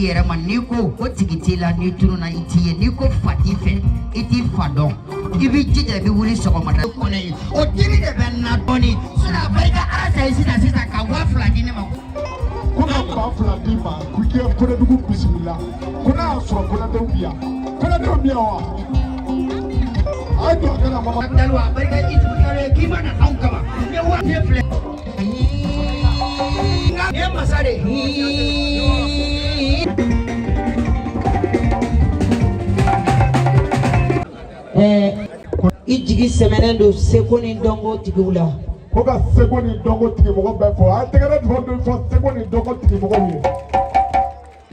di yɛrɛ ma, n'i ko ko tigi t'i la, n'i tununna i t'i ye, n'i ko fa t'i fɛ, i t'i fa dɔn, i b'i jija, i bɛ wuli sɔgɔmada kɔnɔ ye, o dimi de bɛ n na dɔɔni. Sinon a fɔ i ka ala ta ye sisan sisan ka 2000 di ne ma. Ko ka 2000 d'i ma ko i k'i ka Kɔnɛdugu bisimila, ko n'a y'a sɔrɔ Kɔnɛdenw bi yan, Kɔnɛdenw bi yan wa? A ye don a kana mama. Dalu a barika i tugu ye k'i ma na anw kama ne wa ne filɛ nka ne masa de. I jigi sɛmɛnen don seko ni dɔnko tigiw la. Ko ka seko ni dɔnko tigi mɔgɔ bɛɛ fɔ, a ye tɛgɛrɛ jumɛn fɔ seko ni dɔnko tigi mɔgɔw ye.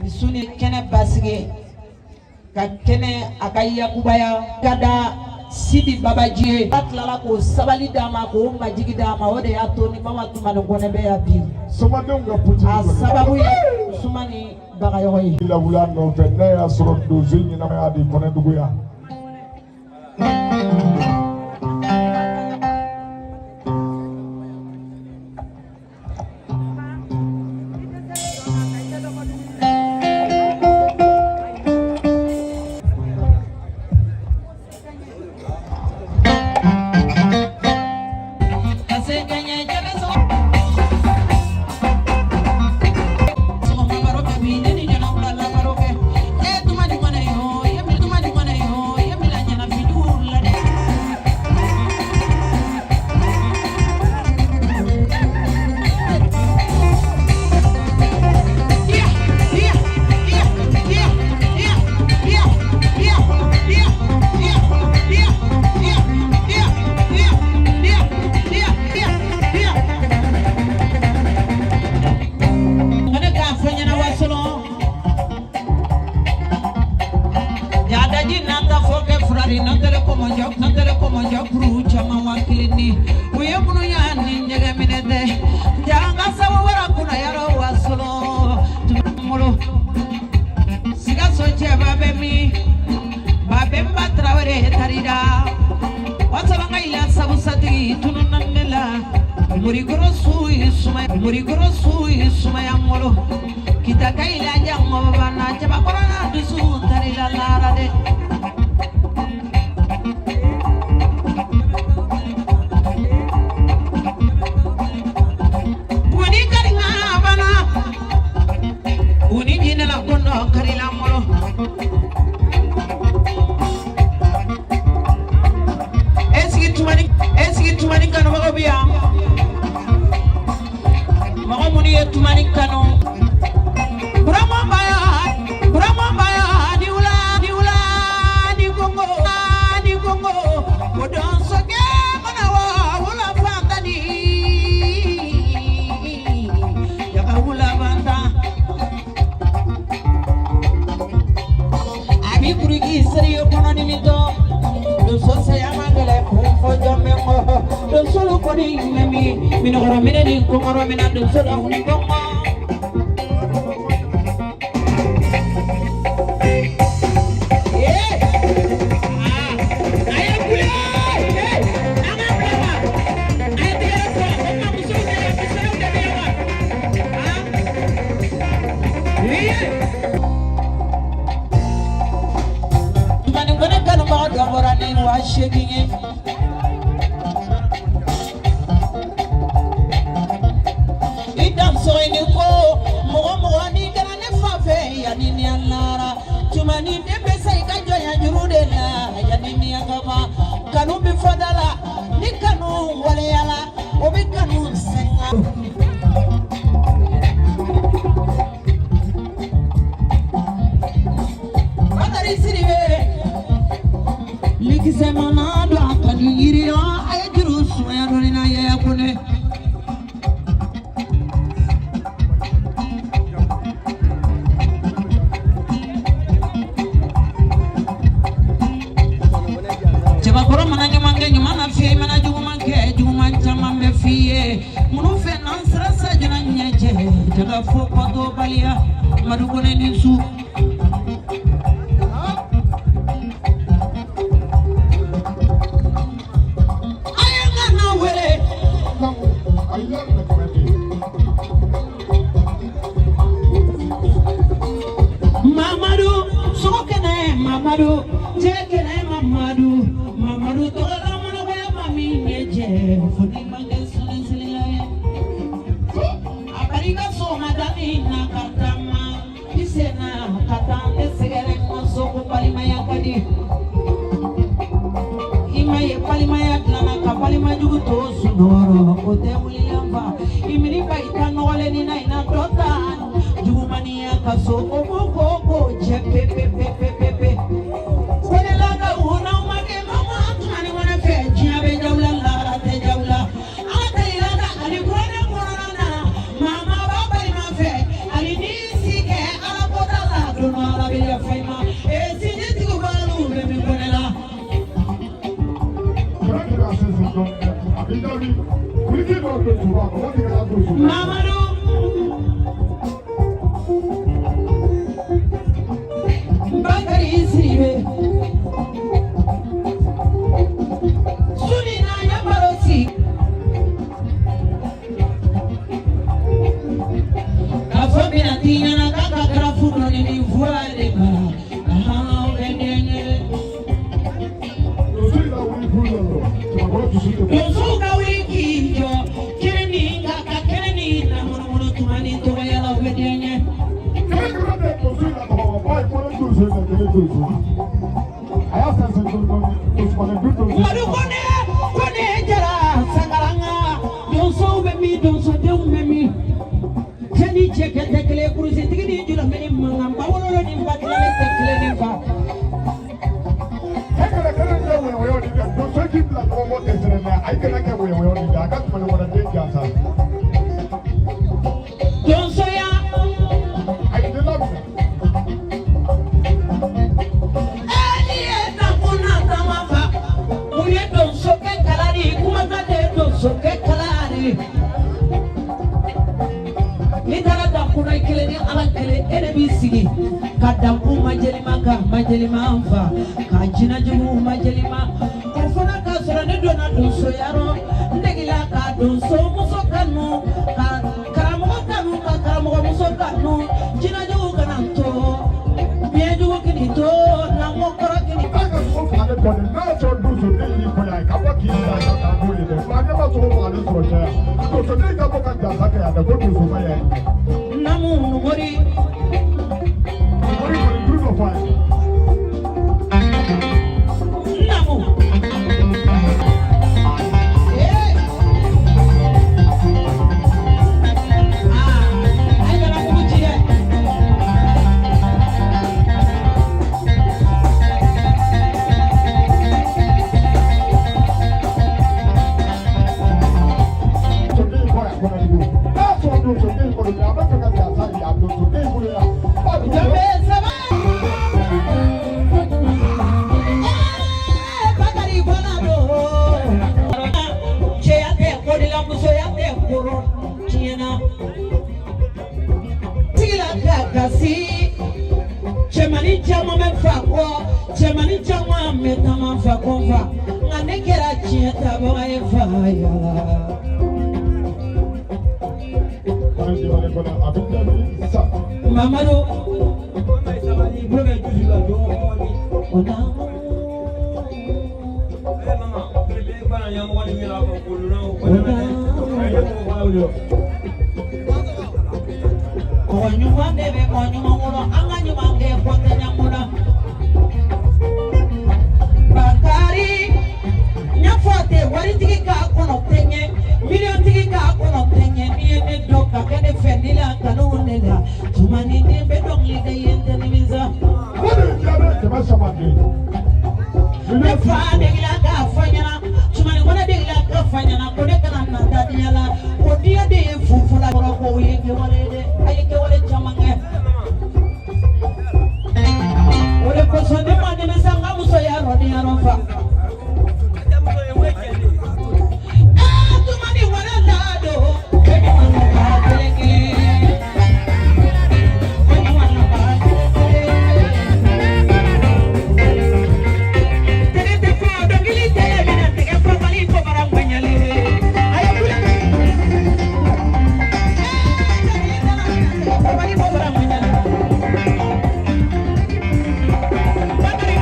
Ni su ni kɛnɛ basigi ka kɛnɛ a ka yakubaya ka da Sidi Babaji ye. A tilala k'o sabali d'a ma, k'o majigi d'a ma, o de y'a to ni Mama Tumani Kɔnɛ bɛ yan bi. Somadenw ka puti. A sababu ye Usumani Bagayɔgɔ ye. Lawuli a nɔfɛ n'a y'a sɔrɔ donso ɲɛnamaya de Kɔnɛdugu yan. Ka se ka ɲɛ jɛgɛ sɔgɔ sɔgɔma baro kɛ bi, ne ni ɲɔgɔn bila la baro kɛ. E Tumani Kɔnɛ yo, ye mi Tumani Kɔnɛ yo, ye mi la ɲɛnafin jugu la dɛ. Ne k'a fɔ ɲɛna wasolon yadaji n'an ta fɔ kɛ furari n'an tɛrɛ kɔmɔjɔ n'an tɛrɛ kɔmɔjɔ kuru caman wa kelen ni u ye minnu y'a ni ɲɛgɛn minɛ dɛ ja an ka sabu wɛrɛ kunna yɔrɔ wasolon tumolo Sikaso cɛba bɛ min Babɛnba Tarawele tarida wasolon ka ila sabu satigi tununna ne la Morikoro su ye sumaya Morikoro su ye sumaya ngolo kita ka ila jango bana cɛbakɔrɔ na dusu tarila lara dɛ. Wani karinga bana Uni jinɛ la kondo karila ngolo Esigi tumani esigi tumani kanubagaw bɛ yan mɔgɔ minnu ye tumani kanu Burama baya Burama baya ni wula ni wula ni kongo ni kongo o donso kɛ mana wa wula fantani yaga wula fantan a b'i kuruki seri kɔnɔ ni min tɔ donso saya man gɛlɛn kun fɔ jɔn bɛ kɔ donsolu kɔni bɛ min minɛkɔrɔ minɛ ni kɔngɔrɔ minɛ donso la ni kɔngɔ. A ye kule an ka bila wa a ye tɛgɛrɛ fɔ o ma musow de yan musow de bɛ yan wa. Tumani Kɔnɛ kanubaga dɔ bɔra ni 8000 ye. I danso i ni ko mɔgɔ mɔgɔ n'i kɛra ne fa fɛ yanni ni an lara Tumani den bɛ sa i ka jɔnya juru de la yanni ni an ka ban kanu bɛ fɔ da la ni kanu waleyala o bɛ kanu sɛgɛn. Bakari Sidibe likisɛ mana don a ka di yiri la a ye juru sumaya dɔɔni na Yaya Kone. Cɛbakɔrɔ mana ɲuman kɛ ɲuman na f'i ye, i mana juguman kɛ juguman caman bɛ f'i ye minnu fɛ n'an sera sajana ɲɛcɛ jaga fo kɔtɔbaliya Madu Kɔnɛ ni su. A ye n ka na wele. A y'a minɛ kɛmɛ de ye. Mamadu cɛ kɛnɛ Mamadu Mamadu tɔgɔ la ma min ɲɛ cɛ fo ni ma kɛ sunsirila ye a barika sɔgɔmada min na ka taama i senna ka taa ne sɛgɛrɛ n ka so ko balimaya ka di i ma ye balimaya dilanna ka balima jugu to sunɔgɔ o tɛ wulilen fa i mini ba i ta nɔgɔlen ni na i na dɔ ta jugumaniya ka so o b'o ko ko cɛ pe pe pe pe pe pe kolelakaw n'aw ma kɛ mama tuma ni ŋɔnɛ fɛ diɲɛ bɛ jaw la lahara tɛ jaw la ala ta yira la ani kuranɛ kɔnɔna na maa maa b'a balima fɛ ani n'i si kɛ ala ko t'a la don dɔ ala bɛ yafa i ma ee sinjitigiw b'alu bɛ min kɔnɛ la. Kɛmɛ kɛmɛ a sinsin dɔɔnin dɛ. A b'i jaabi. Wuliki dɔw bɛ tuba, mɔgɔ tɛ ka don so. Mamadu Bakari Sidibe suni na ya baro sigi k'a fɔ bɛna t'i ɲɛna k'a ka garafu dɔɔni ni fura de mara ahan o bɛ den ye. Donso in lawuli furu la dɔrɔn, cɛbakɔrɔ dusu tɛ bɔ. Donsow ka wuli k'i jɔ kɛnɛ ni ka ka kɛnɛ ni na munumunu tuma ni tɔgɔya la o bɛ den ye. Kɛmɛ kɛmɛ bɛ donso in na bamakɔ ye kɔnɛ donso in na kelen donso. A y'a sinsin dɔɔnin dɔɔnin, Usumani du donso. Madu Kone Kone Jara Sangaranga donsow bɛ min donsodenw bɛ min cɛ ni cɛkɛ tɛ kelen kurusitigi ni jurɔmini mankan ba wololo ni ba tilalen tɛ kelen ni fa. E kana kɛnɛ kɛ wɔyɔwɔyɔ ni dɛ, donso k'i bila ɲɔgɔn kɔ kɛsɛrɛ mɛ a kana kɛ wɔyɔwɔyɔ ni dɛ, a ka tɛmɛ ɲɔgɔn na den jansa. Donsoya A ye den laminɛ. Ɛɛ ye nakun na taama fa mun ye donsokɛ kala de kumakan de ye donsokɛ kala de n'i taara dankun na i kelen ni ala kelen e de b'i sigi ka dankun majelima ka majelima fa ka jinɛjugu majelima o fana k'a sɔrɔ ne donna donsoya rɔ n degela ka donso muso kanu ka karamɔgɔ kanu ka karamɔgɔmuso kanu jinɛjugu kana n to biɲɛjugu k'i to lamɔ kɔrɔ k'i K'a ka sogo fagalen kɔ dɛ, n'a y'a sɔrɔ donso den y'i kɔ yan, ka bɔ k'i bila ka taa n'o ye dɛ. Wa ne ma sogo fagalen sɔrɔ cɛ yan. Donso den ka bɔ ka jansa kɛ yan dɛ, ko donso ma yan. Namu numori O de kɔni du dɔ fɔ a ye. Namu ee aa a ye kana mugu ci dɛ. Donso den kɔ yan kɔnɔ n'a y'a sɔrɔ donso den kɔni bɛ yan, a bɛ fɛ ka jansa yan donso den bolo yan. Ba dun Jabe saba. Ee Bakari bɔnna don. Cɛya tɛ kɔdila musoya tɛ kɔrɔ tiɲɛna. Tigila ka kasi. Cɛmanin caman bɛ fa kɔ, cɛmanin caman bɛ taama fa kɔ fa. Nka ne kɛra tiɲɛ tabaga ye fa yala. Kɔnɛ jabalen kɔnɛ, a bɛ jaabi sisan. Mamadu. O namu. Mɔgɔ ɲuman de bɛ mɔgɔ ɲuman wolo an ka ɲuman kɛ ko tɛ ɲɛ na. Bakari n y'a fɔ ten waritigi k'a kɔnɔ tɛ ɲɛ miliyɔntigi k'a kɔnɔ tɛ ɲɛ n'i ye ne dɔn ka kɛ ne fɛ ne la kanu ne la tuma ni den bɛ dɔnkili da i ye n tɛ nimisa. Ko de ye jaabi 300 den. Ne fa degela k'a fɔ n ɲɛna tumani ko ne degela k'a fɔ n ɲɛna ko ne kana na taa diɲɛ la ko diɲɛ de ye fufula kɔrɔ ko o ye kɛwale ye dɛ a ye kɛwale caman kɛ. O de kosɔn ne ma nimisa n ka musoya rɔ ni yɔrɔ fa. Ɛɛ tumani wɛrɛ la don e ɲuman na ba kelen kelen. E ɲuman na ba kelen kelen. Tɛgɛ tɛ fɔ dɔnkili tɛ minɛ tɛgɛ fɔ mali fɔ bara ŋɛɲɛlen. A ye wuli. Ɛɛ dɔnkili tɛ minɛ tɛgɛ fɔ mali fɔ bara ŋɛɲɛlen. Bakari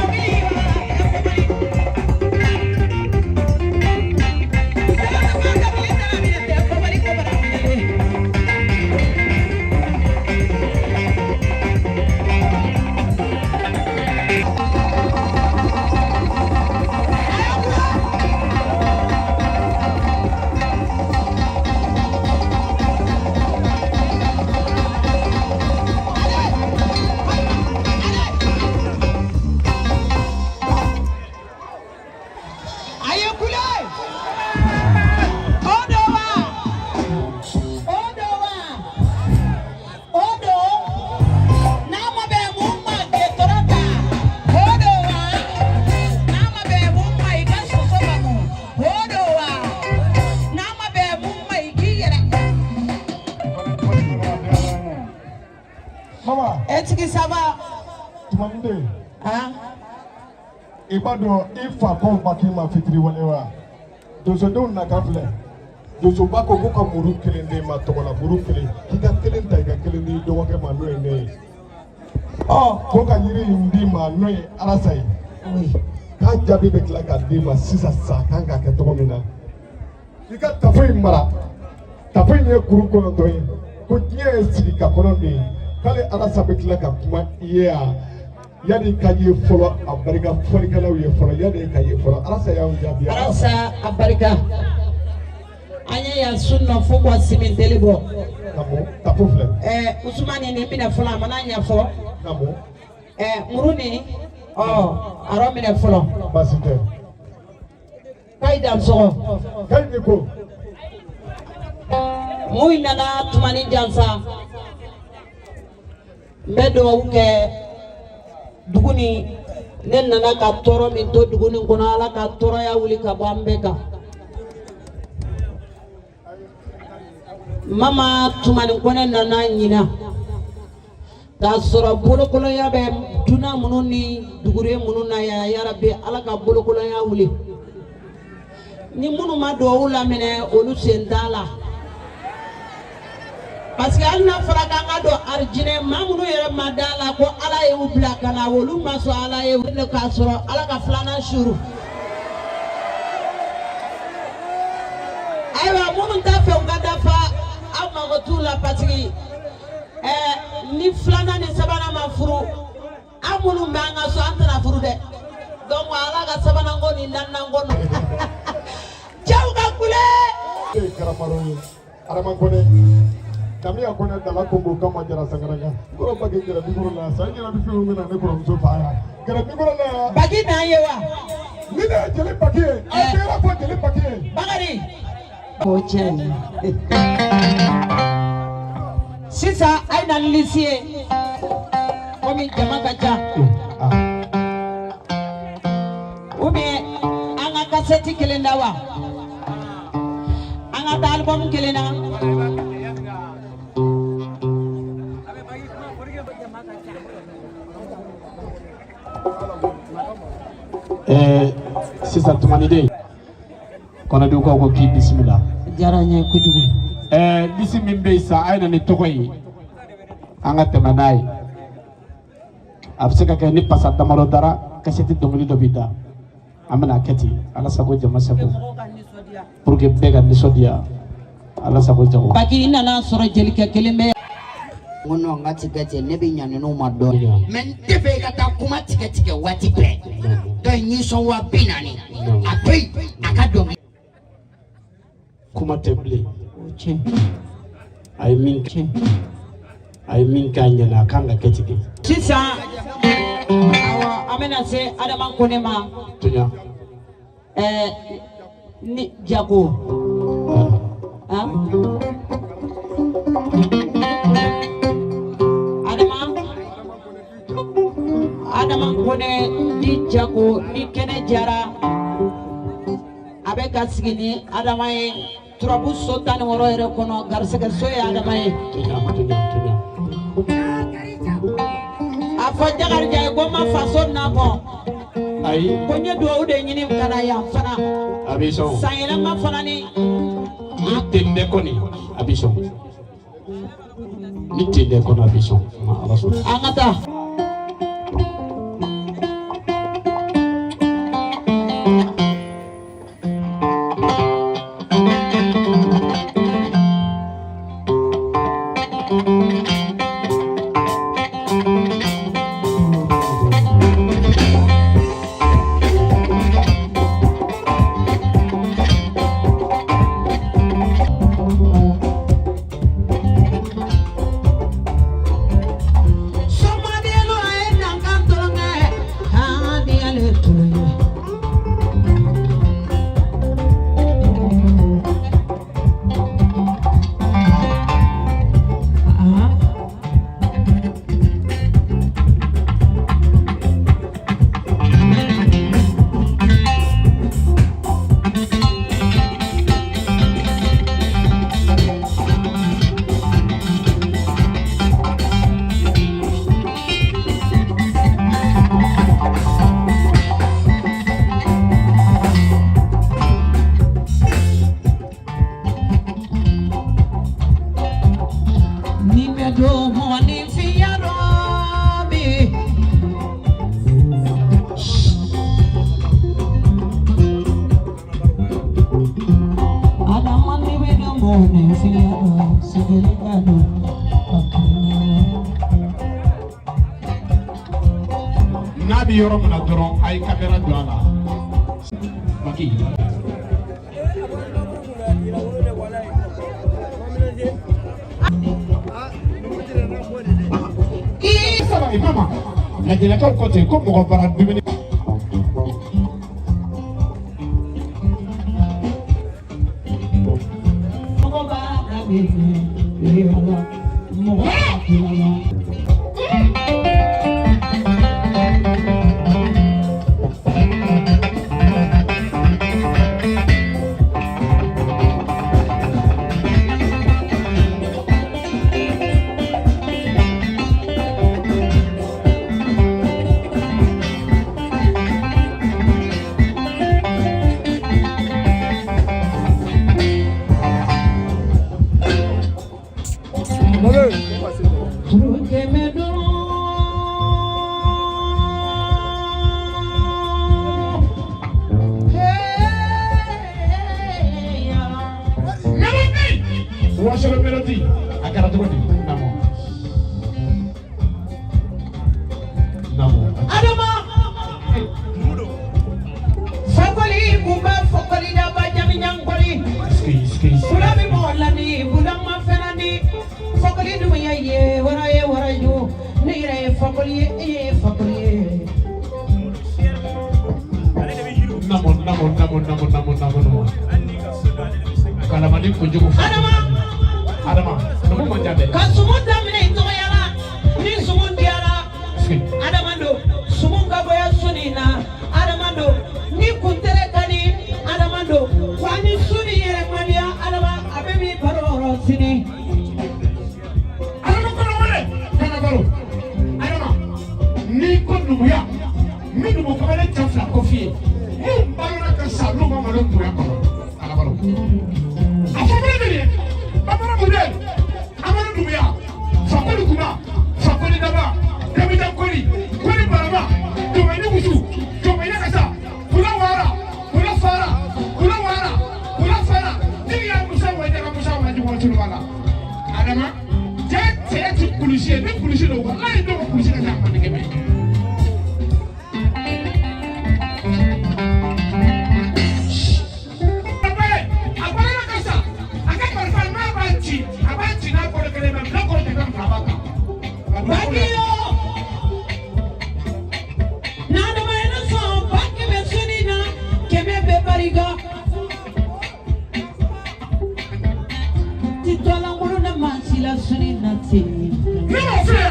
Tumani Ah, i b'a dɔn i fa ko ba k'i ma fitiriwale wa? Donsodenw nakan filɛ. Donsoba ko ko ka muru kelen d'e ma tɔgɔ la, muru kelen, k'i ka kelen ta, i ka kelen di dɔgɔkɛ ma, n'o ye ne ye. Ɔ, ko ka yiri in d'i ma, n'o ye Arasa ye. Oui. K'a jaabi bɛ tila ka d'i ma sisan sisan, a kan ka kɛ cogo min na. I ka tafo in mara. Tafo in ye kuru 9 ye. Ko diɲɛ ye sigi ka kɔnɔ de ye. K'ale Arasa bɛ tila ka kuma i ye yan. Yanni ka ye fɔlɔ, a barika fɔlikɛlaw ye fɔlɔ, yanni ka ye fɔlɔ, Arasa y'anw jaabi. Arasa a barika. An ye yan sun nɔ fo ka simiteli bɔ. Naamu, tafo filɛ. Usumani nin minɛ fɔlɔ, a mana ɲɛfɔ. Naamu. Muru nin, ɔ, a yɔrɔ minɛ fɔlɔ. Baasi tɛ. Kayi dansɔgɔ. Kayi ni ko. Mun nana Tumani jansa. N bɛ dugawu kɛ dugu ni ne nana ka tɔɔrɔ min to dugu nin kɔnɔ, Ala ka tɔɔrɔya wuli ka bɔ an bɛɛ kan. Mama Tumani Kɔnɛ nana ɲina k'a sɔrɔ bolokolonya bɛ dunan minnu ni dugure minnu na yan, yarabi Ala ka bolokolonya wuli. Ni minnu ma dugawu laminɛ, olu sen t'a la. Parce que hali n'a fɔra k'an ka don arijinɛ, maa minnu yɛrɛ ma da la ko Ala y'u bila ka na, olu ma sɔn Ala ye, olu k'a sɔrɔ Ala ka filanan suru. Ayiwa, minnu t'a fɛ u ka dafa, aw mago t'u la, parce que ni filanan ni sabanan ma furu, aw minnu bɛ an ka so, an tɛna furu dɛ. Donc Ala ka sabanan ko ni naaninan ko nɔ. Cɛw ka kule. E ye karamaro ye, Adama Kɔnɛ. Kamiya Kɔnɛ dala kongo kama jara sangaranga. Kɔrɔ baki jara bikoro la, san jara bi fɛnw bɛna ne kɔrɔmuso fa yan. Jara bikoro la. Baki n'an ye wa? Ni ne ye jeli baki ye, a tɛgɛrɛ fɔ jeli baki ye. Bakari. O cɛ ni. Sisan a ye na ni lisi ye. Komi jama ka ca. Ou bien an ka kasɛti kelen da wa? An ka taa album kelen na. Sisan Tumani den, Kɔnɛdugukaw ko k'i bisimila. Diyara n ye kojugu. Lisi min bɛ yen sisan, a ye na ni tɔgɔ ye, an ka tɛmɛ n'a ye. A bɛ se ka kɛ ni pasa damadɔ dara, kasɛti dɔnkili dɔ bɛ da. An bɛna kɛ ten, Ala sago jama sago. Pour que bɛɛ ka nisɔndiya, Ala sago jago. Baki, i nana sɔrɔ jelikɛ kelen bɛ yan. N ko non, n ka ti kɛ ten, ne bɛ ɲa ninnu ma dɔɔnin. Mais n tɛ fɛ i ka taa kuma tigɛ tigɛ waati bɛɛ. Donc n y'i sɔn 40 000. A to yen, a ka dɔnkili. Kuma tɛ bilen. O tiɲɛ. A ye min kɛ, a ye min kɛ a ɲɛna, a kan ka kɛ ten de. Sisan, awɔ, an bɛna se Adama Kone ma. Toɲa. Ni Jago. Han? Adama Kone ni Jago ni kɛnɛ jara, a bɛ ka sigi ni Adama ye turabu so 16 yɛrɛ kɔnɔ, garisɛgɛ so ye Adama ye. Toɲa, toɲa, toɲa. A fɔ Jakarija ye ko n ma faso nakɔ. Ayi. Ko n ye duwawu de ɲini ka na yan fana. A b'i sɔn. San yɛlɛma fana ni. Ni ten tɛ kɔni, a b'i sɔn. Ni ten tɛ kɔni, a b'i sɔn. Ma Ala sɔnna. An ka taa. N'a bɛ yɔrɔ min na dɔrɔn a ye kamera don a la. Maki. Sabali mama. Lajɛlɛkaw ko ten ko mɔgɔ bara dumuni. Mɔgɔ b'a daminɛ mɔgɔ b'a tilala. Furu kɛmɛ duuru. Hey, Wasolo Melody a kɛra cogo di? Naamu. Naamu. Adama. Fakoli kunba fakoli daba jamiɲankoli. Ski ski. Fula bɛ mɔgɔ ladi, fula ma fɛn di. Fakoli dumuya ye wara ye wara jo. Ne yɛrɛ ye fakoli ye, e ye fakoli ye. Naamu naamu naamu naamu naamu naamu naamu. Kalamani kojugu. Adama. Adama. Numu man ca dɛ. Ka sumu daminɛ i tɔgɔya la, ni sumu diyara. Ski. Adama don, sumu ka bɔya suni na. Adama don, ni kuntere ka di. Adama don, wa ni suni yɛrɛ man diya. Adama, a bɛ min baro yɔrɔ sini. Adama kɔnɔ wele. Kana baro. Adama. N'i ko numuya. Min numu kamalen cɛ fila ko f'i ye. Mun balola ka sa n'u ma malo numuya kɔnɔ. Kana baro. A fɔ fɔlɔ de ye. Bamanan mun de? Amadu Dumuya. Fakoli Kuma. Fakoli Daba. Dabijan Koli. Koli Barama. Jɔnmɛni Wusu. Jɔnmɛni Kasa. Kula Wara. Kula Fara. Kula Wara. Kula Fara. Jigiya Musa Wajaga Musa Wajugu Wajulu la. Adama. Cɛ cɛ ti kulusi ye ni kulusi don walayi dɔw ka kulusi ka ca a man kɛmɛ. A balola ka sa a ka marifa n'a b'a ci a b'a ci n'a kɔrɔ kelen mɛ bila kɔrɔ tɛ fɛn fila b'a kan. Bakiyo. N'Adama ye ne sɔn ba kɛmɛ suni na, kɛmɛ bɛ barika. Titɔlankolon na maa si la suni na ten. Ne m'o f'i ye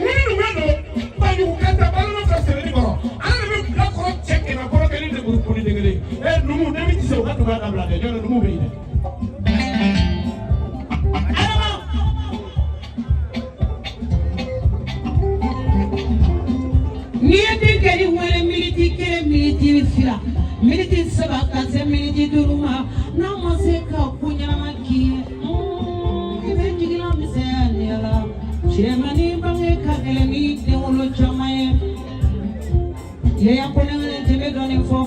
ni numuya don bajugu kanta balola filɛ sɛbɛnni kɔrɔ ala de bɛ bila kɔrɔ cɛ kɛmɛ kɔrɔ kelen lemuru koli den kelen ɛ numu ne min ti se o ka numuya dabila dɛ jɔn numu bɛ yen dɛ. Adama. N'i ye den kɛ ni wele miniti kelen miniti fila miniti saba ka se miniti duuru ma n'a ma se ka ko ɲɛnama k'i ye i bɛ jigila misɛnya nin la cɛmannin bange ka gɛlɛn ni denwolo caman ye yaya ko ne tɛ bɛ dɔɔnin fɔ.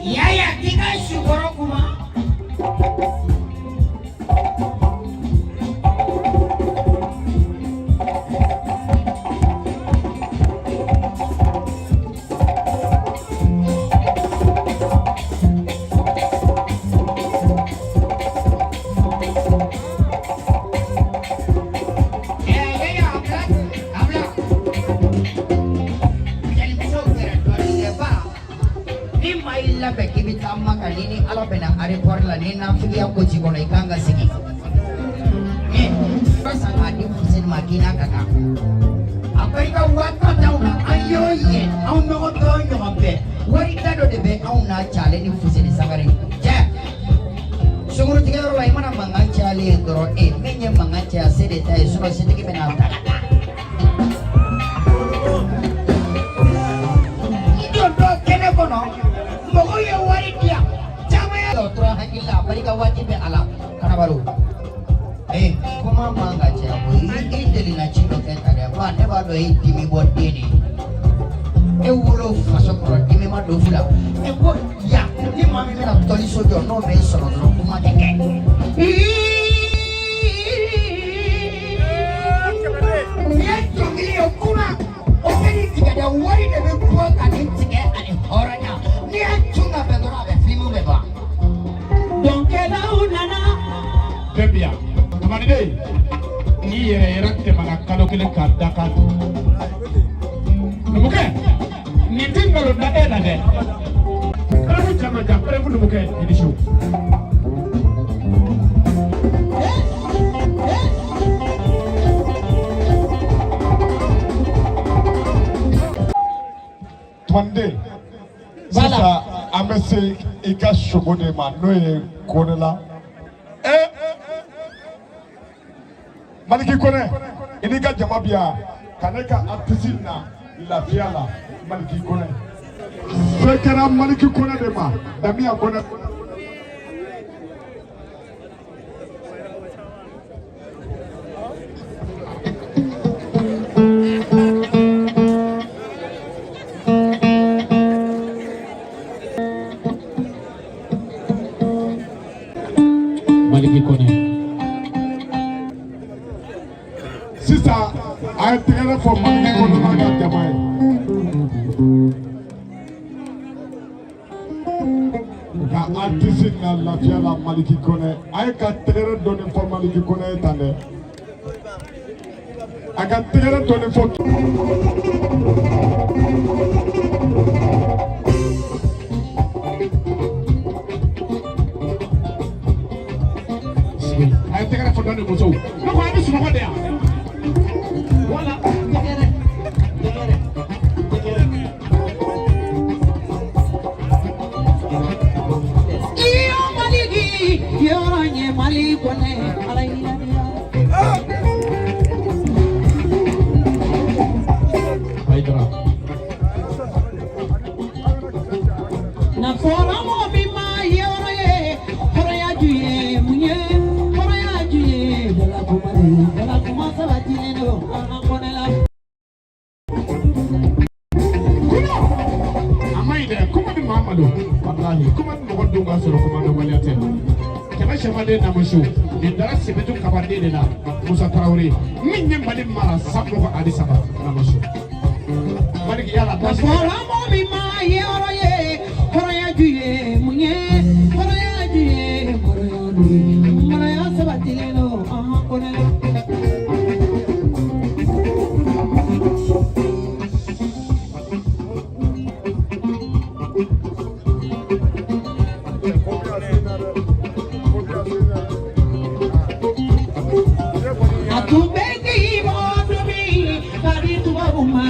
Yaya k'i ka sukɔrɔ kuma. Yaya a bila a bila. Jelimuso kɛra dɔɔnin kɛ ba. Ni maa y'i labɛn k'i bɛ taa Maka n'i ni Ala bɛnna aéroport la ni nafigiya ko t'i kɔnɔ i kan ka segin. Ba san k'a di Fuseni ma k'i n'a ka kan. A ko i ka 10,000 d'anw na an y'o ye anw ɲɔgɔn bɛɛ o ɲɔgɔn bɛɛ wari da dɔ de bɛ anw n'a cɛ ale ni Fuseni Sangare cɛ. Sunkurutigɛyɔrɔ la i mana mankan cayalen ye dɔrɔn e min ye mankan caya se de ta ye sinon setigi bɛna a ta ka taa. I dontɔ kɛnɛ kɔnɔ mɔgɔw ye wari di yan caman y'a o tora hakili la a barika waati bɛ a la Kanabaru. Ee kuma man ka caya koyi i delila ci dɔ kɛ tan dɛ ba ne b'a dɔn e dimi bɔ den de ye. E wolo faso kɔnɔ dimi ma don fu la e ko yan ni maa min bɛna tɔliso jɔ n'o bɛ sɔrɔ dɔrɔn kuma tɛ kɛ. kelen k'a da k'a dun. Numukɛ, nin tɛ nkalon da e la dɛ. Preuve caman preuve numukɛ i ni su. Tumanden, sisan an bɛ se i ka sogo de ma, n'o ye Konela. Maliki Kone, i n'i ka jama bi yan ka ne ka artiste na lafiya la. Maliki Kone, se kɛra Maliki Kone de ma, Damiya Kone. Maliki Kone. Sisan a ye tɛgɛrɛ fɔ Maliki Kone n'a ka jama ye. Ka artiste na lafiya la Maliki Kone, a ye ka tɛgɛrɛ dɔɔni fɔ Maliki Kone ye tan dɛ. A ka tɛgɛrɛ dɔɔni fɔ. A ye tɛgɛrɛ fɔ dɔɔni musow. Ne ko a bɛ sunɔgɔ de yan. Wala. Tɛgɛrɛ, tɛgɛrɛ, tɛgɛrɛ. Iyo Maliki, yɔrɔ ɲɛ Mali kɔnɛ, Ala yira. Hayidara. Na fɔra mɔgɔ min ma yɔrɔ ye, hɔrɔnya ju ye mun ye, hɔrɔnya ju ye bɛla kuma de ye, bɛla kuma sabatilen don an ka kɔnɛ la. Kuma. A ma ɲi dɛ, kuma bɛ maa malo. Walahi, kuma bɛ mɔgɔ dun k'a sɔrɔ kuma dɔnbaliya tɛ. Kɛmɛ sɛmaden namusu, nin dara Sebetu kabaden de la, Musa Tarawele. Min ye Mali mara san 23 namusu. Maliki yala Na baasi tɛ. fɔra mɔgɔ min ma yɔrɔ ye, hɔrɔnya ju ye mun ye, hɔrɔnya ju ye maloya de ye, maloya sabatilen don an ka kɔnɛ la. A tun bɛ k'i bɔ tobi ka di tubabu ma,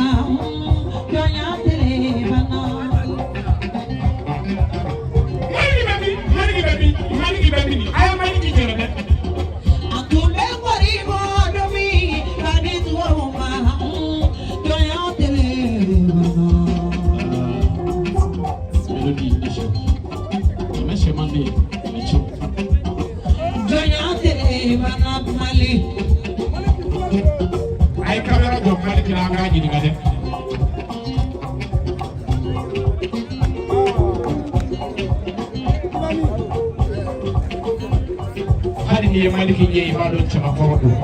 jɔnya tele banna. Maliki bɛ min? Maliki bɛ min? Maliki bɛ min? A ye Maliki jɛrɛ dɛ. A tun bɛ kɔri bɔ tobi ka di tubabu ma, jɔnya tele banna. Mélodie ni su. Kɛmɛ sɛmaden ni su. Jɔnya tele banna Mali. A ye kamera jɔ Maliki la an k'a ɲininka dɛ. Hali n'i ye Maliki ɲɛ i b'a dɔn cɛbakɔrɔ don.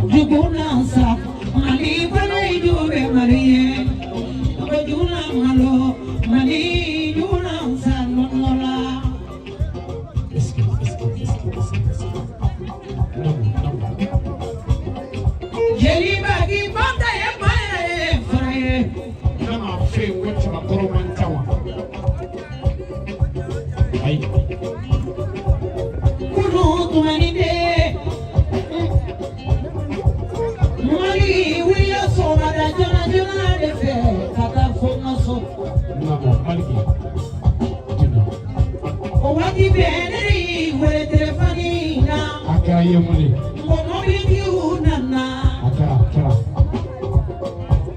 Jugu na sa, Mali kɔnɔ ju bɛ Mali ye. Ko jugu na malo, Mali jugu na sa nɔnɔ la. Est-ce que, est-ce que, est-ce que, est-ce que, est-ce que. Namu, namu. Jeliba k'i banta ye ba yɛrɛ ye fara ye. Ne m'a fɛ yen ko cɛbakɔrɔ man ca wa? Ayi. Kunu tumani de. Mali wulila sɔgɔmada joona joona de fɛ ka taa fo n ka so. Namu, Maliki. Jina. O waati bɛɛ ne de y'i wele telefɔni na. A kɛra i ye mun de? N ko mɔbilitigiw nana. A kɛra, a kɛra.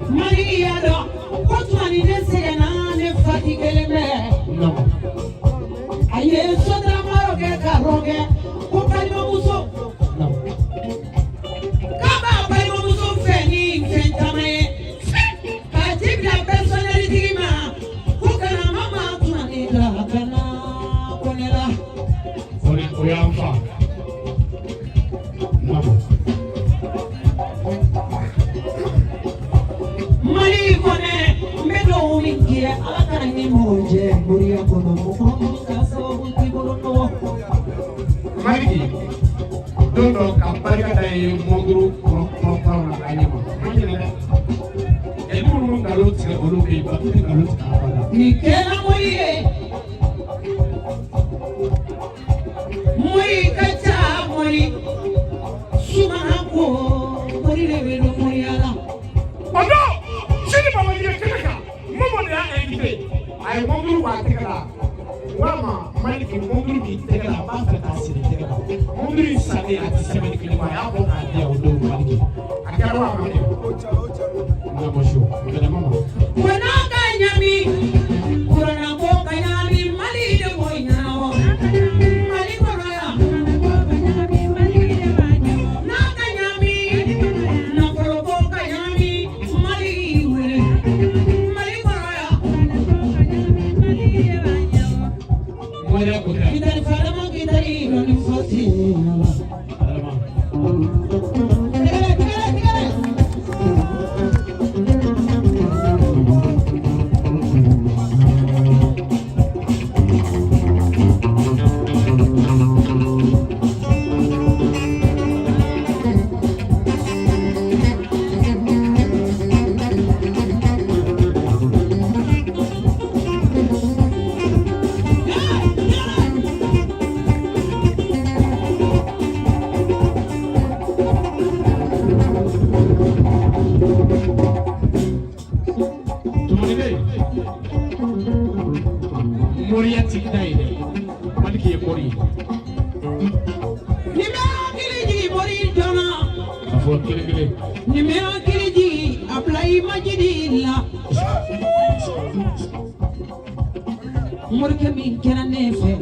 Mali y'a dɔn ko tumani ne sɛgɛnna ne fati kelen bɛ. Namu. A ye sotarama dɔ kɛ ka rɔ kɛ ko balimamuso. Namu. K'a b'a balimamuso fɛ ni fɛn caman ye. K'a ci bila personnel tigi ma ko kana mama tumani la ka na kɔnɛ la. O de o y'an fa. Namu. Mali kɔnɛ n bɛ dugawu min kɛ Ala kana ni mɔgɔ jɛ moriya kɔnɔ mɔgɔ min ka sababu t'i bolo nɔgɔ. Maliki, don dɔ ka barika da ye mɔnduru kɔrɔ kɔrɔ Minnu nkalon tigɛ, olu bɛ yen, Baki tɛ nkalon tigɛ abada. Nin kɛra mori ye, mori ka ca, mori sumana ko mori de bɛ don moriya la. O don, Sidi Baba ye kɛnɛ kan, Momo de y'a invité. A ye mɔbili b'a tɛgɛ la. N k'a ma, Maliki, mɔbili b'i tɛgɛ la, n b'a fɛ k'a siri tɛgɛ la. Mɔbili in sannen, a tɛ sɛbɛnni kelen bɔ, a y'a bɔ k'a di yan o don. Maliki, a kɛra wa a ma kɛ? N ka mɔsi gɛlɛma ma. Ko n'a ka ɲami, kuranna ko ka ɲami, Mali de b'o ɲɛnabɔ Mali kɔnɔ yan. N'a ka ɲami, nafolo ko ka ɲami, Mali wele Mali kɔnɔ yan. Moriya ko tɛ. Kitari fadama, kitari dɔnni fɔ ti la. Adama. Tigɛrɛ, tigɛrɛ, tigɛrɛ. Tumuni bɛ yen, moriya ti da ye dɛ. Maliki ye mori ye. Nin bɛ hakili jigin mori joona. A fɔ kelen kelen. Nin bɛ hakili jigin Abulayi Majidi la. Morikɛ min kɛra ne fɛ.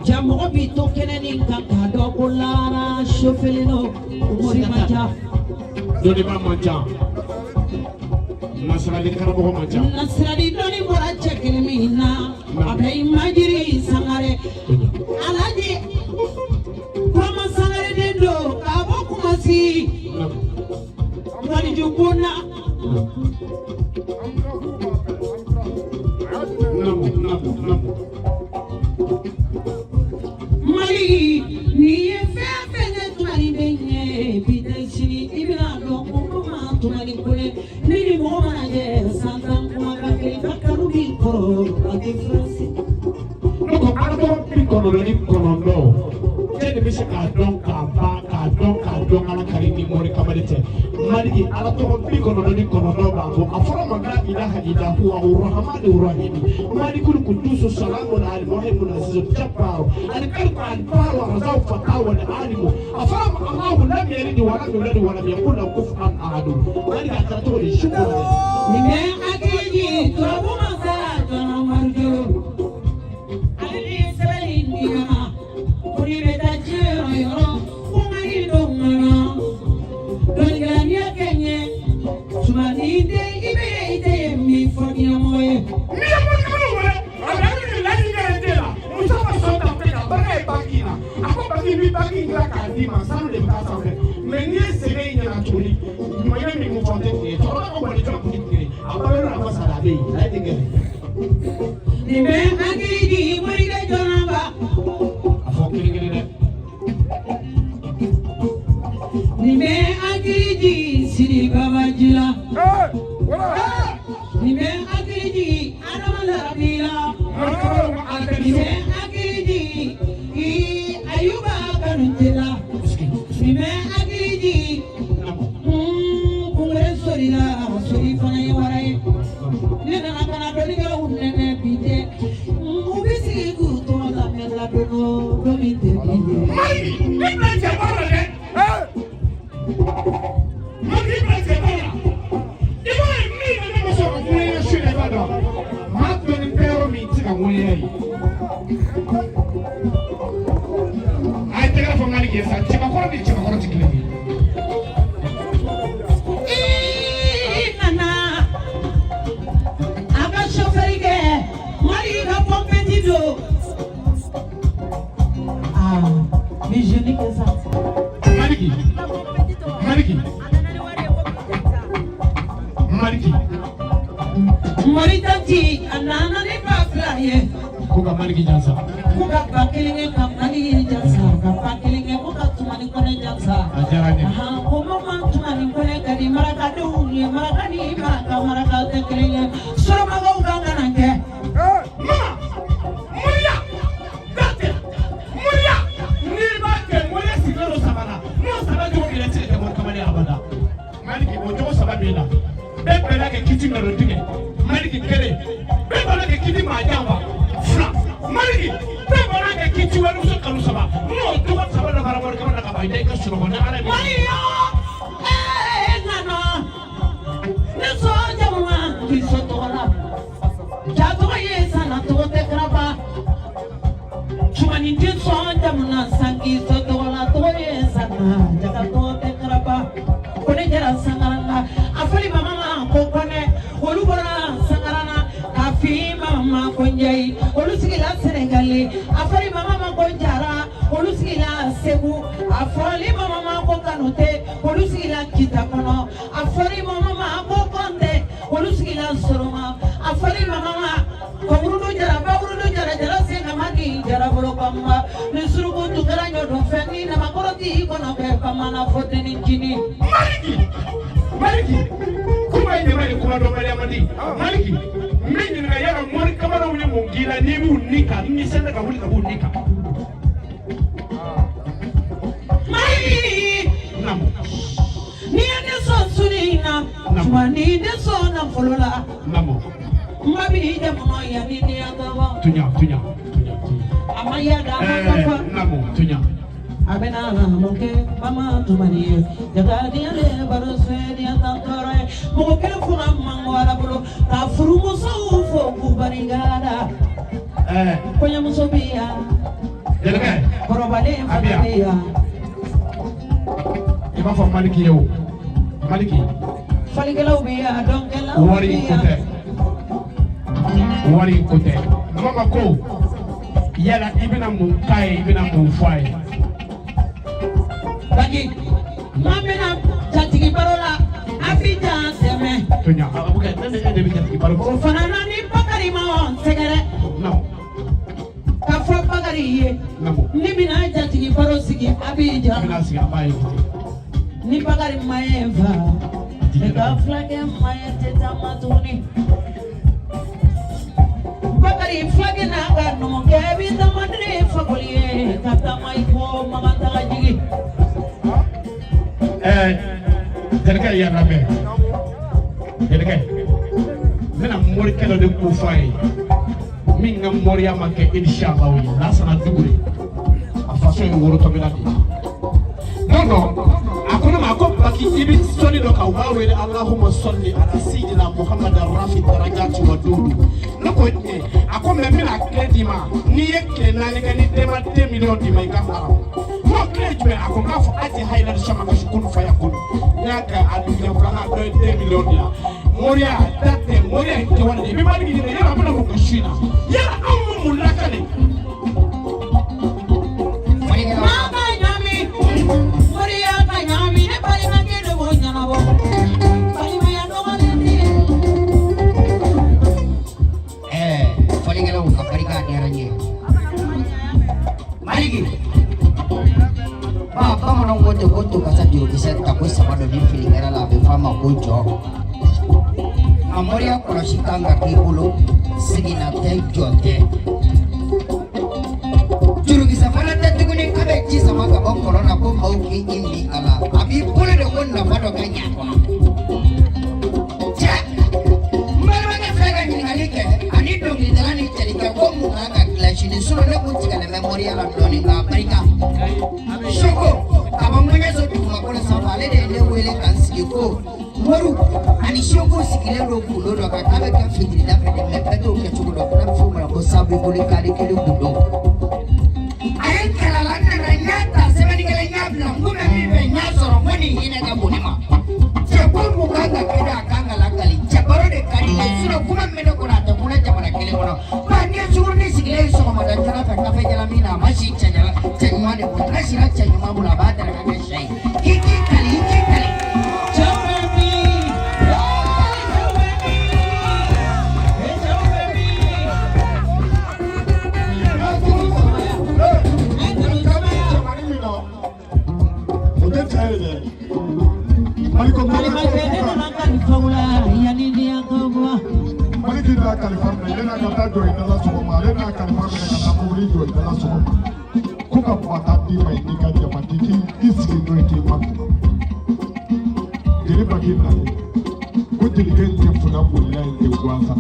Ja mɔgɔ b'i to kɛnɛ nin kan k'a dɔn ko lara sofelen don, mori man ca. Dɔnniba man ca, nasirali karamɔgɔ man ca. Nasirali dɔnni bɔra cɛ kelen min na, Abulayi Majiri Sangare. Alhaji Kurama Sangare den don k'a bɔ Kumasi. Waliju bonna. Namu, namu, namu. Mali, n'i ye fɛn fɛn kɛ tumani den ye bi tɛ sini, i bɛna dɔn ko ma tumani kole ni ni mɔgɔ mana jɛ san 10 kumakan kelen ka kanu b'i kɔrɔ a tɛ faransi. Ne ko ala tɔgɔ 99, cɛ de bɛ se k'a dɔn k'a ban, k'a dɔn k'a dɔn, ala kari ni mori kamalen tɛ. Maliki, ala tɔgɔ 99 b'a bɔ a fɔra ma la ilaha illa huwa arrahmani rahim malikul kudusu salamun al muhaimin azizu jabbaru al karimu al baru arzaku fatawa al alimu. A fɔra ma Allahu lam yalid wa lam yulad wa lam yakul lahu kufuwan ahad. Maliki, a kɛra cogo di? Shukuru. Nin bɛ hakili jigin turabu masa Jɔnɔ Umaru Jolo. Ale de ye sɛbɛnni di ne ma ko n'i bɛ taa diɲɛ yɔrɔ yɔrɔ, ko n hakili to n kɔnɔ. Dɔnnikɛla, n'i y'a kɛ n ye, tumani den i bɛ ye, i tɛ ye min fɔ diɲɛmɔgɔ ye. N'i ye mori wele, a bɛ hakili laji kɛ den la. Muso ka sɔn ta fɛ ka barika ye banki la. A ko banki b'i banki in dilan k'a d'i ma, sanu de bɛ taa sanfɛ. Mɛ n'i ye sɛgɛn in ɲɛna tuguni, ɲumanya min fɔ tɛ tiɲɛ ye. Cɛkɔrɔba ka wali jɔn kun tɛ tiɲɛ ye. A balo la, a ma sa, a bɛ yen, a ye den kɛ. Nin bɛ hakili jigin morikɛ jɔnaba. A fɔ kelen kelen dɛ. Nin bɛ hakili jigin Sidi Babaji la. Nin bɛ hakili jigin Adama Larabi la. Mori kamalen ko ala tɛ Nin so. bɛ hakili jigin Ayuba Kanute la. Nin bɛ hakili jigin Kungere Sori la, Sori fana ye wara ye. Ne nana ka na dɔnnikɛlaw nɛnɛ bi tɛ. U bɛ sigi k'u tɔgɔ lamɛn la don o don min tɛ bi ye. Maliki, ne bila cɛ baara la dɛ. Maliki, i bila cɛ baara la. I b'a ye min bɛ ne ma sɔn ka ŋɛɲɛ su in na, i b'a dɔn. Maa dɔnni tɛ yɔrɔ min, i tɛ se ka ŋɛɲɛ ye. A ye tɛgɛrɛ fɔ Maliki ye sa, cɛbakɔrɔ ni cɛbakɔrɔ tɛ kelen ye. I nana a ka chauffeur kɛ Mali ka pɔmpɛti don. Aa, bi jeune kɛ sa. Maliki, Maliki, Maliki. Mori tanti a nana ni ba 2 ye. Ko ka Maliki jansa. K'u ka ba kelen kɛ ka Mali jansa, ka ba kelen kɛ ko ka Tumani Kɔnɛ jansa. A diyara n ye. Ahan, ko mama Tumani Kɔnɛ ka di marakadenw ye, maraka ni maraka maraka tɛ kelen ye. Soromakaw kan ka na kɛ. Mama, moriya da tɛ moriya n'i b'a kɛ moriya sigilen don saba la n'o saba jogo kelen tɛ se ka kɛ mori kamalen abada. Maliki o jogo saba b'i la bɛɛ bɛnna kɛ kiti nkalon tigɛ Maliki kelen bɛɛ bɛnna kɛ kiti maa janfa fila Maliki bɛɛ bɛnna kɛ kiti walimuso kanu saba n'o jogo saba dafara mori kamalen na ka ban i da i ka sunɔgɔ ni Ala ye. Maliya, ee nana, ne sɔn jamana k'i sɔn tɔgɔ la. Ja tɔgɔ ye sanna tɔgɔ tɛ karaba. Tumani tɛ sɔn jamana san k'i sɔn tɔgɔ la, tɔgɔ ye sanna jaga tɔgɔ tɛ karaba. Ko ne jara sangarana, a fɔli mama ma ko Kɔnɛ, olu bɔra sangarana k'a fi mama ma ko Njayi, olu sigila Sɛnɛgali. A fɔli mama ma ko Jara, olu sigila Segu. A fɔli mama ma ko Kanute, olu sigila Kita kɔnɔ. A fɔli mama ma ko Kɔnte, olu sigila Soroma. A fɔli mama ma ko Wurudu Jara, ba Wurudu Jara, Jara sen ka man di Jara bolo kanba. Ni suruku tun kɛra ɲɔdon fɛn ni namakɔrɔ t'i kɔnɔ bɛɛ bamanan fo denni jini. Maliki Maliki kuma ye ɲama ye kuma dɔnbaliya man di Maliki n bɛ ɲininka yala mori kamaraw ye mun k'i la n'i b'u ni kan ni sɛnɛ ka wuli ka b'u ni kan. Maliki Naamu. n'i ye ne sɔn suni in na, tuma ni ne sɔn nafolo la, Naamu. n ba b'i jamana yanni ni ya ka bɔ. Tuɲa tuɲa tuɲa tuɲa. A ma yada a ma kafa. Naamu tuɲa. A bɛna mun kɛ Mama Tumani ye? Jagadiya le baro sɛdiya tan tɔɔrɔ ye. Mɔgɔ kelen fo ka mango Ala bolo ka furumusow fo k'u barikada. Kɔɲɔmuso bɛ yan, Jelikɛ. kɔrɔbalen fana bɛ yan. I b'a fɔ Maliki ye o Maliki. Falikɛlaw bɛ yan, dɔnkɛlaw Wari bɛ ko tɛ. yan. Wari ko tɛ. Mama ko yala i bɛna mun k'a ye i bɛna mun fɔ a ye. Baki, maa bɛna jatigi baro la, a b'i jan tɛmɛ. Tuɲa a bɛ kɛ ne ni e de bɛ jatigi baro O kɛ. fana na ni Bakari ma sɛgɛrɛ. Naamu. K'a fɔ Bakari ye. Naamu. Ni bɛna jatigi baro sigi a b'i A jan. bɛna sigi a b'a ye. Ni Bakari ma ye fa, ne ka fulakɛ ma ye tɛ taama tuguni. Bakari fulakɛ n'a ka numukɛ bi taama ni fakoli ye ka taama i ko Makan taga jigi. Jelikɛ y'a lamɛn. Jelikɛ n bɛna morikɛ dɔ de ko fɔ a ye min ka moriya ma kɛ inshallah ye Lasana Dugure a faso ye Worotɔmina de ye. Don dɔ a ko ne ma ko Baki i bɛ sɔli dɔ kan u b'a wele Alahuma sɔli ala seyidina Muhamadu rafi darajati wa duuru. Ne ko tiɲɛ a ko mɛ n bɛna tile d'i ma n'i ye tile naani kɛ ni den ma 2 millions d'i ma i ka haram. N ko tile jumɛn a ko n k'a fɔ aji hayilali sama kasi kunu faya kunu. N y'a kɛ a dugujɛ filanan dɔ ye 2 millions di yan. Moriya da tɛ moriya ye kɛwale de ye. I bɛ Maliki ɲininka yala a bɛna mun kɛ su in na yala anw bɛ mun lakale. Fɔlikɛlaw. Maa ka ɲami, moriya ka ɲami, ne balimakɛ de b'o ɲɛnabɔ. Balimaya dɔgɔnin tɛ. Fɔlikɛlaw a barika diyara n ye. Maliki. Ba bamananw ko ten ko tokasa jurukisɛ ta ko saba dɔ ni fili kɛra la a bɛ f'a ma ko jɔ. Nka moriya kɔlɔsi kan ka k'i bolo seginna tɛ jɔ tɛ. Jurukisɛ fana tɛ tuguni k'a bɛ ji sama ka bɔ kɔlɔn na ko maaw k'i i min a la. A b'i bolo de ko nafa dɔ ka ɲɛ a kɔnɔ. Cɛ, n balimakɛ filɛ ka ɲininkali kɛ ani dɔnkilidala ni jelikɛ ko mun kan ka dilan sini sinɔn ne kun tigɛlen bɛ moriya la dɔɔni nka a barika. Soko ka bɔ ŋɛɲɛso dugumakolo sanfɛ ale de ye ne wele ka n sigi ko Moriw ani Seko sigilen don gundo dɔ kan k'a bɛ kɛ fitirida fɛ dɛ mɛ bɛɛ t'o kɛcogo dɔn n'a bɛ f'o ma ko sabiboli kari kelen gundo. A ye n kalan la n nana n y'a ta sɛbɛnnikɛla n y'a bila n ko bɛ min fɛ n y'a sɔrɔ n ko nin hinɛ ka bon ne ma. Cɛ ko mun kan ka kɛ dɛ a kan ka lakali cɛ baro de ka di n ye sinɔn kuma min bɛ ne kɔnɔ a tɛ kunna jamana kelen kɔnɔ. Ba n'i ye sugurunin sigilen ye sɔgɔmada joona fɛ kafe jala min na a ma si cɛ ɲuman de bolo n'a sira cɛ ɲuman bolo a b'a daraka kɛ sɛ ye k'i k'i kali i k'i kali. Cɛw bɛ min? Cɛw bɛ min? Cɛw bɛ min? Bɛɛ ne nana kalifaw la yanni diɲɛ ka bɔ. Maliki n'a kalifa minɛ yanni a ka taa jɔ i da la sɔgɔma, ale n'a kalifa minɛ ka taa mobili jɔ i da la sɔgɔma, ko ka ba d'i ma i n'i ka jama, k'i k'i sigi n'o ye k'i ma. Jeli Baki nalen ko jelikɛ in tɛ funa bolila in tɛ gansan.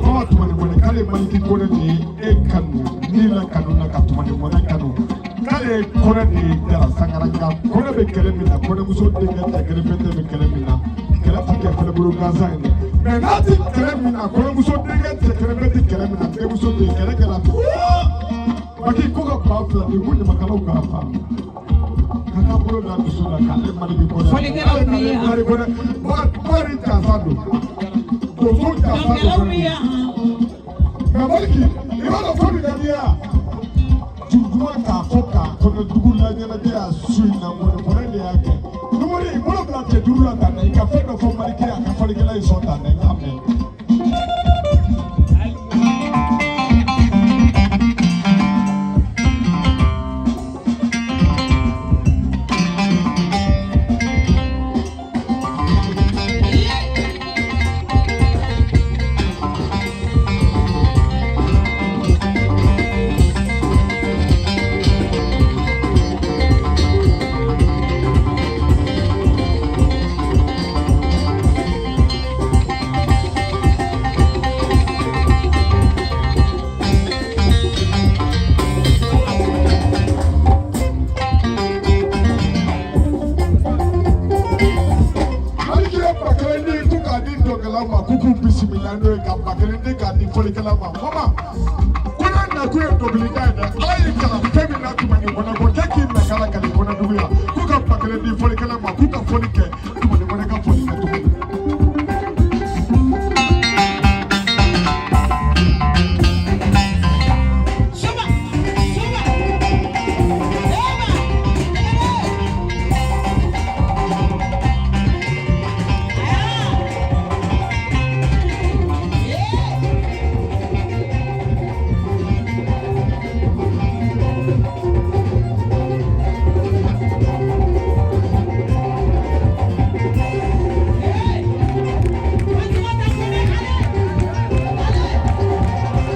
Mama Tumani Mɔnɛ k'ale Maliki Kɔnɛ de ye e kanu ni la kanu na ka Tumani Mɔnɛ kanu, k'ale Kɔnɛ de ye Jara Sangara, nka Kɔnɛ bɛ kɛlɛ min na, Kɔnɛmuso denkɛ cɛ kelen fɛn tɛ bɛ kɛlɛ min na, kɛlɛ ti kɛ fɛlɛbolo gansan ye dɛ, mɛ n'a ti kɛlɛ min na, Kɔnɛmuso denkɛ cɛ kelen fɛn ti kɛlɛ min na, denmuso tɛ kɛlɛ kɛra. Baki ko ka 2000 di ko ɲamakalaw k'a fa ka taa bolo da dusu la k'ale Maliki Kɔnɛ. Fɔlikɛlaw bɛ yan. Bakari Kɔnɛ, Bakari jansa don, donso jansa Dɔnkɛlaw don. bɛ yan. Mɛ Maliki, i b'a dɔn fɛn min ka di ye wa? Juru k'a fɔ k'a kɔnɔ dugu la ɲɛnajɛ y'a su in na, mɔnɛ mɔnɛ de y'a kɛ. Numori i bolo bila cɛ duuru la tan na, i ka fɛn dɔ fɔ Maliki ye, a ka fɔlikɛla ye sɔn tan na, i k'a mɛn. Maliki ye 1000 di ko k'a di dɔnkɛlaw ma k'u k'u bisimila n'o ye, ka 1000 di k'a di fɔlikɛlaw ma. Mama ko n'a nakun ye dɔnkilida ye dɛ, Ala y'i kalan fɛn min na Tumani Mɔnɛ ko k'e k'i nakala ka nin Kɔnɛ dugu yan, k'u ka 1000 di fɔlikɛlaw ma k'u ka fɔli kɛ Tumani Mɔnɛ ka fɔli kɛ cogo min. Suba, suba. Eba, ebe. Ah. Yeah. Hey. Fatumata Kone, ale. Ale. Ale.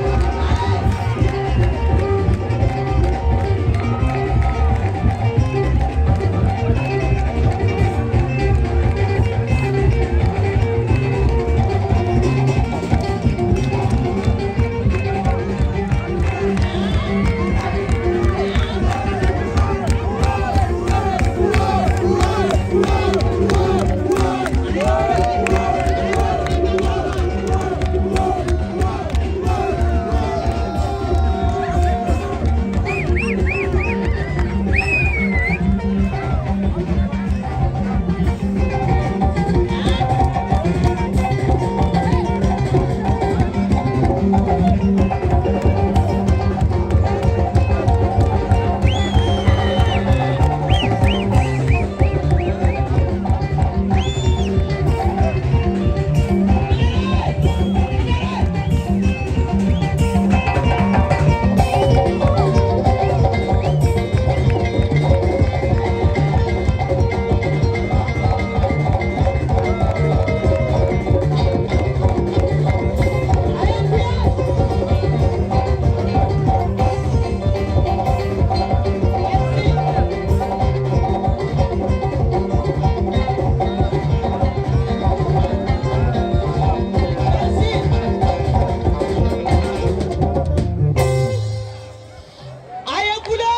A ye kule.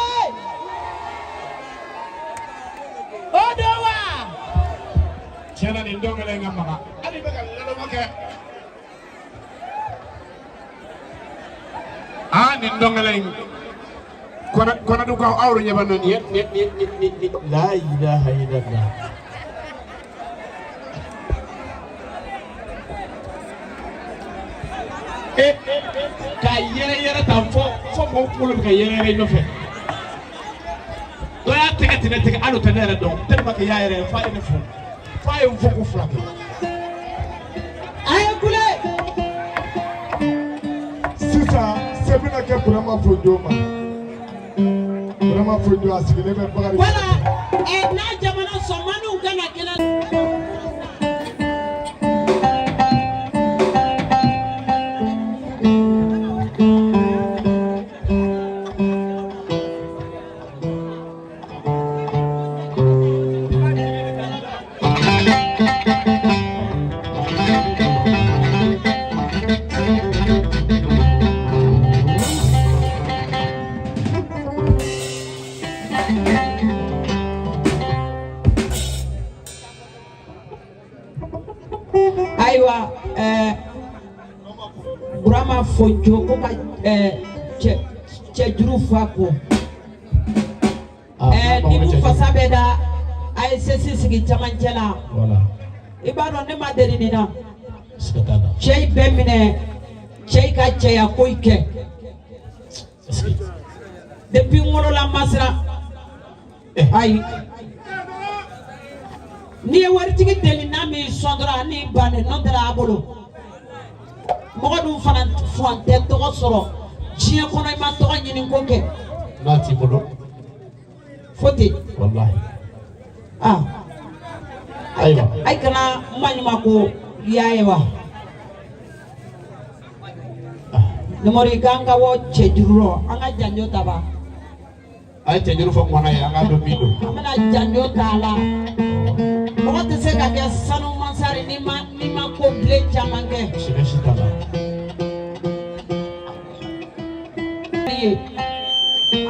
O don wa. Tiɲɛna nin dɔnkɛla in ka maga hali bɛ ka ladɔn kɛ. Aa, nin dɔnkɛla in kɔnɔdukaw, aw ɲɛ bɛ na nin ye nin nin nin nin la ilaha illallah. E k'a yɛrɛ yɛrɛ tan fo fo mɔgɔw kunkolo bɛ ka yɛrɛ yɛrɛ i nɔfɛ. Dɔ y'a tɛgɛ tigɛ tigɛ, hali o tɛ ne yɛrɛ dɔn tellement que i y'a yɛrɛ ye f'a ye ne fo, f'a ye n fo ko fila kɛ. A ye kule. Sisan se bɛna kɛ Burama Fojo ma. Burama Fojo a sigilen bɛ Bakari. Wala ɛ n'a jamana sɔnmaniw kana kɛnɛ. Ayiwa Burama Fojo ko ka cɛjuru fa ko ni mun fasa bɛ da a ye sesi sigi camancɛ la. I b'a dɔn ne ma deli nin na. Cɛ in bɛɛ minɛ, cɛ in ka cɛya ko in kɛ. Depuis n wolola n ma siran. Ayi, n'i ye waritigi deli n'a m'i sɔn dɔrɔn a n'i bannen n'o tɛ a bolo. Mɔgɔ dun fana fuwan tɛ tɔgɔ sɔrɔ diɲɛ kɔnɔ, i ma tɔgɔ ɲini ko kɛ. N'a t'i bolo. Fo ten. Walahi. Ah. Ayiwa. Ayi kana maɲuman ko y'a ye wa. Namori k'an ka bɔ cɛjuru rɔ, an ka janjo ta ba. A ye cɛjuru fɔ ŋɔnɔ ye, an k'a dɔn min don. An bɛna janjo ta a la. Mɔgɔ tɛ se ka kɛ sanu mansari n'i ma ko bilen caman kɛ. Siga si t'a la.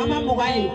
An ma mugan ye.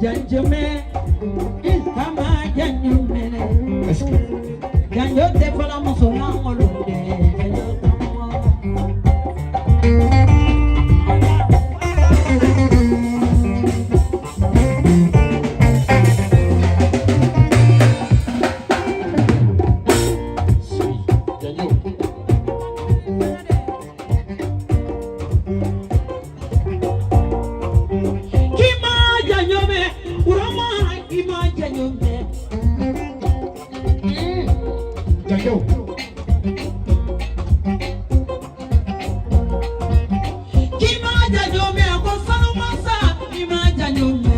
Janjome, kama janjome, janjo te fala muso langolo de janjo kama. Janjo. Kima janjome, urama kima janjome. Janjo. Kima janjome, ko sanu masa kima janjome.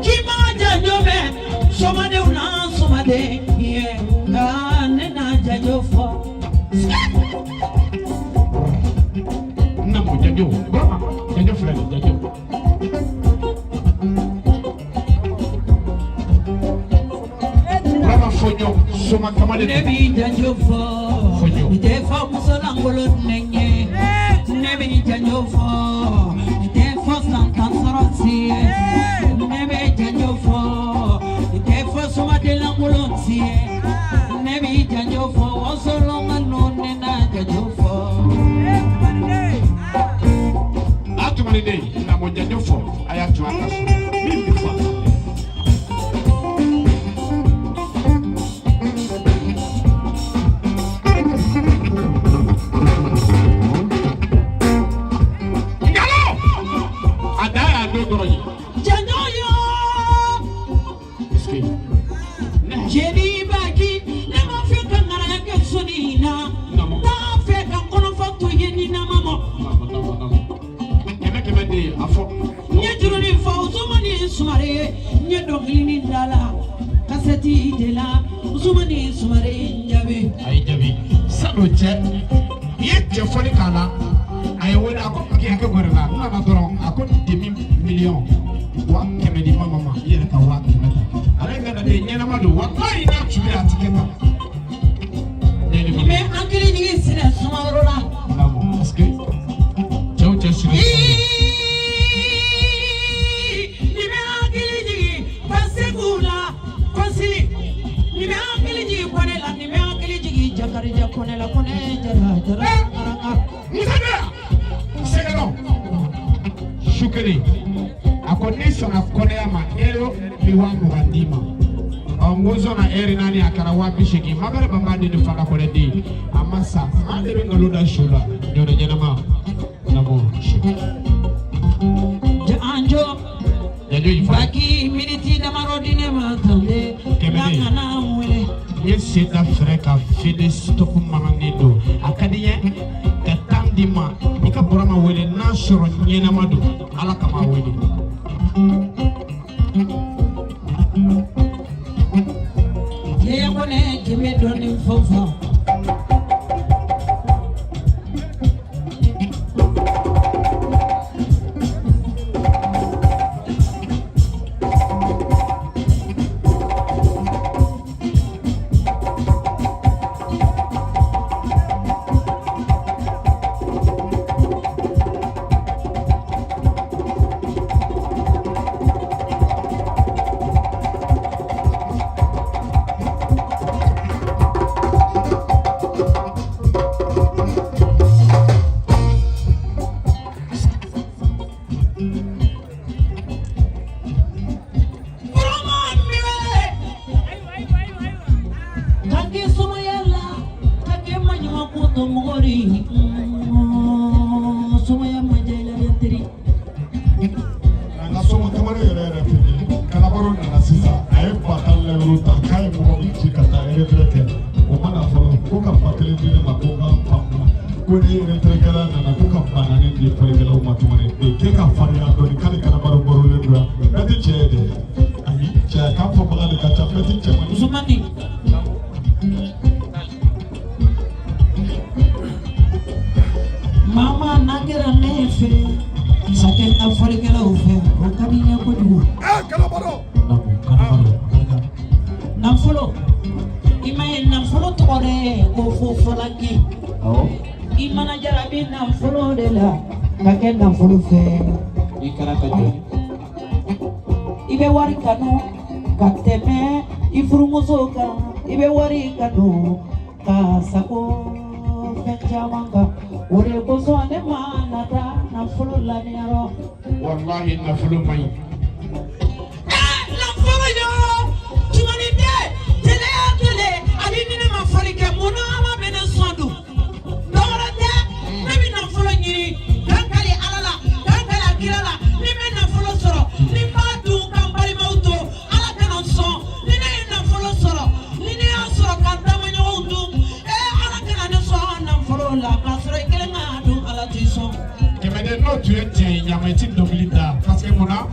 Kima janjome, somadenw na somaden ye, nka ne na janjo fɔ. Namo janjo. Burama janjo filɛ nin janjo. Burama Fojo soma kamalen. Ne b'i janjo fɔ. Fojo. I tɛ fɔ muso lankolon nɛgɛ. Ne b'i janjo fɔ. I tɛ fɔ santan sɔrɔ si ye. Ne bɛ janjo fɔ. I tɛ fɔ somaden lankolon si ye. Ne b'i janjo fɔ. Wasolon ka nɔ ne na janjo fɔ. A tumani den namo janjo fɔ a y'a to a ka so min bɛ fɔ a kan. Nkalon! A dan y'a don dɔrɔn ye. Janjo yo. Est-ce que ne Jeli baki ne ma fɛ ka ŋanaya kɛ sɔnni na. Namo. T'a fɛ ka kɔnɔfɔ to ye ni na ma mɔ. Namo namo namo. Kɛmɛ kɛmɛ de ye a fɔ. N ye juru ni fɔ Usumani Sumare ye, n ye dɔnkili ni da la kasɛti de la Usumani Sumare ye n jaabi. A y'i jaabi san'o cɛ i ye cɛ fɔli k'a la a ye wele a ko k'i hakɛ gɛrɛ la n nana dɔrɔn a ko demi miliyɔn 100,000 di mama ma i yɛrɛ ka 100,000 ta ale ka na den ɲɛnama don walayi n'a tun bɛ a ti kɛ tan. N bɛ hakili jigin sinɛ jara jara aranga. Musa bɛ yan sɛgɛnɔ su kelen a ko n'i sɔnna kɔnɛya ma ero bi 20,000 d'i ma. Ɔ n ko n sɔnna ɛri naani a kɛra 80,000. Mabɛrɛ banba den ni fada kɔnɛ den a ma sa maa de bɛ nkalon da su la ɲɔnɔ ɲɛnama namo. Janjo. Janjo y'i fa. Baki miniti damadɔ di ne ma tande. Kɛmɛ de. N'a kana n wele. N ye sen da fɛrɛ ka fele stɔku mananen don a ka di n ye ka tan di ma i ka Burama wele n'a sɔrɔ ɲɛnama don Ala kama a wele. Yaya Kone kɛmɛ dɔɔni fɔfɔ. Burama mi wele. Ka kɛ sumaya la, ka kɛ maɲuman ko to mɔgɔ di. Sumaya ma diya i la dɛ teri. An ka sɔmɔ tamaro yɛrɛ yɛrɛ fɛ kalabaro nana sisan a ye 10,000 lɛrɛ ta k'a ye mɔgɔ min ci ka taa retraite kɛ o ma na fɔlɔ ko ka 1000 di ne ma ko n ka faamuya ko ni retraite nana ko ka 40,000 di fɔlikɛlaw ma tuguni k'e ka farinya dɔɔni k'ale kalabaro barolen don yan bɛɛ tɛ cɛ ye dɛ ayi cɛ k'a fɔbaga de ka ca bɛɛ tɛ cɛ man di. Usumani. Mama n'a kɛra ne fɛ, sakɛ n ka fɔlikɛlaw fɛ, o ka di n ye kojugu. Kalabaro. Namo, kalabaro, barika. Nafolo, i ma ye nafolo tɔgɔ dɛ, ko fo fɔlaki. Awɔ. I mana jarabi nafolo de la, ka kɛ nafolo fɛ. I kɛra ka jɔ. I bɛ wari kanu ka tɛmɛ i furumuso kan, i bɛ wari kanu ka sago fɛn caman kan. O de kosɔn ne ma nata nafolo lamiyɔrɔ. Walahi nafolo man ɲi. Nafolo yo, tumani tɛ, tɛlɛya tɛlɛ, ani ni ne ma fɔli kɛ, mun na Ala bɛ ne sɔn dun? Dɔwɛrɛ tɛ, ne bɛ nafolo ɲini, k'an kali Ala la, k'an kali a kira la, ni n bɛ nafolo sɔrɔ, ni n b'a dun ka n balimaw to, Ala kana n sɔn. Ni ne ye nafolo sɔrɔ, ni ne y'a sɔrɔ ka n taamaɲɔgɔnw dun, ee Ala kana ne sɔn nafolo la, k'a sɔrɔ i kelen k'a dun, Ala t'i sɔn. Kɛmɛden n'o tun ye tiɲɛ ye ɲama i ti dɔnkili da parce que mun na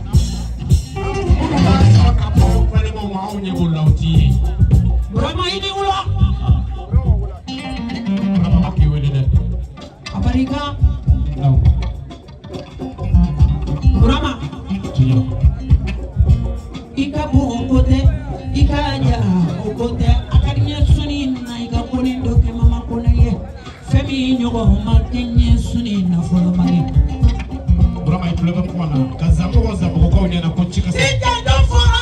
minnu b'a sɔrɔ ka bɔ balimaw ma anw ɲɛ b'o la o t'i ye. Burama i ni wula. Burama ma k'i wele dɛ. A barika. Naamu. Burama. Tiɲɛ. I ka bon o ko tɛ, i ka ja o ko tɛ, a ka di n ye suni in na i ka koni dɔ kɛ Mama Kone ye, fɛn min ɲɔgɔn ma kɛ n ye suni nafolo ma ye. Burama i tulo bɛ kuma na ka zanmɔgɔ zanmɔgɔkaw ɲɛna ko ci ka Ni se. janjo fɔra,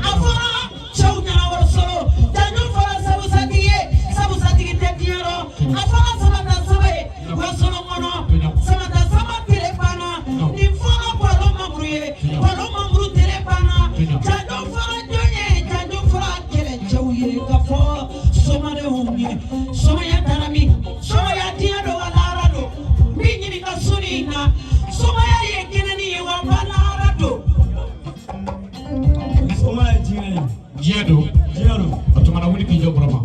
a fɔra cɛw ɲɛna wɔlɔsɔrɔ, janjo fɔra sabusatigi ye, sabusatigi tɛ diɲɛ rɔ, a fɔra sabata saba ye, wɔlɔsɔrɔ kɔnɔ, sabata saba tele banna, nin fɔra balo mamuru ye, balo mamuru tele banna, janjo fɔra jɔn ye, janjo fɔra kɛlɛcɛw ye, ka fɔ somadenw ye, somaya taara min, somaya diɲɛ don wa lahara don, n b'i ɲininka suni in na, somaya ye kɛnɛni ye wa ba lahara don. Soma ye diɲɛ ye. Diɲɛ don. Diɲɛ don. O tuma na wuli k'i jɔ Burama.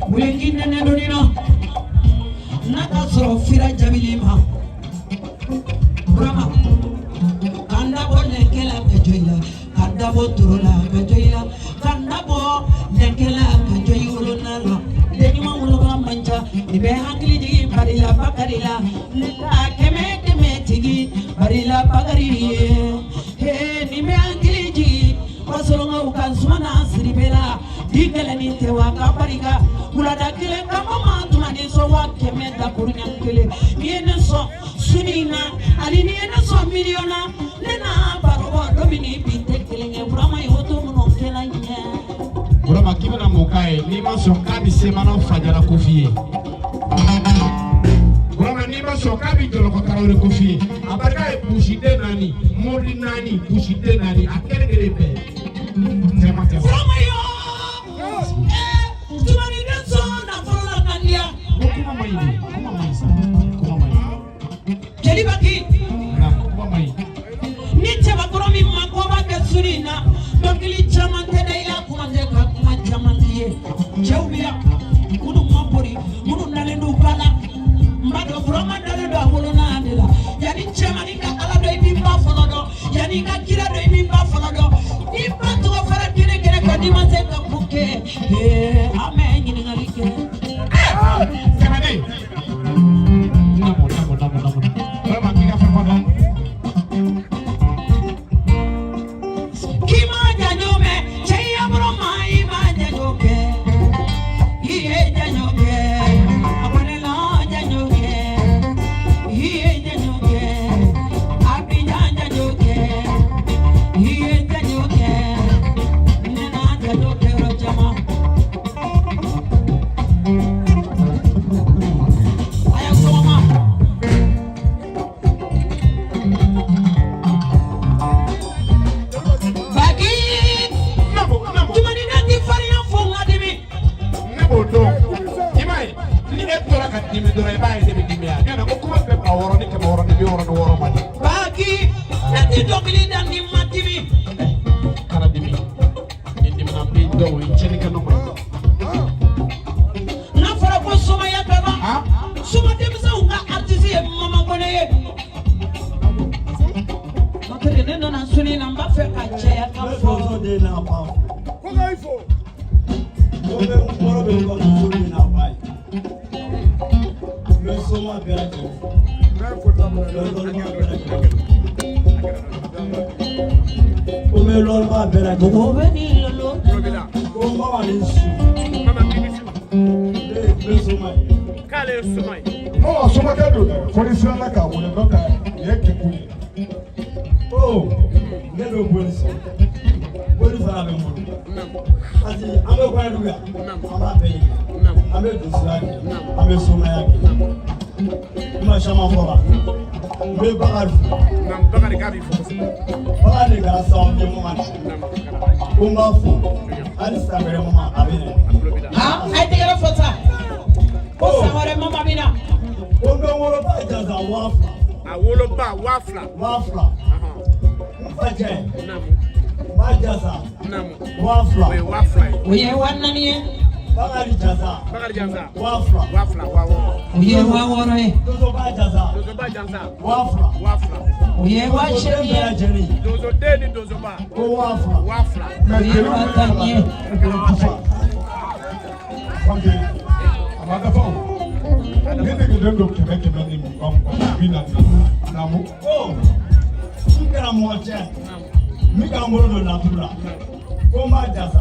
Wulenki nɛnɛ donni na n'a ka sɔrɔ fira jabili ma Burama k'an dabɔ lɛnkɛ la ka jɔ i la k'an dabɔ toro la ka jɔ i la k'an dabɔ lɛnkɛ la ka jɔ i wolona la den ɲuman woloba man ca i bɛ hakili jigin Barila Bakari la ne la kɛmɛ kɛmɛ tigi Barila Bakari ye he nin bɛ hakili jigin Wasolonkaw ka Sumana Sidibe la di gɛlɛnnin tɛ wa ka barika wulada kelen kama ma tuma ni sɔn wa kɛmɛ dakuruɲɛ kelen n'i ye ne sɔn suni in na ani n'i ye ne sɔn miliyɔn na ne na baro bɔ don min ni bi tɛ kelen ye Burama ye woto minnu kɛla ɲɛ. Burama k'i bɛna mun k'a ye n'i ma sɔn k'a bɛ semana fajara ko f'i ye. Tarawele Kofi ye. A barika ye busiden 4, mobili 4, busiden 4, a kelen kelen bɛɛ. Cɛman tɛ. Burama yo tumani den sɔn nafolo la kandiya. Ko kuma ma ɲi dɛ, kuma ma ɲi sa, kuma ma ɲi. Jeliba k'i. Naamu, kuma ma ɲi. Ni cɛbakɔrɔ min ma koba kɛ suri in na, dɔnkili caman tɛ da i la, kuma tɛ ka kuma caman t'i ye. Cɛw bɛ yan minnu ma bori, minnu dalen don ba la, n b'a dɔn Burama dalen don a wolona de la. Yanni cɛmannin ka Ala dɔn, i b'i ba fɔlɔ dɔn. Yanni i ka kira dɔn, i b'i ba fɔlɔ dɔn. N'i ba tɔgɔ fɔra kelen kelen kan, n'i ma se ka ko kɛ, ee, an bɛ ɲininkali kɛ. Sɛbɛden. Naamu, naamu, naamu, naamu. Vraiment k'i ka fɛn fɔ dɔn. K'i ma jajo mɛn, cɛ ya Burama, i ma jajo kɛ. I ye jajo kɛ, a ko ne la jajo kɛ. I ye jajo kɛ, Abidjan jajo kɛ. I ye jajo kɛ, ne na jajo kɛ yɔrɔ caman. A y'a sɔgɔma. Baki. Naamu, naamu. Tumani ne ti farinya fo n ka dimi. Ne b'o dɔn. I m'a ye, ni e tora ka dimi dɔrɔn, i b'a ye ne bɛ dimi yan. Ɲɔntɛ ko kuma bɛ 6 ni 660 ma di. Baki, ne ti dɔnkili da ni ma dimi. Kana dimi. Ni dimina n b'i dɔn, o ye tiɲɛnikɛ nɔ ye. N'a fɔra ko somaya ka ban, Ah. soma denmisɛnw ka artiste ye Mama Kone ye. N'o tɛ, ne nana suni na, n b'a fɛ ka cɛya ka fɔ. Ko ka i fo. N bɛ foli la. Mɔgɔw bɛ ni lolo nana. Mama somakɛ don dɛ, fo ni siranna k'a wele, n'o tɛ nin ye kɛkun ye. Ne bɛ boli sɔn, boli fana bɛ n bolo, parce que an bɛ kɔɲɔdugu yan, an b'a bɛɛ ɲini, an bɛ donsoya kɛ, an bɛ somaya kɛ. Kuma caman fɔra, n bɛ Bakari fo. Bakari de kɛra sababu ye mama na, ko n b'a fo hali san wɛrɛ mama a bɛ na. Han, a ye tɛgɛrɛ fɔ sa. Ko san wɛrɛ mama bɛ na. Ko n bɛ n woloba jasa 2000. A woloba 2000. 2000. N facɛ n b'a jasa 2000. O ye 2000 ye. O ye 4000 ye. Bakari jasa Bakari Jansa. 2000. 2000, 6000. O ye 6000 ye. Donsoba jasa Donsoba Jansa. 2000. 2000. O ye 8000 Bɛɛ ye. lajɛlen Donsoden ni donsoba. ko 2000. 2000. Mɛ O ye jeliw 10,000 ye. tufa. Parce que a ma dafa o. Ni degeden don 100 100 ni 20 20 40 naamu. Ko n karamɔgɔ cɛ min k'an bolo don laturu la, ko n b'a jasa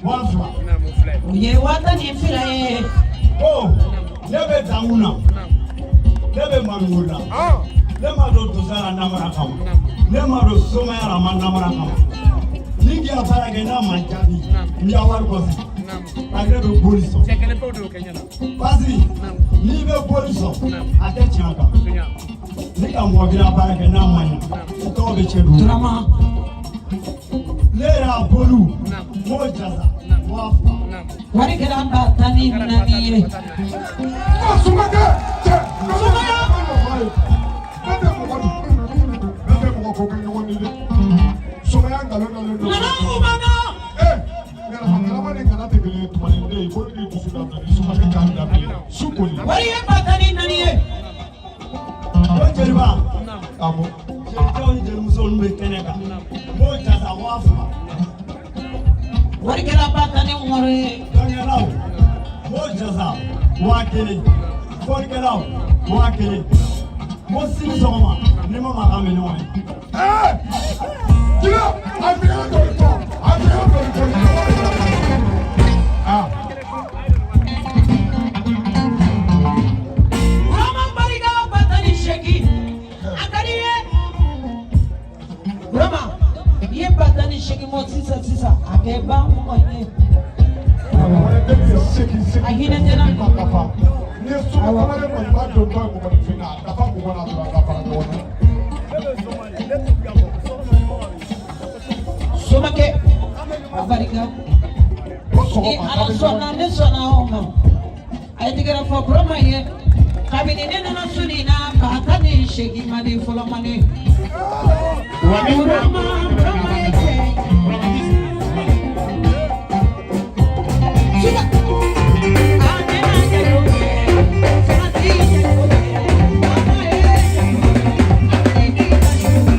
2000. Naamu filɛ. O ye 12,000 ye. Ko ne bɛ dankun na, ne bɛ maninko la, ne ma don donsoya la namara kama, ne ma don somaya la ma namara kama. Ni k'i ka baara kɛ n'a ma jaabi, n b'i ka wari kɔsegin. Parce que ne bɛ boli sɔn. Cɛ kelen pewu de y'o kɛ ɲɛna. Parce que n'i bɛ boli sɔn, a tɛ tiɲɛ kan. Tiɲɛ. Ni ka mɔgɔ kelen ka baara kɛ n'a ma ɲɛ, i tɔgɔ bɛ tiɲɛ dugu. Turama. Ne yɛrɛ a boliw, n b'o jasa 2000. Wari kɛra 14,000 ye. Ko somakɛ cɛ. Somaya. Ne tɛ mɔgɔ dun. Ne tɛ mɔgɔ ko kɛ ɲɔgɔn ni dɛ. Somaya nkalon dalen don. Nana Umana. Ee, galama galama ni gala tɛ kelen ye, tumani den ye, ko ne k'i dusu dabila ni somakɛ k'a dabila su koli. Wari ye 14,000 ye. Ko jeliba. Awɔ. Jelicɛw ni jelimusow bɛ kɛnɛ kan, n b'o jasa 2000. Wari kɛra 16,000 ye. Dɔnkɛlaw, n b'o jasa 1000. Fɔlikɛlaw 1000. Ko sini sɔgɔma ni ma maa k'an bɛ ɲɔgɔn ye. Ee, jeliba, a tɛgɛrɛ dɔ bɛ fɔ, a tɛgɛrɛ dɔ bɛ fɔ. Ah. Burama barika 18,000. A ka di i ye. Burama, i ye 18,000 bɔ sisan sisan, a bɛ ban mɔgɔ ye. A hinɛ tɛ n na. Ni ye so Kamalen kɔni b'a dontɔ ye mɔgɔninfin na, a nafa mɔgɔ la dɔrɔn a ka fara ɲɔgɔn na. Somakɛ a barika. Ko Ni sɔgɔma Ala k'a bɛ sɔnna, ɲɔgɔn ne sɔnna o ma. A ye tigɛrɛ fɔ Burama ye. Kabini ne nana suni na 1080 ma di fɔlɔ ma ne. Wa ni Burama, Burama ye cɛ ye. Suba. A ne na jago kɛ, Faransi jago kɛ, Mama ye jago kɛ, Afiriki jago kɛ.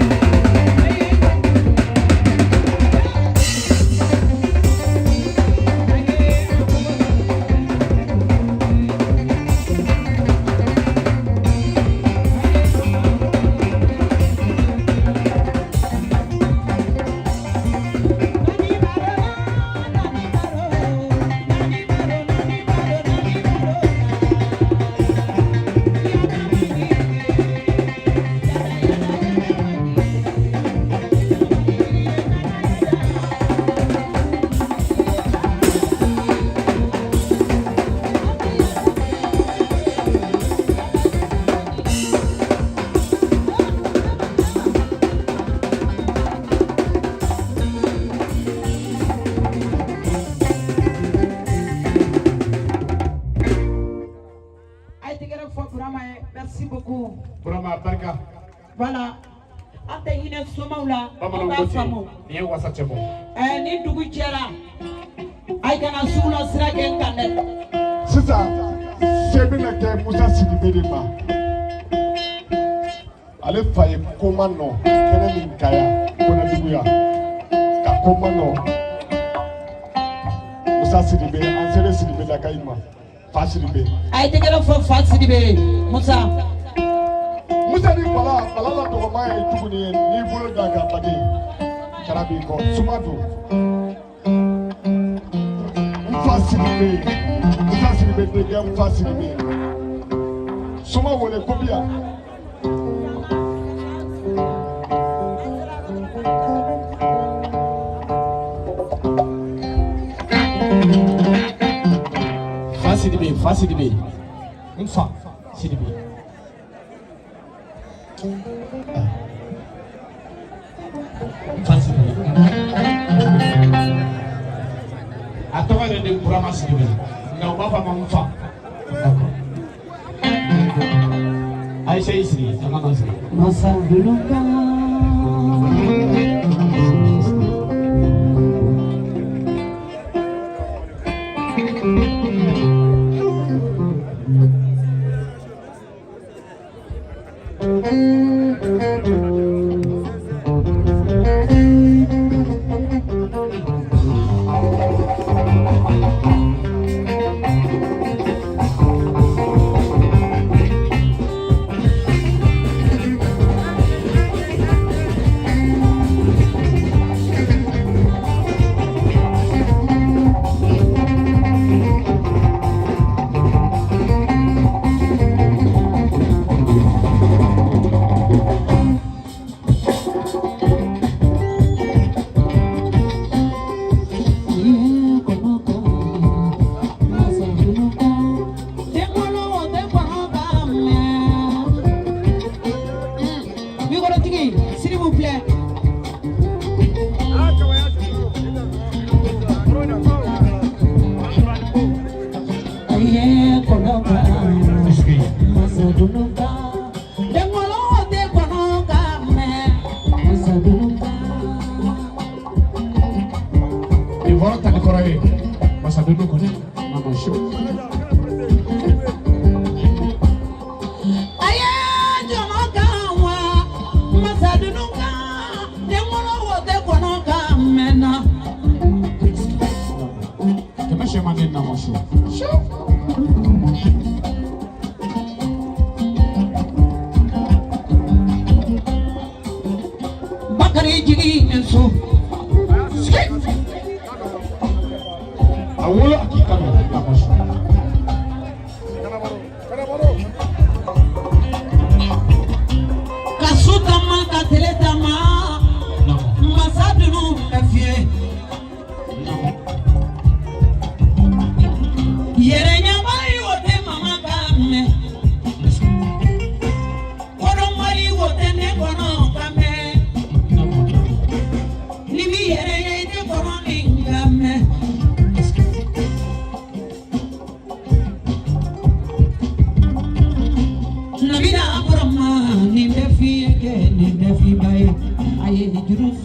A ye tɛgɛrɛ fɔ Burama ye. Merci beaucoup. Burama barika. Voilà. An tɛ hinɛ somaw la. An Bamananw b'a ko ten, faamu. nin ye wasa cɛ bɔ. Ɛɛ, ni dugu jɛra, a ye kana sugu la sira kɛ n kan dɛ. Sisan se bɛna kɛ Musa Sidibe de ma. Ale fa ye koma nɔ kɛnɛ min ka yan Kɔnɛdugu yan ka koma nɔ. Musa Sidibe, an selen Sidibe la ka i ma fa Sidibe. A ye tɛgɛrɛ fɔ fa Sidibe ye. Musa. Musa ni Bala, Bala la dɔgɔma ye tuguni ye, n'i bolo da ka baden kara b'i kɔ suma don. N fa Sidibe, Musa Sidibe denkɛ, n fa Sidibe. Suma wele ko bi yan. Fa Sidibe, fa Sidibe, n fa Sidibe. N fa Sidibe. A tɔgɔ yɛrɛ de ye Burama Sidibe, nka u b'a fɔ a ma n fa. D'accord. Ayisa y'i sigi, an ka na sigi. Masa Buluka.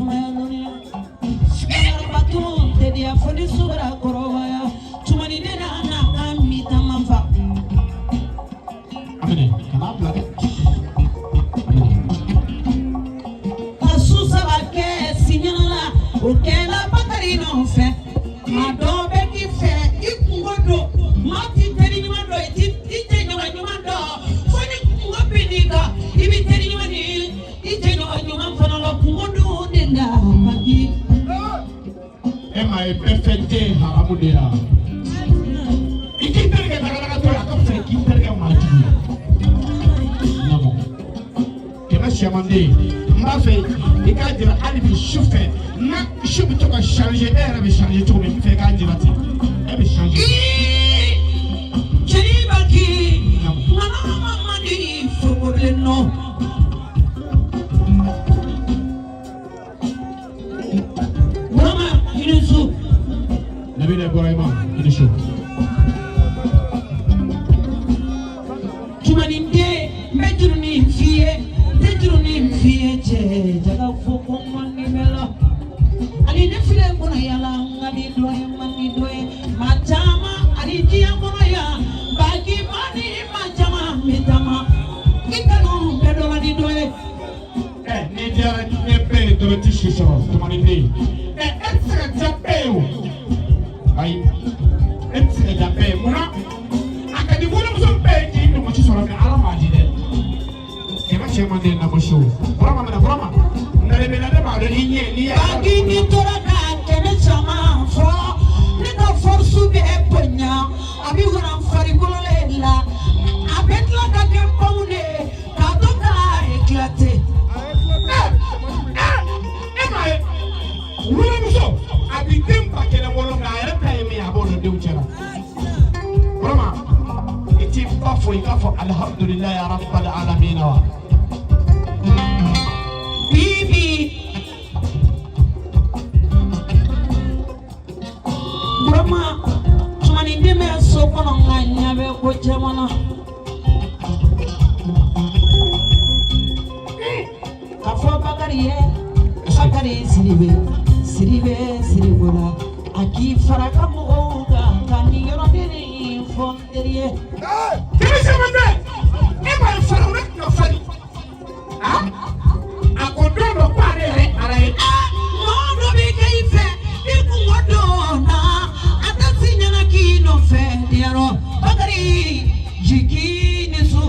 sumaya dɔnniya Sumayarabatu tɛ diya fo ni subara kɔrɔbaya Tumani ne nana ka mi tama fa A minɛ, kana bila dɛ. A minɛ. Ka su saba kɛ siɲɛna la o kɛla Bakari nɔfɛ maa dɔ bɛ k'i fɛ i kungo don maa t'i teri ɲuman dɔn i t'i i jɛɲɔgɔn ɲuman dɔn fo ni kungo binn'i kan i b'i teri ɲuman ni i jɛɲɔgɔn ɲuman fana lɔn kungo dun de la ka di. E m'a ye bɛɛ fɛn tɛ yen haramu de la. I k'i terikɛ tagalagatɔ ye, a ka fisa i k'i terikɛ maa jugu ye. Naamu. Kɛmɛ sɛmanden, n b'a fɛ i k'a jira hali bi su fɛ na su bɛ to ka changer, e yɛrɛ bɛ changer cogo min, n fɛ i k'a jira ten. E bɛ changer. Jeliba k'i ŋana mamadi fogobilen nɔ. Burama i ni su. Nabila Ibrahima, i ni su. Tumaniden n bɛ jurunin f'i ye n tɛ jurunin f'i ye cɛ jaga fo ko man di bɛ la. Ani ne filɛ kɔnɔ yala n ka di dɔ ye man di dɔ ye maa caman ani diɲɛ kɔnɔ yan baki ma ni maa caman bɛ taama i kanu bɛɛ dɔ la ni dɔ ye. Ɛ n'i diyara diɲɛ bɛɛ ye dɔrɔn i ti si sɔrɔ tumaniden. Ɛ e tɛ se ka diya bɛɛ ye o. Ayi, e tɛ se ka diya bɛɛ ye munna? A ka di wolomuso bɛɛ ye k'i ɲɔgɔnsi sɔrɔ mɛ Ala m'a di dɛ. Kɛmɛ sɛmanden na ko su. Burama minɛ Burama. Nalebela ne b'a dɔn i ɲɛ n'i y'a. Baki ni tora ka kɛmɛ caman fɔ ne ka force bɛ bonya a bɛ waran farikolo le la a bɛ tila ka kɛ baw de k'a to ka éclater. E m'a ye wolomuso a bi den ba kelen wolo nka a yɛrɛ ta ye min ye a b'o dɔn denw cɛ la. Burama i t'i ba fo i k'a fɔ alihamudulilayi rabbil alamina wa. Bibi Burama tumaniden bɛ so kɔnɔ nka ɲɛ bɛ ko caman na. K'a fɔ Bakari ye Bakari Sidibe Sidibe Siribola a k'i fara ka mɔgɔw kan ka nin yɔrɔnin fɔ n teri ye. Kɛmɛ sɛmanden e m'a ye farawuna tun ka farin a ko don dɔ ko ale yɛrɛ ye Ala ye. Mɔgɔ dɔ bɛ kɛ i fɛ i kungo donna a tɛ si ɲɛna k'i nɔfɛ diyarɔ Bakari jigin ni so.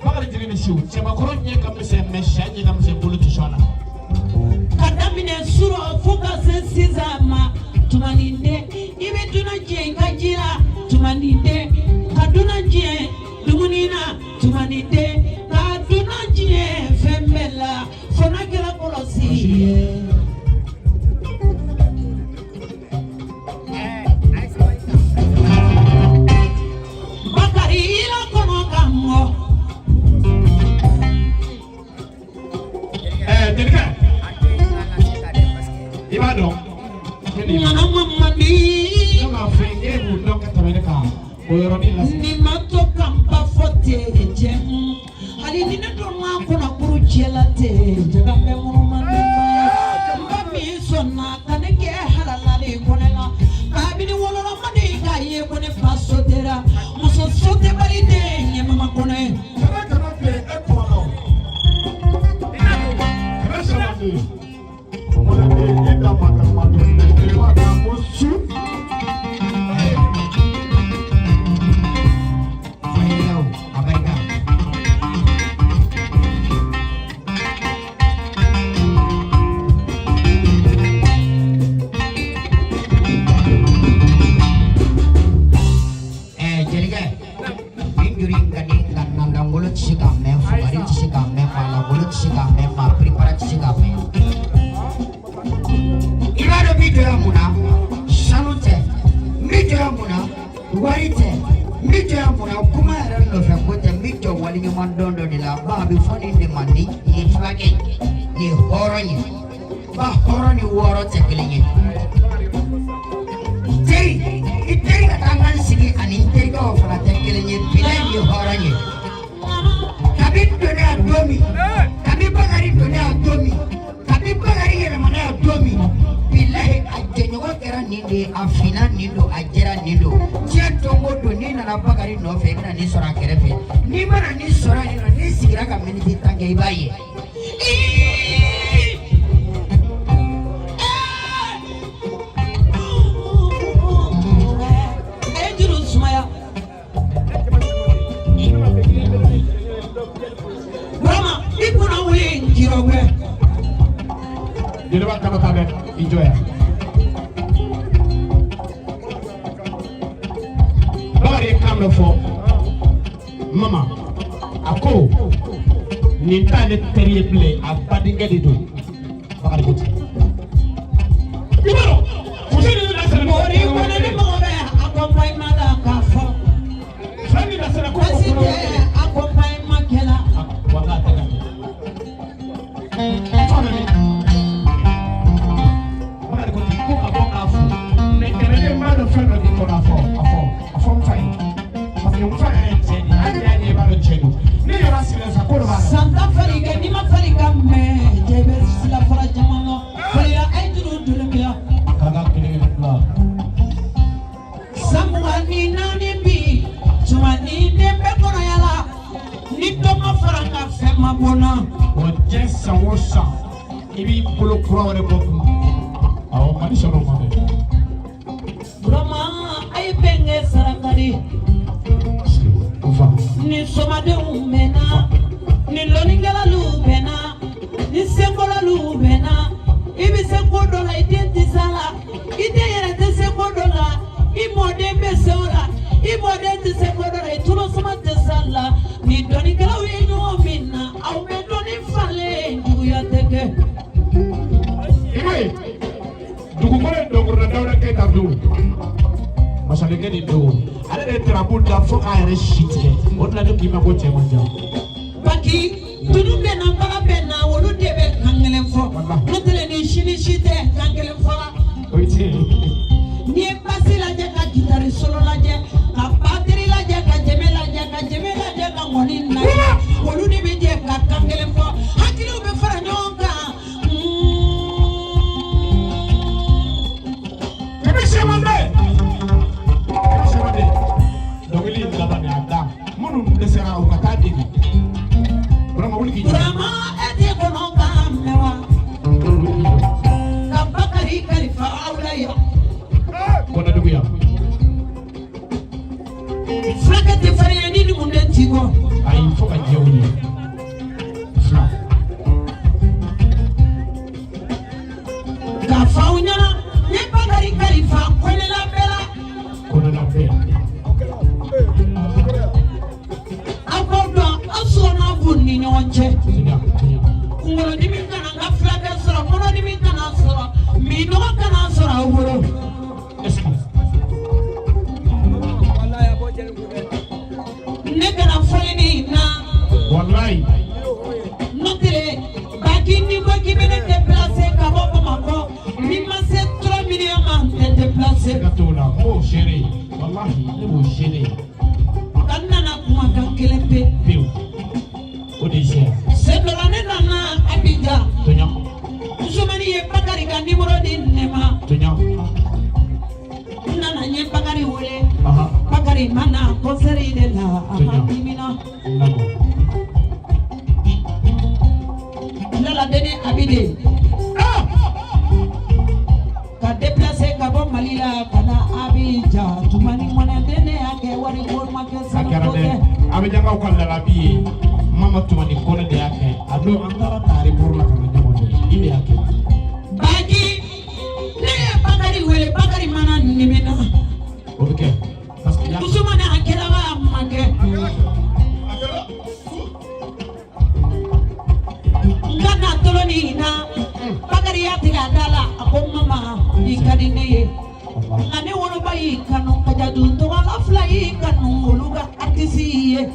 Bakari jigi ni su cɛbakɔrɔ ɲɛ ka misɛn mɛ sɛ ɲɛ ka misɛn bolo tɛ sɔn a la. Ka daminɛ surɔ fo ka se sisan ma tumaniden i bɛ dunan jɛ i ka ji la tumaniden ka dunan jɛ dumuni na tumaniden ka dunan jɛ fɛn bɛɛ la fo n'a kɛra kɔlɔsi ye. Bakari i la kɔnɔ ka mɔ. Ɛɛ jelikɛ i b'a dɔn ne de Ŋana mamadi. ne m'a fɔ e b'o dɔn ka tɛmɛ ne kan o yɔrɔnin la. Ni ma to ka n ba fɔ ten cɛ hali ni ne donna kɔnɔkuru cɛ la ten jaga bɛ ŋunuma ne ba ye n ba min sɔnna ka ne kɛ halalalen kɔnɛ la kabini wololɔmani k'a ye ko ne fa sotera muso sotebali den ɲɛmama kɔnɛ. Kɛmɛ kɛmɛ bɛ e kɔnɔ o. Kɛmɛ sɛmanden. O de bɛ i da ma ka ma dɔn i b'a dɔn ko su. Fɔlikɛlaw a barika. Ɛɛ jelikɛ nin juru in ka di nka nandangolo tɛ se k'a mɛn fugari tɛ se k'a mɛn maalangolo tɛ se k'a mɛn maa piripara tɛ se k'a mɛn. I b'a dɔn min jɔra mun na sanu tɛ min jɔra mun na wari tɛ min jɔra mun na kuma yɛrɛ nɔfɛ ko tɛ min jɔ waleɲuman dɔn dɔ de la ba a bɛ fɔ nin de ma ni nin ye fulakɛ ye nin ye hɔrɔn ye ba hɔrɔn ni wɔɔrɔ tɛ kelen ye. Teri i teri ka taa n ka n sigi ani n terikɛw fana tɛ kelen ye bilayi ye hɔrɔn ye. Kabi n donna yan don min kabi Bakari donna yan don min kabi Bakari yɛlɛmana yan yen, a finna nin don, a jɛra nin don. Diɲɛ don o don, n'i nana Bakari nɔfɛ, i bɛna nin sɔrɔ a kɛrɛfɛ. N'i mana nin sɔrɔ yen nɔ, n'i sigira ka miniti 10 kɛ, i b'a ye. A ye juru sumaya. Burama, i kunna wuli njirɔgbɛ. Jeliba kalo ta dɛ, i jɔ yan. Bakari ye kan dɔ fɔ mama, a ko nin t'ale teri ye bilen, a badenkɛ de don. Bakari ko ten. I b'a dɔn Fuseni ni Lasana Mori kɔnɛ ni mɔgɔ bɛ accompagnement la k'a fɔ. Fɛn ni Lasana ko Baasi tɛ accompagnement kɛla. Wala a tɛ ka kɛ. Fɔlɔ ni Bakari ko ten ko ka bɔ k'a fo mɛ kɛlɛden b'a dɔn fɛn dɔ b'i kɔnɔ, a fɔ a fɔ a fɔ n fa ye, parce que n fa yɛrɛ ye cɛ de ye, hali n'i y'a ye i b'a dɔn cɛ don. Ne yɛrɛ sigilen sisan ko dɔ b'a la. Santa farikɛ n'i ma fari ka mɛn, cɛ bɛ sila fara caman na. Fariya a ye juru donni bila. K'a ka kelen kelen bila. San 24 bi, tuma ni den bɛ kɔnɔya la, ni dɔ ma fara n ka fɛn ma bɔ n na. Wa diɲɛ san o san i b'i bolo kura wɛrɛ bɔ kun. Awɔ, Mali sɔrɔ o ma dɛ. Burama, a ye bɛn kɛ saraka de. O fa. Ni somadenw bɛnna, ni lɔnnikɛlalu bɛnna, ni senkolalu bɛnna, i bɛ se ko dɔ la, i den tɛ se a la, i den yɛrɛ tɛ se ko dɔ la, i mɔden bɛ se o la, i mɔden tɛ se ko dɔ la, i tulosoma tɛ se a la. Ni dɔnnikɛlaw ye ɲɔgɔn min na, aw bɛ dɔnni falen, juguya tɛ kɛ. I m'a ye dugukolo ye dɔnkɔrɔla Dawuda Keyita don, masakɛ nin don, ale de ye tarabu da fo k'a yɛrɛ si tigɛ. O de la ne k'i ma ko cɛ man jan. Baki tunu bɛ na, baga bɛ na, olu de bɛ kan kelen fɔ. N'o tɛ ni si ni si tɛ kan kelen fɔ la. O ye tiɲɛ ye. N'i ye basi lajɛ, ka gitari solo lajɛ, ka batiri lajɛ, ka jɛmɛ lajɛ, ka jɛmɛ lajɛ, ka ŋɔni lajɛ, olu de bɛ jɛ ka kan kelen fɔ. Hakiliw bɛ fara ɲɔgɔn kan. Kɛmɛ sɛman bɛ. Kɛmɛ sɛman bɛ. Dɔnkili in laban nin a da minnu dɛsɛra u ka taa degi. Burama wuli k'i jɔ. Burama, e tɛ kɔnɔ kan mɛn wa? Wuli k'i jɔ. Ka Bakari kalifa aw la yan. Kɔnɔdugu yan. Fulakɛ tɛ farinya ni numuden t'i kɔ. Ayi, fo ka diɲɛ wuli. Fila. K'a fɔ aw ɲɛna, n ye Bakari kalifa kɔnɛla bɛɛ la. Kɔnɔna bɛɛ. Aw k'aw dɔn, aw sɔnna b'u ni ɲɔgɔn cɛ. Tiɲɛ tiɲɛ. Kunkolodimi kana n ka fulakɛ sɔrɔ, kɔnɔdimi kana sɔrɔ, minɔgɔ kana sɔrɔ aw bolo. Est-ce que. Ne kana fɔli nin na. Walayi. N'o tɛ baki ni ko k'i bɛ ne déplacer ka bɔ Bamakɔ, ni ma se 3 millions ma, n tɛ déplacer. Siga t'o la, n b'o gérer. Walahi, ne b'o gérer. Ka n nana kumakan kelen pe. Pewu. O de ye sɛ. Sen dɔ la ne nana Abidjan. Toɲa. Musomani ye Bakari ka numéro di ne ma. Toɲa. N nana n ye Bakari wele. Ahan. Bakari ma na concert de la, a ma dimina. Naamu. Laladen Abide. Ka déplacer ka bɔ Mali la ka na Abidjan. Tumani mɔnɛ den ne y'a kɛ, wari ko ma kɛ, A sanu kɛra ko dɛ. tɛ. Abidjankaw ka lalabi ye. Mama Tumani Kɔnɛ de y'a kɛ. A don an taara taari buru la ka na ɲɔgɔn fɛ. I de y'a kɛ. Baki, ne ye Bakari wele, Bakari mana nimina. O bɛ kɛ. Parce que y'a. Musomani a kɛra wa a ma kɛ. N ka na toloni na, Bakari y'a tigɛ a da la, a ko mama, i ka di ne ye. Walahi. Nka ne woloba y'i kanu, Kajadu tɔgɔla fila y'i kanu, olu ka artiste ye.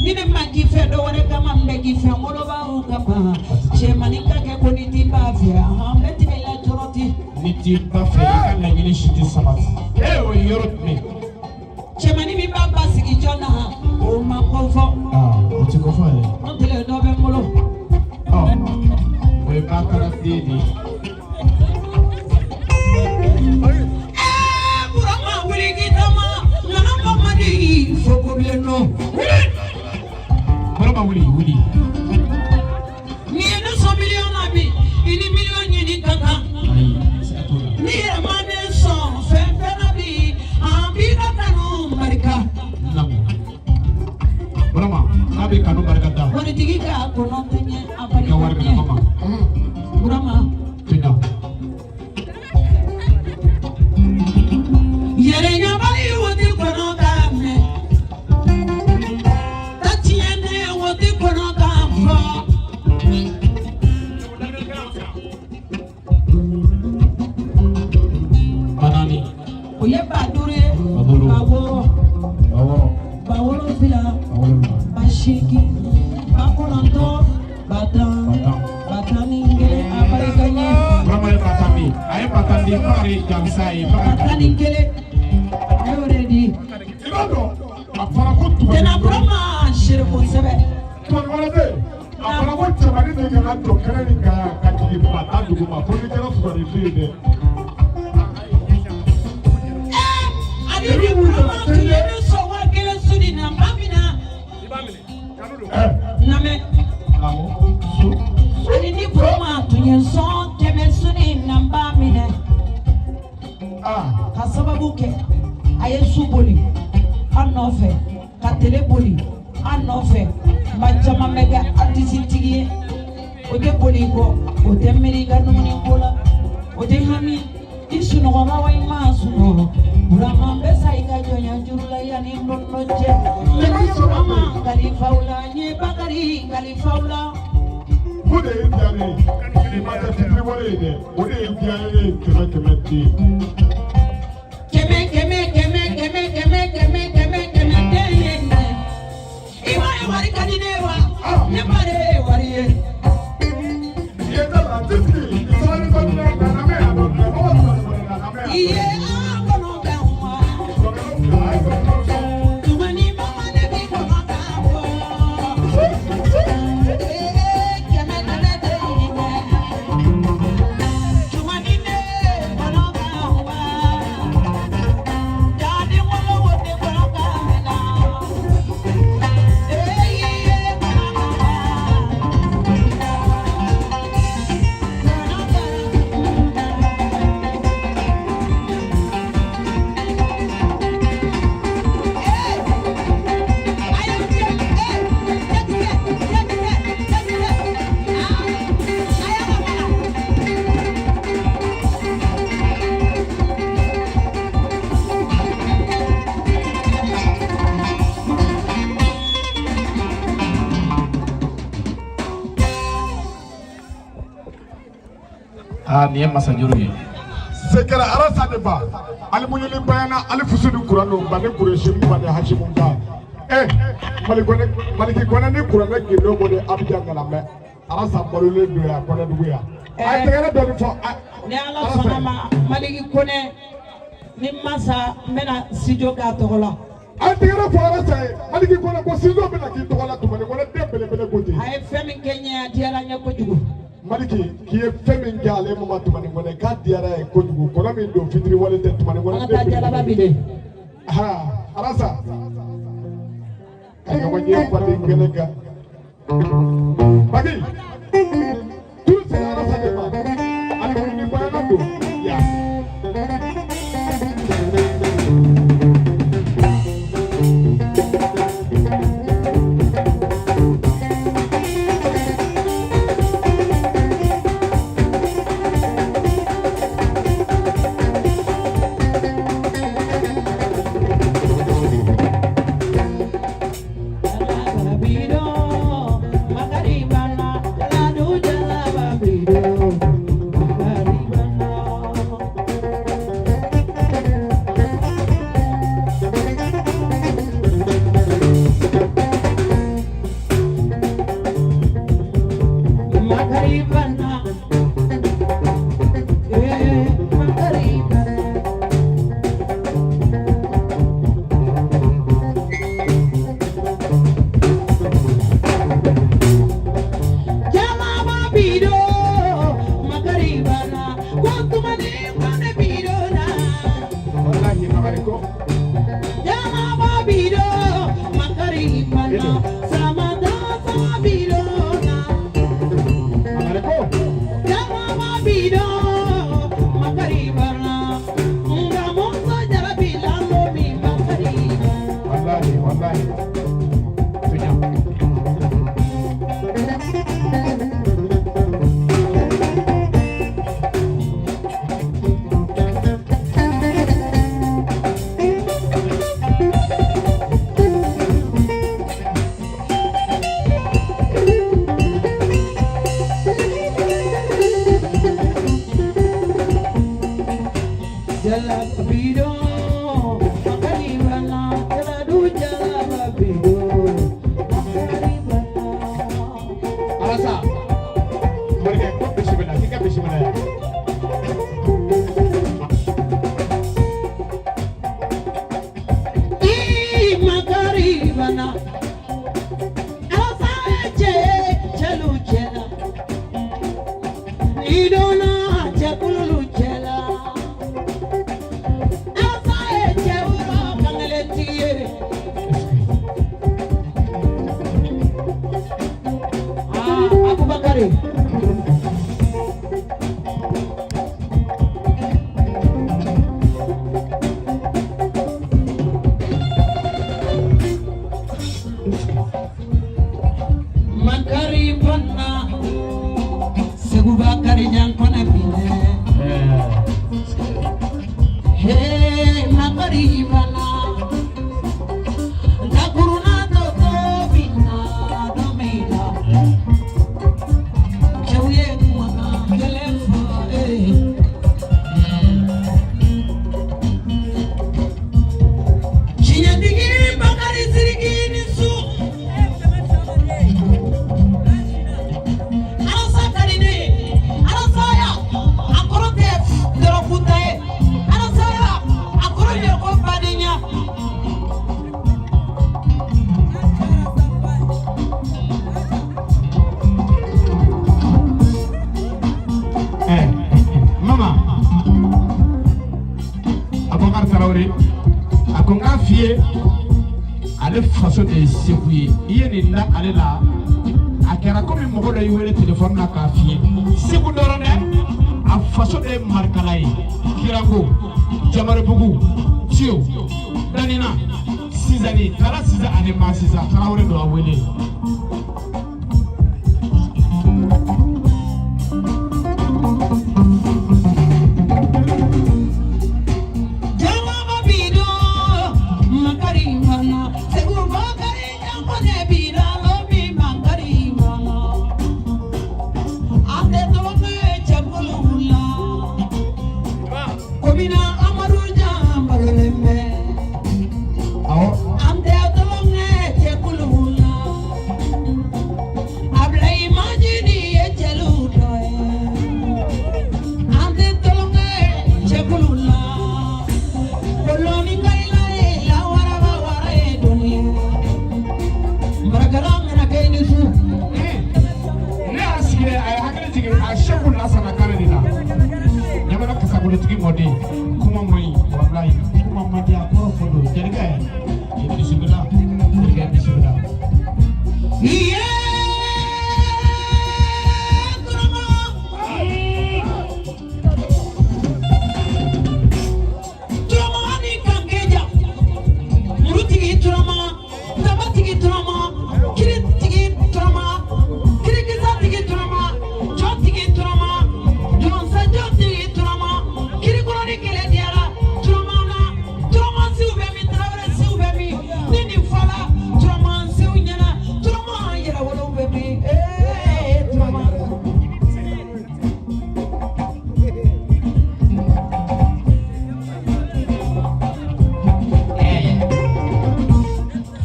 Ni ne ma k'i fɛ dɔ wɛrɛ kama, n bɛ k'i fɛ n wolobaw kama. Cɛmanin ka kɛ ko ni t'i ba fɛ, ahan, n bɛ tɛmɛ i la jɔrɔti. Ni t'i ba fɛ, i ka laɲini si tɛ sabati. E o ye yɔrɔ jumɛn? Cɛmanin min b'a ba sigi jɔn na, o ma ko fɔ. Aa, o ti ko fɔ yɛrɛ. N'o tɛ dɔ bɛ n bolo. Ɔ, o ye ba taara den de ye. Burama wuli wuli. N'i ye ne sɔn miliyɔn na bi, i ni miliyɔn ɲini ka kan. Ayi, siga t'o la. N'i yɛrɛ ma ne sɔn fɛn fɛn na bi, an b'i ka kanu barika. Naamu. Burama n'a bɛ kanu barika da. Waritigi ka kɔnɔ tɛ ɲɛ a I ka barika wari minɛ ɲɛ. mama. Burama. Tunya. Yɛrɛ ɲabali wo ti kɔnɔ k'a mɛn. Ta tiɲɛ ne wo ti kɔnɔ k'a fɔ. Ba naani. O ye 5000 ye. 5000. 6000. 6000. 7000. 70. 80, 90, 10,000. 10,000. 11,000 a barika ɲɛ. Burama ye 10,000 di. A ye 10,000 di Bakari Jamisa ye. Ba Bakari. 11 a y'o de di. I b'a dɔn a fɔra ko tumani Tɛnɛ Burama seere kosɛbɛ. tumani wɛrɛ bɛ yen, a fɔra ko cɛmannin de kana jɔ kɛnɛ nin kan yan ka jigin 10,000 dugu ma ko n'i kɛra fugariden ye dɛ. Ani ni Burama tun ye ne sɔn 10,000 su nin na n b'a minɛ. Ɛ Lamɛn. Naamu. Su. Ani ni Burama tun ye n sɔn 100 su nin na n b'a minɛ. Aa Ka sababu kɛ a ye su boli an nɔfɛ ka tele boli an nɔfɛ, maa caman bɛ kɛ artisitigi ye, o tɛ boli i kɔ, o tɛ miiri i ka dumuni ko la, o tɛ hami i sunɔgɔra wa i ma sunɔgɔ. Burama n bɛ sa i ka jɔnya juru la yanni n don dɔ cɛ. N ye Burama kalifaw la, n ye Bakari kalifaw la. O de ye diya ne ye, i ma kɛ fitiriwale ye dɛ, o de ye diya ne ye kɛmɛ kɛmɛ den. Kɛmɛ kɛmɛ kɛmɛ kɛmɛ kɛmɛ kɛmɛ kɛmɛ kɛmɛ den ye nin ye. I b'a ye wari ka di ne ye wa? Ne ba de ye wari ye. I ye da la a tɛ sigi i sabali ba min na na mɛ a dɔn mɔgɔ tumani wɛrɛ na na mɛ a I ye an kɔnɔ kan wa? dɔn. Tumani mama ne b'i kɔnɔ kan fɔ. Ee kɛmɛ kɛmɛ den ye dɛ. Tumani ne kɔnɔ kan wa? Jadi wolo wo ne kɔnɔ kan mɛn na. Ee ye kɔnɔ kan wa? Kɔnɔ kan. Aa nin ye masajuru ye. Sekɛrɛ arasa de ba alimuɲini bayana alifusu ni kuran don bani kuresi ni bani hasimu ba ɛ malikɔnɛ maliki kɔnɛ ni kuranɛ gindo bɔ de Abijan kana mɛ arasa balolen don yan kɔnɛdugu yan a ye tɛgɛrɛ dɔɔni fɔ a Ni Ala sɔnna ma, Maliki Kɔnɛ ni masa n bɛna studio k'a tɔgɔ la. A ye tɛgɛrɛ fɔ arasa ye. Maliki kɔnɛ ko sinzo bɛna k'i tɔgɔ la tumani kɔnɛ den belebele ko ten. A ye fɛn min kɛ n ye, a diyara n ye kojugu. Maliki k'i ye fɛn min kɛ ale mama tumani kɔnɛ k'a diyara ye kojugu, kɔnɔ min don fitiri wale tɛ tumani An kɔnɛ ka taa den jalaba bi belebele de. Ha arasa ka ɲɔgɔn ye faden kɛnɛ kan baki tulu sera arasa de ma alimuni bayana don yan. Jalaba bido, makari bala, jaladu jalaba bido. Alasa morikɛ ko bisimila k'i ka bisimila yan. I makari bana Alasa cɛ cɛlu cɛla N'i donna cɛkululu cɛla Alasa ye cɛ woro kankelentigi ye Aa Abubakari Makari bana Segu Bakari Jankone bine Hey Makari bana Dakuruna toto bina domina Cɛw ye kumakan kelen fɔ eh. Tiɲɛtigi Bakari Sidiki ni su Alasa ka di ne ye Alasaya a kɔrɔ tɛ dɔrɔguta ye Alasaya a kɔrɔ de ko badenya. Mama Abubakar Tarawele a ko n k'a f'i ye ale faso de ye Segu ye i ye nin da ale la a kɛra komi mɔgɔ dɔ y'i wele telefɔni na k'a f'i ye Segu dɔrɔn dɛ a faso de ye Marikala ye Kirango Jamaribugu Tiyo Danina Sizani Kala Sisan ani Ma Sisan Tarawele don a wele. Jama bido makari mana Segu Bakari Jankone bida lobi makari mana Ate tolonge cɛkulu la Komina Amadu Jan balolen bɛ Awɔ. An tɛ tolonge cɛkulu la Ablayi Majidi ye jeliw dɔ ye An tɛ tolonge cɛkulu la Koloni kayila ye lawaraba wara ye doni ye Marakala mana kɛ ni su Ne y'a sigi a ye hakili jigin a Seku Lasana Kane de la ɲamana kasabolotigi mɔden kuma man ɲi walayi kuma man di a kɔrɔ fɔ don jelikɛ i bisimila jelikɛ bisimila. Iye Turama Turama ni kankeja Murutigi Turama Tabatigi Turama Kiritigi Turama Kirikisatigi Turama Jɔntigi Turama Jɔnsajɔntigi Turama Kirikɔrɔni kɛlɛ diyara Turama na Turama siw bɛ min Tarawele siw bɛ min ni nin fɔla Turama siw ɲɛna Turama yɛrɛwolow bɛ min ee Turama.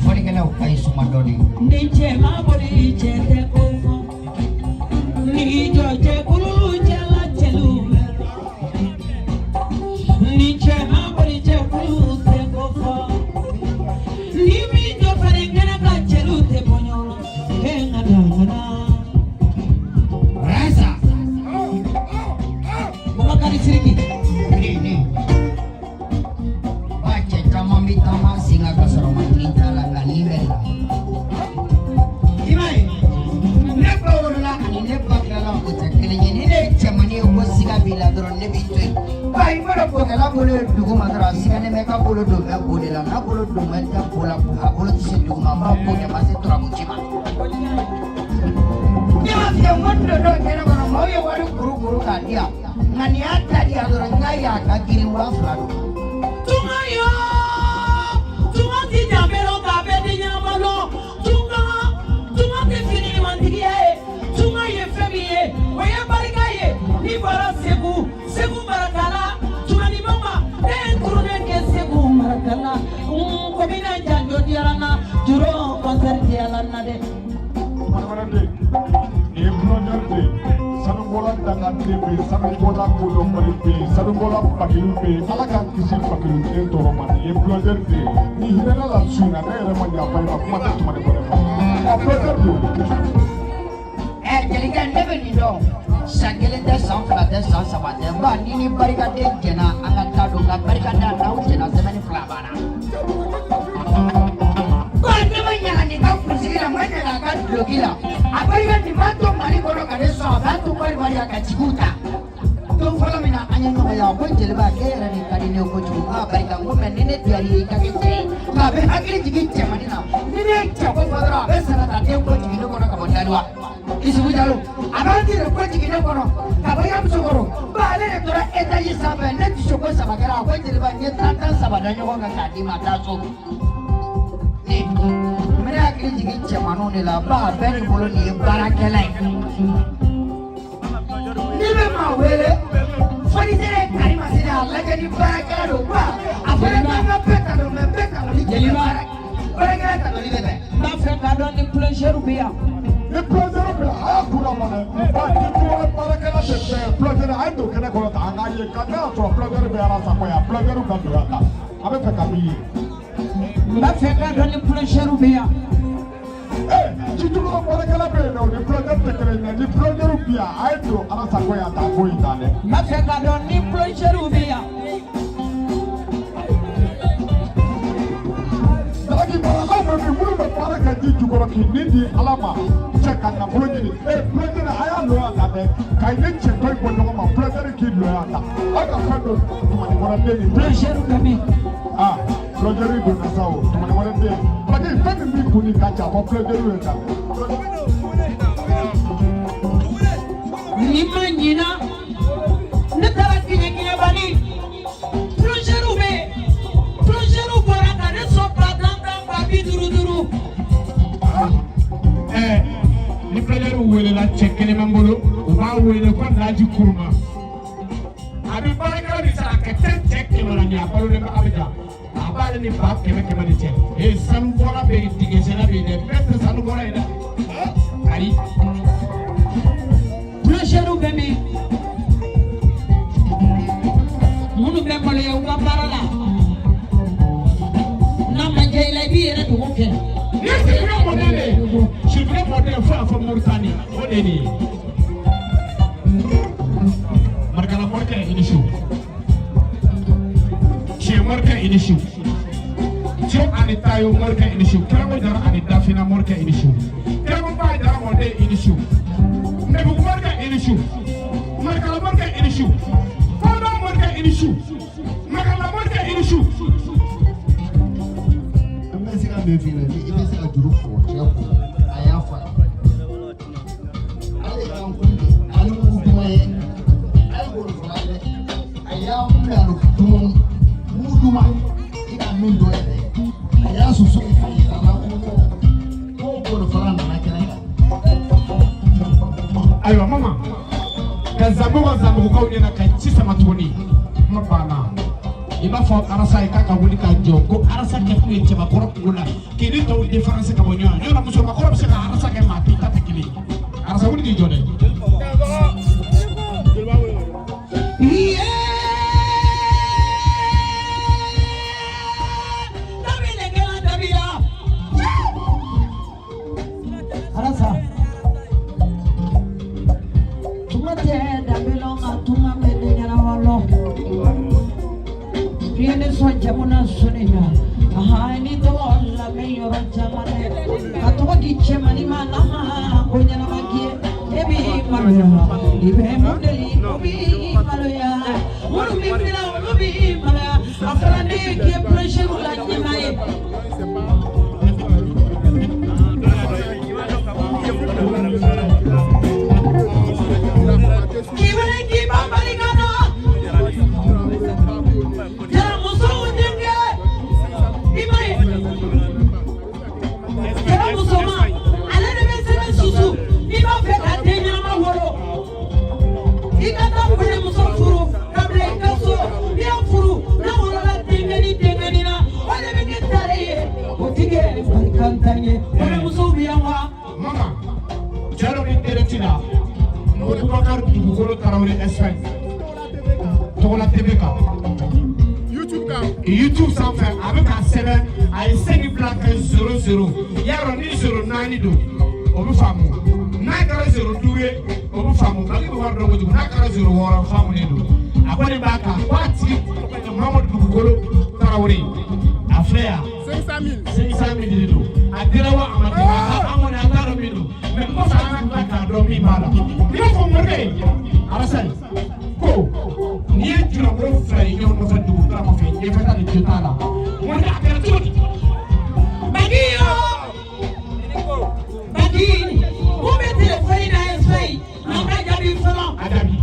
Fɔlikɛlaw a ye suma dɔɔni. Ni cɛ ma boli cɛ tɛ ko fɔ ni jɔ cɛkulu cɛla cɛlu bɛ ni cɛ ma boli cɛkulu tɛ ko fɔ ni min jɔ fari kɛnɛ ka cɛlu tɛ bɔ ɲɔgɔn na e ŋana ŋana. Rasa. Bubakari Sidiki. Ne. Ba cɛ caman bɛ taama sen kan ka sɔrɔ matigi t'a la nka nin bɛ la. I m'a ye ne ba wolola ani ne ba tilala o tɛ kelen ye ni ne ye cɛmannin ye ko siga b'i la dɔrɔn ne b'i to yen. Ba i mana bokɛla bolo ye dugu ma dɔrɔn a siganen bɛ k'a bolo don bɛ bo de la n'a bolo don bɛ tɛ bo la a bolo tɛ se dugu ma n b'a bo kɛ ma se turabu ji ma. Ne b'a f'i ye n ko n dontɔ kɛnɛ kɔnɔ maaw ye wari kuru kuru k'a di yan nka nin y'a ta di yan dɔrɔn n y'a ye a ka girin 2000 don. Tunga yo, tunga ti danbe lɔn k'a bɛɛ di ɲɛnama lɔn. Tunga, tunga tɛ fini ɲumantigiya ye. Tunga ye fɛn min ye, o ye barika ye. N'i bɔra Segu, Segu Marakala, Tumani Mama, ne ye tournée kɛ Segu Marakala. N komina janjo diyara n na, juro na dɛ. Tumani nin ye plongeur de ye, sanubɔla dangaden bɛ yen, sanubɔla kodɔnbali bɛ yen, sanubɔla bakilu bɛ yen. Ala k'an kisi bakilu den tɔɔrɔ ma. Nin ye plongeur de ye, ni hinɛna la su in na, ne yɛrɛ ma yafa i ma, kuma tɛ Tumani Kɔnɛ ma. Ɔ, plongeur don. Ɛ jelikɛ, ne bɛ nin dɔn, san kelen tɛ, san fila tɛ, san saba tɛ. Ba ni ni barikaden jɛna, an ka taa don, nka barikaden n'aw jɛna sɛbɛnni fila banna. Ba, ne ma ɲaga nin ka kunsigi la, n ma ɲaga a ka duloki la. A barika nin b'a to Mali kɔnɔ ka ne sɔn, a b'a to Kɔdiwari ka jigiw ta. Don fɔlɔ min na an ye ɲɔgɔn ye, a ko jeliba, k'e yɛrɛ de ka di ne ye kojugu. N k'a barika, n ko mɛ ni ne diyara i ye, i ka kɛ cɛ ye, nka a bɛ hakili jigin cɛmannin na. Ni ne ye cɛ ko fɔ dɔrɔn, a bɛ sarata den ko jigin ne kɔnɔ ka bɔ Daluwa. Isufu Jalo, a b'an yɛrɛ ko jigin ne kɔnɔ ka bɔ Yamusokoro. Ba, ale de tora étage sanfɛ, ne dusu ko saba kɛra. A ko jeliba, n ye tan tan saba da ɲɔgɔn kan k'a d'i ma, taa so. Ne n bɛ hakili jigin cɛmanninw de la. Ba, a bɛɛ ni bolo, nin ye baarakɛla ye. N'i bɛ maa wele fonisere karimasina, a lajɛ ni baarakɛla don. Ba, a fɔra k'an ka bɛɛ ta don, mɛ bɛɛ ta dɔn ni Jeliba. Baarakɛla ta dɔnni bɛ bɛn. N b'a fɛ k'a dɔn ni plongeur bɛ yan. Ni plongeur bɛ yan, a y'a kun labɔ dɛ. Ba, ni dɔwɛrɛ baarakɛla tɛ fɛn plongeur, a ye don kɛnɛ kɔnɔ tan, an k'a ye ka n'a sɔrɔ plongeur bɛ Arasa kɔ yan. Plongeur ka don yan tan, a bɛ fɛ ka min ye. N b'a fɛ k'a dɔn ni plongeur bɛ yan. Ee, jijukɔrɔ baarakɛla bɛ yen nɔ, o ni plongeur tɛ kelen ye. Ni plongeur bɛ yan, a ye don Arasa kɔ yan tan, ko in tan dɛ. N b'a fɛ k'a dɔn ni plongeur bɛ yan. Jalaki maralaw bɛ min, minnu bɛ baara kɛ ji jukɔrɔ k'i ni di Ala ma, cɛ ka nafolo ɲini. Ee, plongeur, a y'a lɔ yan tan dɛ, ka i ni cɛtɔ in bɔ ɲɔgɔn ma. Plongeur k'i lɔ yan tan, aw ka fɛn dɔ Tumani Kɔnɛ den nin. Plongeur bɛ min? Ah, plongeur donna sa o, Tumani Kɔnɛ den. Parce que fɛn min b'i kun nin ka ca, fɔ plongeur ye tan. Ni ma ɲina, ne taara Kiɲɛ-Kiɲɛbani, plongeur bɛ yen. Plongeur bɔra ka ne sɔn ba tan tan, ba bi duuru duuru. Ɛɛ, ni plongeur welela, cɛ kelen bɛ n bolo, u b'a wele ko Laji Kuruma. A bɛ baarakɛla min sara ka ca cɛ 100 la, nin a balolen bɛ Abijan. A b'ale ni ba kɛmɛ kɛmɛ de cɛ. Ee, sanubɔla bɛ yen, dingɛsenna bɛ yen dɛ, bɛɛ tɛ sanubɔla ye dɛ, ayi. Plongeur bɛ min? Minnu bɛ maloya u ka baara la, n'a ma diya i la, i b'i yɛrɛ dogo kɛ. Ni ye sirifilɛ mɔden de ye, sirifilɛ mɔden fo y'a fɔ Moritani, o de ye nin ye. Marikala morikɛ, i ni su. Tiɲɛ morikɛ, i ni su. Cɛ ani Tayo morikɛ, i ni su. Kɛrɛko Jara ani Dafina morikɛ, i ni su. Kɛrɛko Ba Jara mɔden, i ni su. Nɛbugu morikɛ, i ni su. Marikala morikɛ, i ni su. Fɔlɔ morikɛ, i ni su. Makala morikɛ, i ni su. An bɛ se ka min f'i ɲɛna, i bɛ se ka juru fɔ cɛ kun, a y'a fɔ a ye. Ale y'an kunbɛn ani mugu duman ye, a ye bolo fɔlɔ ye dɛ, a y'an kunbɛn ani dumuni mugu duman, i ka min dɔn yɛrɛ, a y'a susu k'a yira n na ko bolo fɔlɔ nana kɛnɛ kan. Ayiwa mama, ka zanbu ka zanbugukaw ɲɛna ka ci sama tuguni, kuma banna. I b'a fɔ Arasa ye k'a ka wuli k'a jɔ, ko Arasa kɛ kun ye cɛbakɔrɔ kungo la k'i ni tɔw différence ka bɔ ɲɔgɔn na. Yɔrɔ musobakɔrɔ bɛ se ka Arasa kɛ maa t'i ta tɛ kelen ye. Arasa, wuli k'i jɔ dɛ. Iye! Dabi lekela dabila. Arasa. Tuma tɛ danbe lɔn, nka tuma bɛ den ɲɛnama lɔn. N'i ye ne sɔn jamu na sɔnni na, ahan, ni tɔgɔ lamɛn yɔrɔ caman dɛ. Ka tɔgɔ di cɛmannin ma, n'a ma ko ɲɛnama k'i ye, e b'i maloya. I bɛ mun deli, o b'i maloya. Minnu b'i filan, olu b'i maloya. A fɔra ne ye k'i ye plongeur la ɲɛmaa ye. K'i wele k'i ba barika da. Jaramusow denkɛ, i ma ye. Jaramusoma, ale de bɛ sɛbɛn susu. N'i b'a fɛ ka den ɲɛnama wolo, i ka taa muso furu ka bila i ka so. N'i y'a furu, n'a wolola denkɛni denkɛni na, o de bɛ kɛ tare ye. O ti kɛ barikantan ye. Kɔɲɔmusow bɛ yan wa? la ko Bubakari Dugukolo Tarawele Espagne Togola TV kan, YouTube sanfɛ, a bɛ k'a sɛbɛn, a ye 5 bila kɛ 0 0. Yarɔ ni 0 4 don, o bɛ faamu. N'a kɛra 0 5 ye, o bɛ faamu. Mali bɛ wari dɔn kojugu. N'a kɛra 0 6, faamulen don. A kɔni b'a kan ko a tigi tɔgɔ ye Mamadu Dugukolo Tarawele. A filɛ yan, 500 000 de don. A dira wa a ma di, an kɔni an t'a dɔn min don, mɛ kɔfɛ an ka tila k'a dɔn min b'a la. I b'a fɔ morikɛ ye Arasani ko n'i ye julankolo fila ye ɲɔgɔn nɔfɛ dugu kura kɔfɛ, ɲɛfɛ ta de jo t'a la. Morikɛ, a kɛra cogo di? Baki yo! Baki, mun bɛ telefɔni na Espagne? An ka jaabi fɔlɔ. A jaabi.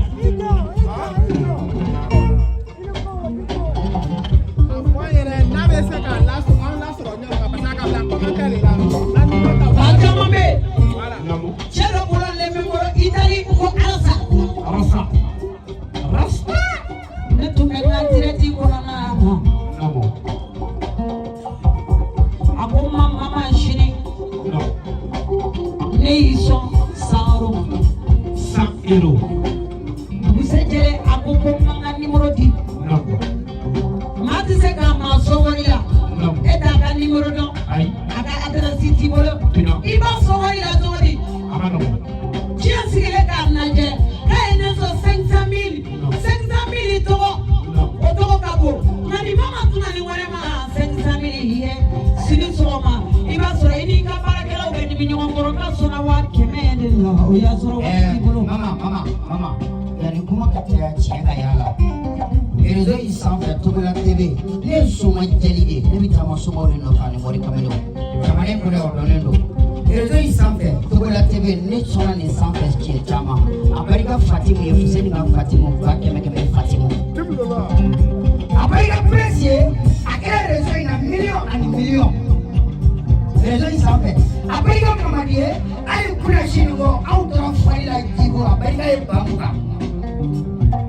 Maa caman bɛ yen. Naamu. Cɛ dɔ bɔra lɛmɛ kɔrɔ Itali ko Alasa. Arasa Rasta. Ne tun bɛ n ka direct kɔnɔna na. Naamu. A ko n ma mama sini Naamu. ne y'i sɔn 100 euro. 100 euros. Dugusɛjɛ a ko ko n ka n ka numéro di. Naamu. Maa tɛ se k'a maa sɔn wari la. Naamu. E t'a ka numéro dɔn. Ayi. A ka adresse t'i bolo. Tiɲɛ. I b'a sɔn wari la cogo di? A ma nɔgɔn. Diɲɛ sigilen k'a lajɛ k'a ye ne sɔn 500 000, 500 000 tɔgɔ, o tɔgɔ ka bon, nka nin ma ma tuna ni wɛrɛ ma 500 000 ye. Sini sɔgɔma i b'a sɔrɔ i n'i ka baarakɛlaw bɛ dimi ɲɔgɔn kɔrɔ k'a sɔnna 100 000 de la, o y'a sɔrɔ wari t'i bolo. Mama, mama, mama, yanni kuma ka caya tiɲɛ ka y'a la, réseau in sanfɛ, Togola TV, ne ye soma jɛli de ye. Ne bɛ taama somaw de nɔfɛ ani mori kamalenw. Jamana in kɔnɔ, o dɔnnen don. Réseau in sanfɛ, Togola TV, ne sɔnna nin sanfɛ tiɲɛ caman. A barika Fatimu ye, Fuseni ka Fatimu ba kɛmɛ kɛmɛ Fatimu. A barika Prince ye, a kɛra réseau in na miliyɔn ani miliyɔn. Réseau in sanfɛ, a barika Mamadi ye, hali kunna sini kɔ anw tora fali la jiko. A barika ye 20 000.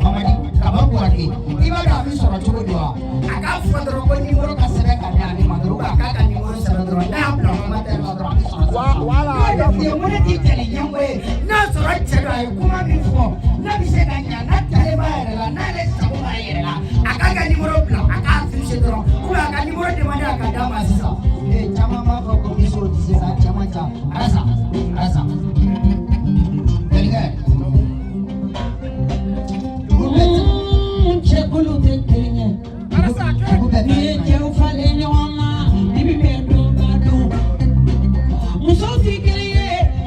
Mamadi Kaba Buwake, i b'a dɔn a bɛ sɔrɔ cogo di wa? A k'a fɔ dɔrɔn ko numéro ka sɛbɛn ka di ale ma dɔrɔn, ou a k'a ka numéro sɛbɛn dɔrɔn, n'a y'a bila commentaire la dɔrɔn, a bɛ sɔrɔ sisan. N'o de f'i ye, n ko ne t'i jɛni ɲɛngo ye. N'a sɔrɔ cɛ don, a ye kuma min fɔ, n'a bɛ se ka ɲa, n'a dalen b'a yɛrɛ la, n'ale sago b'a yɛrɛ la, a k'a ka numéro bila, a k'a afficher dɔrɔn, ou a ka numéro demander a ka d'a ma sisan. Ee, caman b'a fɔ ko misiw tɛ se sa, caman ca. Arasa, Arasa. Jelikɛ. Dugu bɛɛ Cɛkulu tɛ kelen ye. Dugu bɛɛ N'i ye cɛw falen ɲɔgɔn na, i bɛ bɛn don ka don. Musow tɛ kelen ye,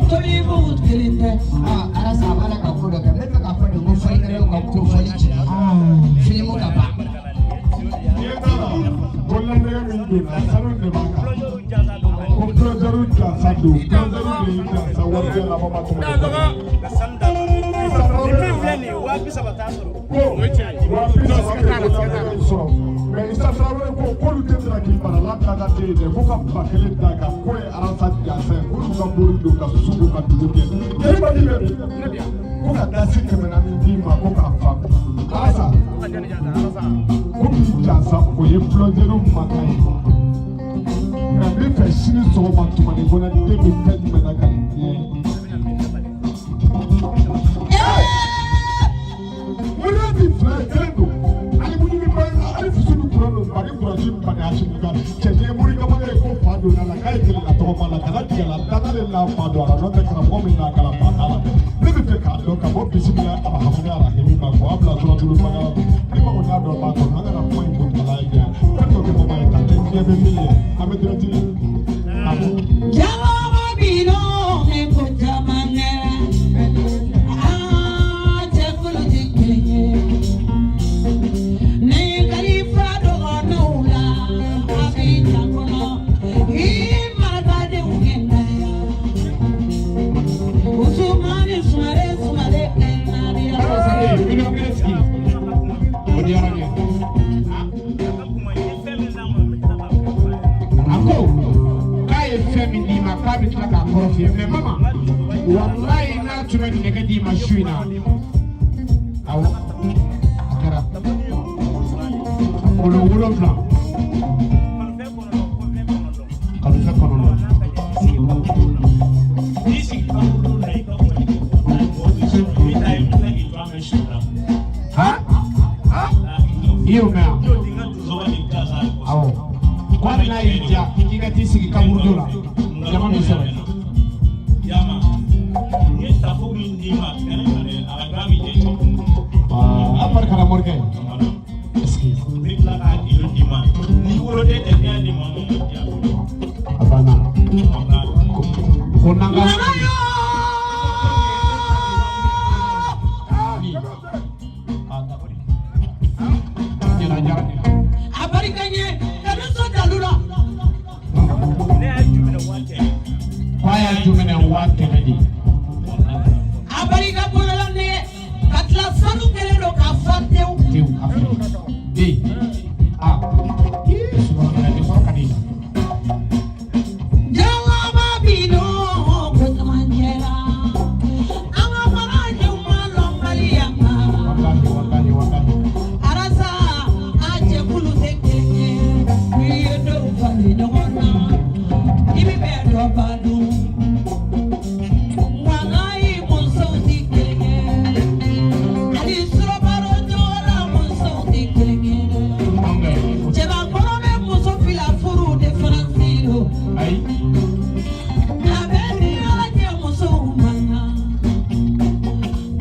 tobilibugu kelen tɛ. Ah, Arasa, a b'a la ka ko dɔ kɛ. N bɛ fɛ k'a fɔ de ko fɔlikɛlaw ka ko fɔli jigin. Filimu ka ban. Ɲɛ t'a la, bololanɛgɛ min donna, sanu de b'a kan. Ko plongeur gansan don, plongeur de ye gansan warijɛ laban ma tuma ko 30 000 bɛ bololanɛgɛ in sɔrɔ. Mɛ Isa Tarawele ko k'olu tɛ se k'i bana la da ka den dɛ, ko ka 1000 d'a kan, k'o ye Arasa gansan ye, k'olu ka bori don ka susu don ka dugu kɛ. Jeli Badi bɛ min? Ko ka dasi 400 d'i ma ko k'a fa. Arasa ko k'i jansa, o ye plongeur mankan ye. Nka n bɛ fɛ sini sɔgɔma tumani kɔnɔ, den bɛ fɛn jumɛn na ka nin diɲɛ ye? Moriya ti fila ye, kelen don. Ali mudu ni ba ali fusu ni kuran don, bani kurasi bani asimu kan. Cɛcɛ mori kamalen ye ko fa donna la k'a ye kelen na tɔgɔma la kana tigɛ la danale n'a fa don a la, n'o tɛ karamɔgɔ min n'a kalan fa t'a la. Ne bɛ fɛ k'a dɔn ka bɔ bisimila arahamani arahimi ma k'o bila suratul bakara ni ma kɔni y'a dɔn b'a kɔnɔ. An kana kuma in kuntala ye fɛn dɔ kɛ mama ye ka kɛ diɲɛ bɛ min ye, an bɛ direct awɔ. Jama bino ne ko jama ŋɛ. Aa, cɛkulu tɛ kelen ye. Ne kalifa dɔgɔninw la, a bɛ jan kɔnɔ. I marakadenw kɛ ŋaniya. Usumani Sumare Sumare kɛ ŋaniya. Arasa, ee, 1 000 000 sigi, o diyara n ye. A ko k'a ye fɛn min d'i ma, k'a bɛ tila k'a kɔrɔ f'i ye. Mɛ mama, walayi n'a tun bɛ nɛgɛ d'i ma su in na, awɔ, a kɛra kolo 7, kalofɛ 9. Min sɔrɔ. Yama n ye tafo min d'i ma kɛnɛ kan dɛ, a ka gilan bi jɛ cɛ. Aa, a barika la morikɛ. Est-ce que N bɛ tila k'a gindo d'i ma, n'i woloden tɛ, n'i y'a di maa ma, o ma diya. A banna. Ko n'an ka Nana yo. Ah, d'accord. Ɲɛna diyara n ye. A barika ɲɛ ka ne sɔn dalu la. Ne y'a ju minɛ 100 000. K'a y'a ju minɛ 100 000 de. A barika bolola nɛgɛ ka tila sanu kɛlen don k'a fa tewu. Tewu a filɛ. Den. Ah. Ii, subhanallah, nin kɔrɔ ka di. Jalaba bi don ko camancɛ la, an ka fara ɲuman lɔnbaliya ma. Wallahi, wallahi, wallahi. Arasa a jɛkulu tɛ kelen ye, n'i ye dɔw falen ɲɔgɔn na, i bɛ bɛn dɔ ba dun. Walayi musow tɛ kelen ye, hali surabaro jɔra musow tɛ kelen ye dɛ. Anw bɛ. Cɛbakɔrɔ bɛ muso fila furu de faransi don. Ayi. A bɛ ni Ala cɛ musow man kan.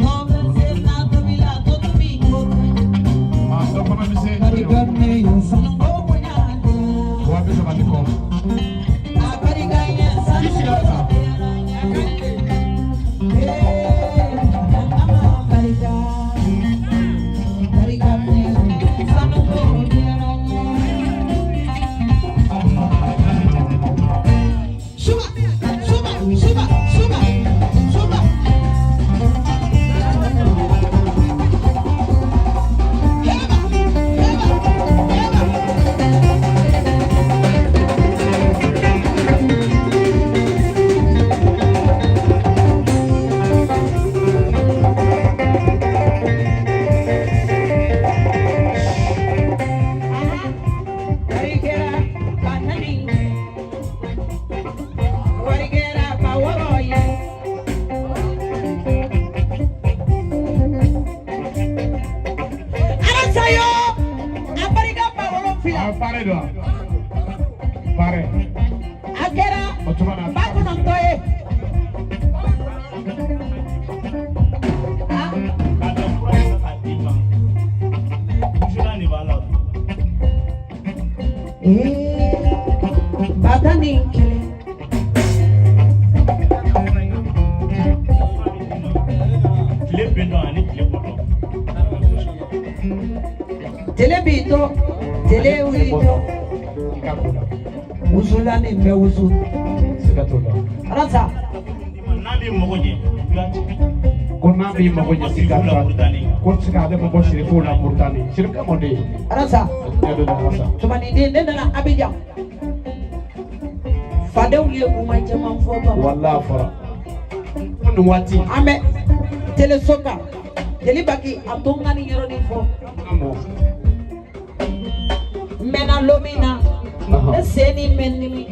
Dɔ bɛ se na tobi la, dɔ tobi ko tɛ. Ah, dɔ fana bɛ se. Barika ne ye sanuko bonya tɛ. 30 000 ni kɔ. A barika ye I sigira sanuko sa. diyara n ye. Ee, Ala barika. Barika ne ye sanuko diyara n ye. Suba, suba, suba, suba, suba. Eba, eba, eba. Wari kɛra ba naani ye, wari kɛra ba wɔɔrɔ ye. Alasa yo, a barika 7 000. Ah, pare don wa? Pare. A kɛra O tuma na. 9 000 ye. Ah, Ka dɔn fura in k'a d'i ma, wusulan de b'a la. Ee, 11 000. Tile bɛntɔ ani tile bɔtɔ. Tele b'i to, tele wuli to, I ka ko la. wusulan nin bɛ wusu. Siga t'o la. Alasa, N'a b'i mago ɲɛ, i b'a ci. Ko n'a b'i mago ɲɛ siga t'a la. Ko siga ale ma bɔ sirifuw la Mauritanie. Sirifukɛ mɔden. Alasa. Diɲɛ don dɔ la sa. Tumaniden ne nana Abidjan. Fadenw ye kuma caman fɔ Bamakɔ. Walahi a fɔra. Ko nin waati. An bɛ teleso kan. Jeli Baki a to n ka nin yɔrɔnin fɔ. An mɔ. N mɛnna lon min na, ne sen ni bɛ n dimi.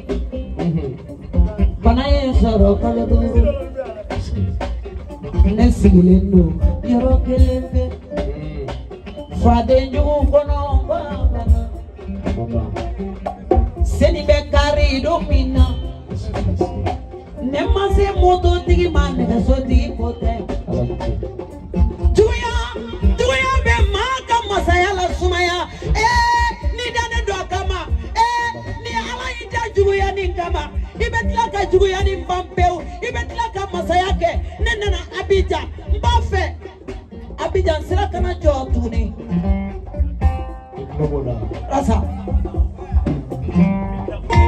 Bana ye n sɔrɔ kalo 5. Ne sigilen don yɔrɔ kelen pe. Faden jugu kɔnɔ ba bana. Seni bɛ kari don min na, ne ma se mototigi ma, nɛgɛsotigi ko tɛ. Ala ni ce. Juguya, juguya bɛ maa ka masaya la sumaya. Ee, n'i dannen don a kama, ee, ni Ala y'i da juguya nin kama, i bɛ tila ka juguya nin ban pewu, i bɛ tila ka masaya kɛ. Ne nana Abidjan, n b'a fɛ Abidjan sira kana jɔ tuguni. I tulo b'o la. Rasa.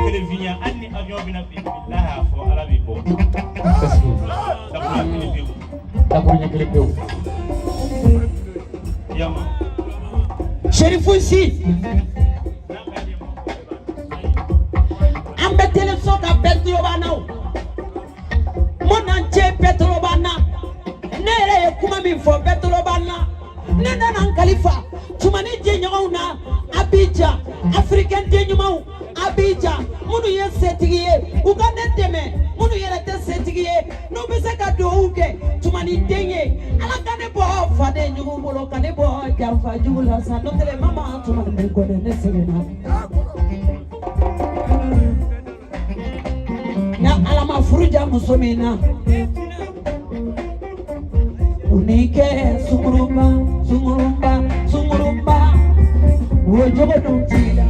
Kelen f'i ɲɛna, hali ni avion bɛna bin, bilahi a fɔ Ala b'i bɔ. Est-ce que. Dakuruɲɛ kelen pewu. Dakuruɲɛ kelen pewu. Yama. Serifu si. N'a ka di ma, An bɛ teleso kan, bɛɛ tulo b'an na o. Monde entier bɛɛ tulo b'an na. Ne yɛrɛ ye kuma min fɔ, bɛɛ tulo b'an na. Ne nana n kalifa Tumani jɛɲɔgɔnw na Abidjan, Africain den ɲumanw Abidjan, minnu ye setigi ye, u ka ne dɛmɛ, minnu yɛrɛ tɛ setigi ye, n'u bɛ se ka duwawu kɛ Tumani den ye, Ala ka ne bɔ faden jugu bolo, ka ne bɔ janfa jugu la sa. N'o tɛ mama Tumani kɔnɛ ne sɛgɛnna. Ni Ala ma ma furu ja muso min na u n'i kɛ sungurunba sungurunba sungurunba o jogo dun t'i la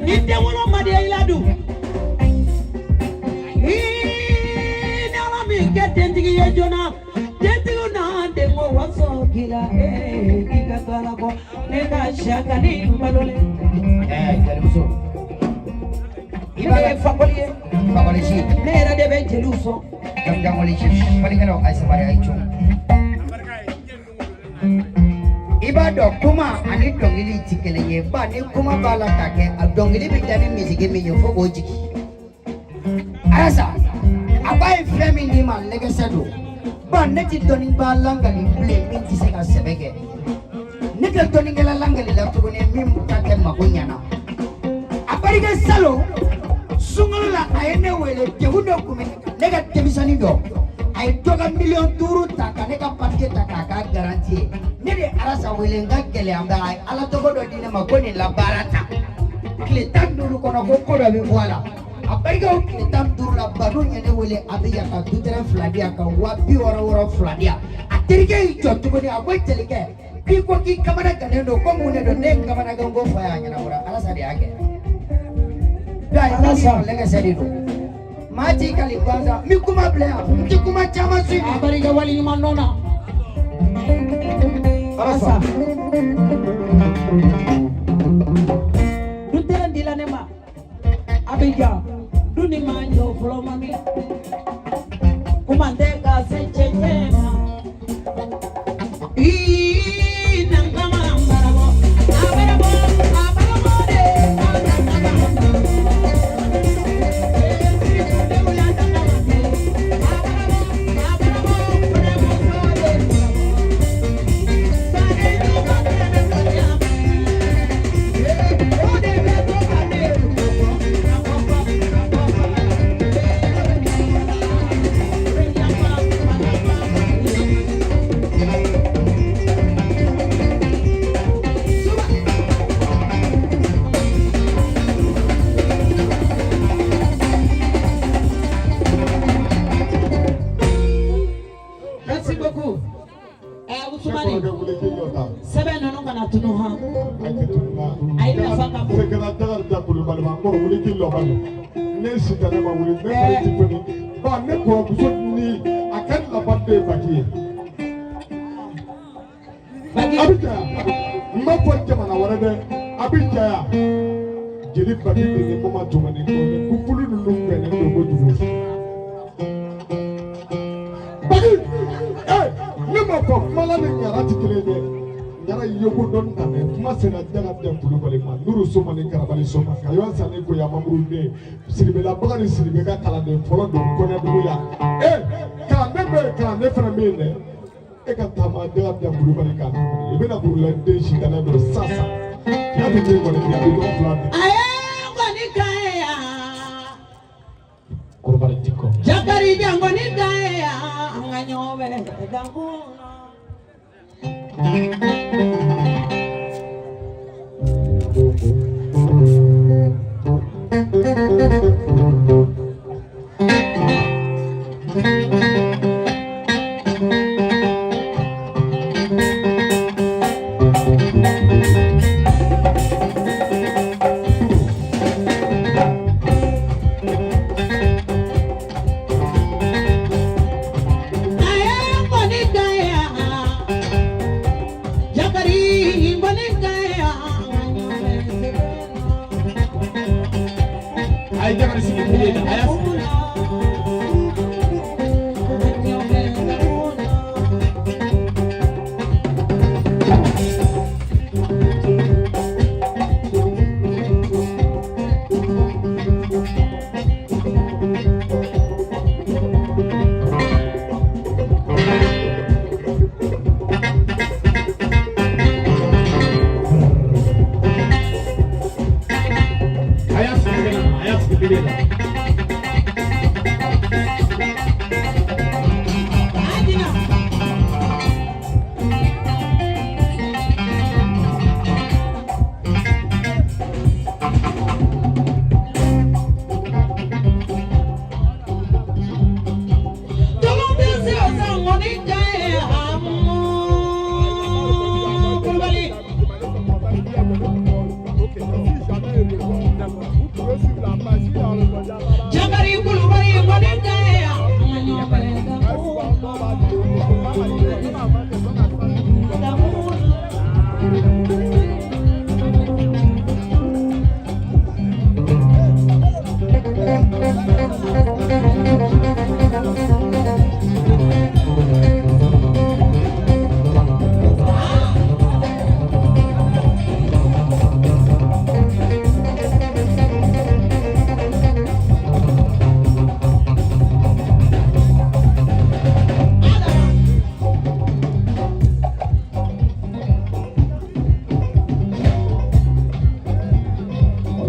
ni denwolo ma diya i la dun ii ni Ala m'i kɛ dentigi ye joona dentigiw n'a denko waso k'i la ee k'i ka to Ala kɔ ne ka siyaka ni balolen. Ɛɛ jelimuso. I b'a ye fakɔli ye. Fakɔli si. Ne yɛrɛ de bɛ jeliw sɔn. Jamujankɔli si. Fɔlikɛlaw a ye sabali a ye cun. I b'a dɔn kuma ani dɔnkili ti kelen ye ba ni kuma b'a la ka kɛ a dɔnkili bɛ da ni misiki min ye fo k'o jigin. Arasa a ba ye fɛn min d'i ma lɛgɛsɛ don ba ne ti dɔnnibaa langali bilen min tɛ se ka sɛbɛ kɛ ne tɛ dɔnnikɛla langali la tuguni min ta tɛ mako ɲɛna a barika salon sunkalo la a ye ne wele degun dɔ tun bɛ ne kan ne ka denmisɛnnin dɔ a ye dɔ ka miliyɔn 5 ta ka ne ka papiye ta k'a k'a garanti ye ne de ye Arasa wele n ka gɛlɛya bɛ a ye Ala tɔgɔ dɔ di ne ma ko nin labaara ta tile 15 kɔnɔ ko ko dɔ bɛ bɔ a la a barikaw tile 15 la Banu ye ne wele a bɛ yan ka dutɛrɛn 2 di yan ka 660 6 di yan a terikɛ y'i jɔ tuguni a ko jelikɛ k'i ko k'i kamana gannen don ko mun de don ne ye kamana gan ko fɔ a ye a ɲɛnabɔra Arasa de y'a kɛ Arasa lɛgɛsɛ de don maa t'i kali gansan n bɛ kuma bila yan n tɛ kuma caman su A barika waleɲuman dɔn na. Arasa. Dutɛrɛn dila ne ma Abidjan du ni ma jɔ fɔlɔ mami kuma tɛ ka se cɛncɛn ma. Ii nankama barabɔ a barabɔ a barabɔ de a nankama barabɔ. Ee sirikundenw ya nankama de a barabɔ a barabɔ fɛnɛmuso de barabɔ. Baden ɲuman kɛmɛ kɔniya ee o de bɛ to ka ne kɔkɔ ka kɔkɔ ka kɔkɔ ee yafa yafa yafa. Merci beaucoup. Ne Ousmane, kɔrɔkɛ wuli k'i jɔ tan. sɛbɛn ninnu kana tunu han. A tɛ tunu na. A ye nafa ka bon. Sekɛla Jakarija Kulubali ma n kɔrɔ wuli k'i lɔ bani. Ne sitanɛ ma wuli ne fari ti foni. Ba ne kɔrɔmuso ni a ka laban de ye baki ye. Baki. A bɛ caya. N b'a fɔ jamana wɛrɛ dɛ. A bɛ caya. Jeli Baki de ni Mama Tumani ko ni kupulu ninnu bɛnnen don kojugu. Baki ne ma fɔ kumala ni ɲara ti kelen ye dɛ. Ɲara yeko dɔnni ta dɛ. Kuma sera Jakarija Kulubali ma. Nuru Soma ni Karabali Soma. Kayo Sani Goya Mamuru den. Siribela Bakari Siribe ka kalanden fɔlɔ don Kɔnɛdugu yan. Kalanden bɛ yen kalanden fana bɛ yen dɛ. E ka taama Jakarija Kulubali kan. I bɛna burula den sitanɛ don sisan. N'a tɛ den kɔni bi a bɛ ɲɔgɔn fila di. A ye nkɔni kan ye yan. Kulubali Dikɔ. Jakarija nkɔni kan ye yan. An ka ɲɔgɔn bɛ dankun na. A ye nkɔni kan ye yan. Jakari nkɔni kan ye yan. An ka ɲɔgɔn bɛ sɛbɛn na. A ye Jakari sigi kule na.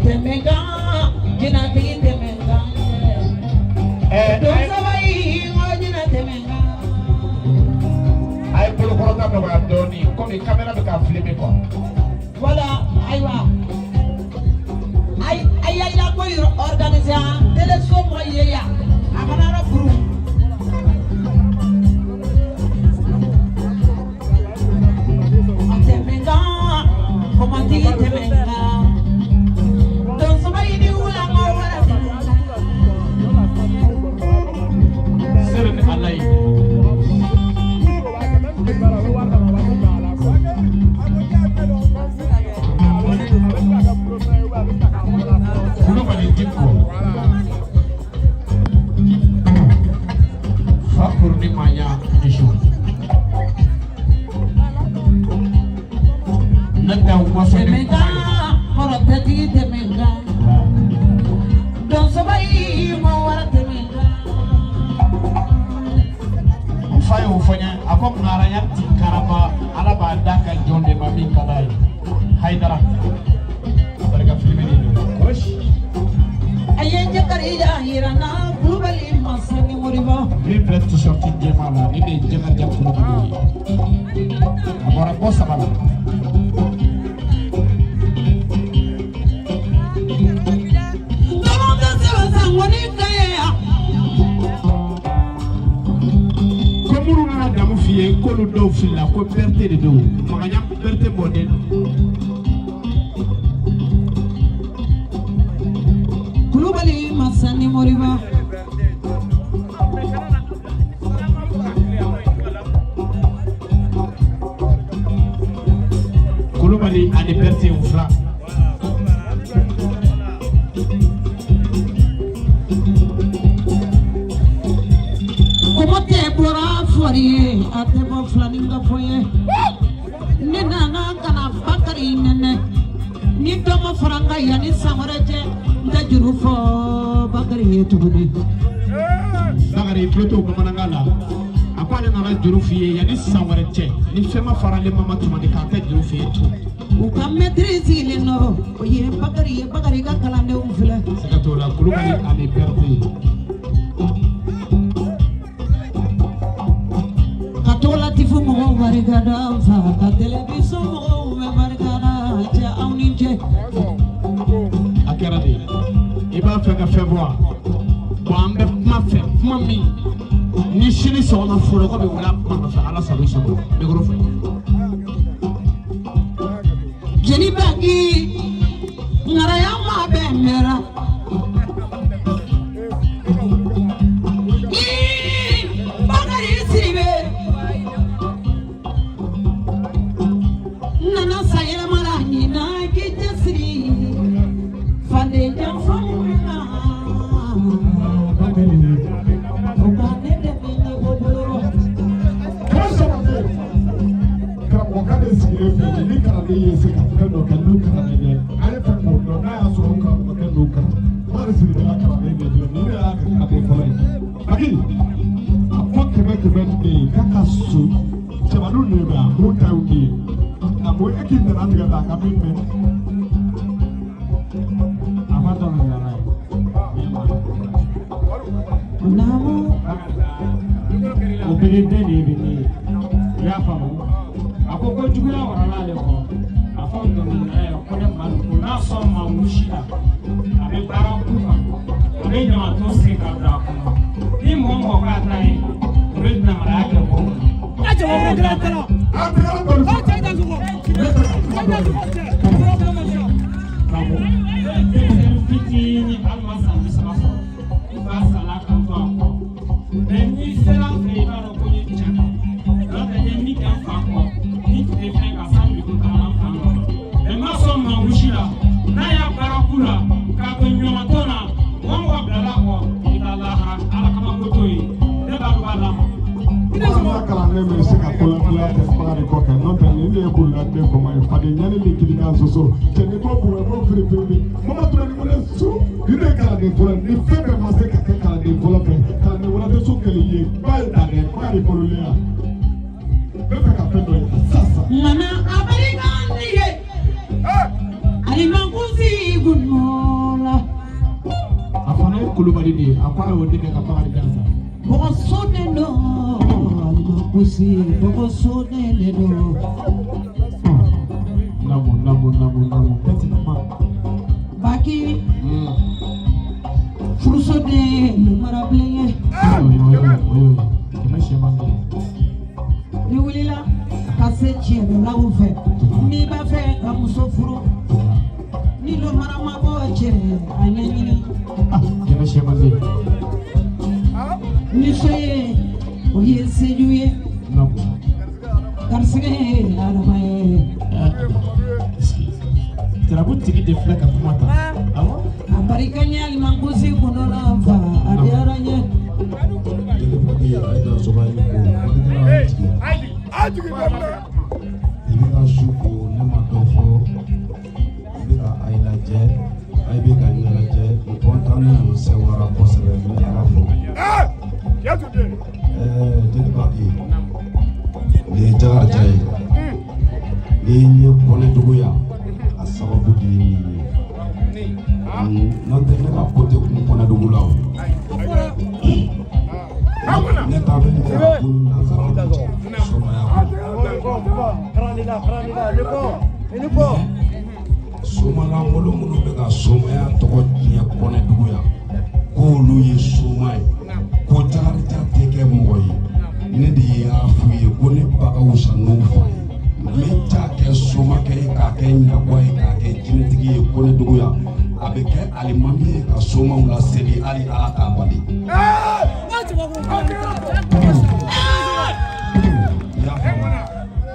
Tɛmɛkan jinɛtigi tɛmɛkan don saba yi n ko jinɛ tɛmɛkan. A ye bolokɔrɔta nɔgɔya dɔɔni komi kamera bɛ ka filmer quoi. Voilà, ayiwa. Ay ay ay la ko yɔrɔ organiser an téléso mɔgɔ ye yan a kana yɔrɔ furu. A tɛmɛkan kɔmɔtigi tɛmɛkan don saba yi ni wula n ko wara tɛmɛkan. Sere ni Ala ye. Kulubali Diko. Fakuru ni Maya Nishu. Ne tɛ waso ni kuma ye. Tɛmɛkan kɔrɔtɛtigi tɛmɛkan don saba yi n ko wara tɛmɛkan. N fa y'o fɔ n ye, a ko ŋaraya ti karaba, Ala b'a d'a ka jɔn de ma min ka d'a ye. Hayidara. A barika filime nin don. Kosi. A ye Jakarija yira n na Kulubali masa ni Moribo. Min filɛ t-shirt jɛman la, nin de ye Jakarija Kulubali ye. A bɔra bɔ saba la. Tɔmɔ tɛ sɛbɛn sangoni ka ye yan. Ko minnu nana damu f'i ye k'olu dɔw filila ko Berete de don. Magaɲa Berete mɔden don. Kulubali masa ni Moribo. Kulubali ani Berete u fila. Kɔmɔ tɛ bɔra fɔri ye a tɛ bɔ filanin ka fɔ ye. Ne nana ka na Bakari nɛnɛ. Ni dɔ ma fara n kan yanni san wɛrɛ cɛ n tɛ juru fɔ Bakari ye tuguni. Bakari i tulo t'o bamanankan la. A ko ale nana juru f'i ye yanni san wɛrɛ cɛ ni fɛn ma fara ale Mama Tumani kan a tɛ juru f'i ye tun. U ka mɛtiri sigilen don o ye Bakari ye Bakari ka kalandenw filɛ. Siga t'o la Kulubali ani Berete. Ka tɔgɔlatifu mɔgɔw barika da n fa ka télévision mɔgɔw bɛ barika da cɛ aw ni ce. A kɛra de i b'a fɛ ka fɛn fɔ wa? Bon an bɛ kuma fɛ kuma min ni sini sɔgɔma foroko bɛ wuli a kuma nɔfɛ Ala sago i sago micro fɛ. Jeli Baki ŋaraya maa bɛɛ mɛra. Ii, Bakari Sidibe n nana san yɛlɛma la ɲinan k'i cɛsiri faden janfa mun na Bakari o ka ne dɛmɛ n ka bɔ bolo rɔ. Kɛmɛ saba bɛ yen. Karamɔgɔkɛ de sigilen filɛ nin ye, ni kalanden ye se ka fɛn dɔ kɛ n'u kalanden tɛ, a ye fɛn k'o dɔn n'a y'a sɔrɔ o karamɔgɔkɛ n'u kalan. Bakari Sidibe ka kalanden de filɛ nin ye, nin de y'a ka kalanden fɔlɔ ye. Baki, a fɔ kɛmɛ kɛmɛ de ye k'a ka so cɛbaninw de bɛ yan k'o ta y'u de ye. Nka mun e k'i nana tigɛ ta a ka min mɛn. A ma dɔn nana ye. Naamu. O bere den de ye bɛ ne ye. I y'a faamu? A ko ko juguya warala ale kɔ. A fɔ dɔnkilidala ye ko ne ma ko n'a sɔn ma wusi la a bɛ baara ku kan a bɛ ɲamaton sigi ka bila a kɔnɔ ni mɔgɔ mɔgɔ k'a ta ye o bɛ namaraya kɛ mɔgɔw kun. A tɛgɛrɛ dɔɔni fɔ. Bravo. Denmisɛnnin fitinin hali ma san 30 sɔrɔ n fa sala ka n to a kɔ mɛ n'i sera n fɛ yen i b'a dɔn ko n ye tiɲɛ ta n'o tɛ n ye min kɛ n fa kɔ ni tun tɛ fɛn ka san dugu tagala n fa nɔfɛ mɛ n ma sɔn maa wusi la n'a y'a baara ku la k'a to ɲɔgɔntɔn na mɔgɔ mɔgɔ bilala a kɔ i bɛ taa lahara Ala kama. kalanden bɛ se ka kolagoya kɛ Bakari kɔ kɛ n'o tɛ nin de ye kolola den kɔma ye faden ɲani ni kirikan soso cɛ ni ko bugɔ ko firifiri mama tura ni wale su nin de ye kalanden fɔlɔ ye ni fɛn bɛɛ ma se ka kɛ kalanden fɔlɔ fɛ kalanden wɛrɛ tɛ so kelen ye ba ye dan dɛ Bakari kololen n bɛ fɛ ka fɛn dɔ ye sisan. Nana abarika ni ye alimankusi gunola. A fana ye Kulubali de ye, a ko a y'o de kɛ ka Bakari gansa. Mɔgɔ soden don alimankusi, mɔgɔ soden de don. Namu namu namu namu, bɛɛ ti kuma. Baki furusoden marabilen ye. Oyo oyo oyo, kɛmɛ sɛman de. Ni wulila ka se tiɲɛdɔlaw fɛ, n'i b'a fɛ ka muso furu, ni don mara ma bɔ cɛ a ɲɛɲini. Ah, kɛmɛ sɛman de. Ni so ye, o ye seju ye. Namu. Garisɛgɛ ye adama ye. Tarabu tigi de filɛ ka kuma ta. Awɔ. A barika ɲɛ alimankusi kundola fa, a diyara n ye. Jeli Baki, a ye dansɔgɔ ye ko A jigin daminɛ. I bɛ ka su ko ne ma dɔ fɔ, i bɛ ka a lajɛ, a bɛ ka ɲɛnajɛ, n kɔntannen don, sɛwara kosɛbɛ, n bɛ Ala fo. Yesu den. Jeli Baki, nin ye Jakarija ye, n'i ye n ye Kɔnɛdugu yan, a sababu de ye nin ye. N'o tɛ ne ka ko tɛ kun Kɔnɛdugu la o. Ne ta bɛ ne ka bolo nansaraw somaya kɔnɔ. Somalangolo minnu bɛ ka somaya tɔgɔ tiɲɛ Kɔnɛdugu yan, k'olu ye soma ye, ko Jakarija tɛ kɛ mɔgɔ ye, ne de y'a f'u ye ko ne ba ka wusa n'u fa ye. N bɛ ja kɛ somakɛ ye, k'a kɛ ɲagɔ ye, k'a kɛ jinɛtigi ye Kɔnɛdugu yan, a bɛ kɛ alimami ye ka somaw laseli, hali Ala t'a bali. I y'a faamu?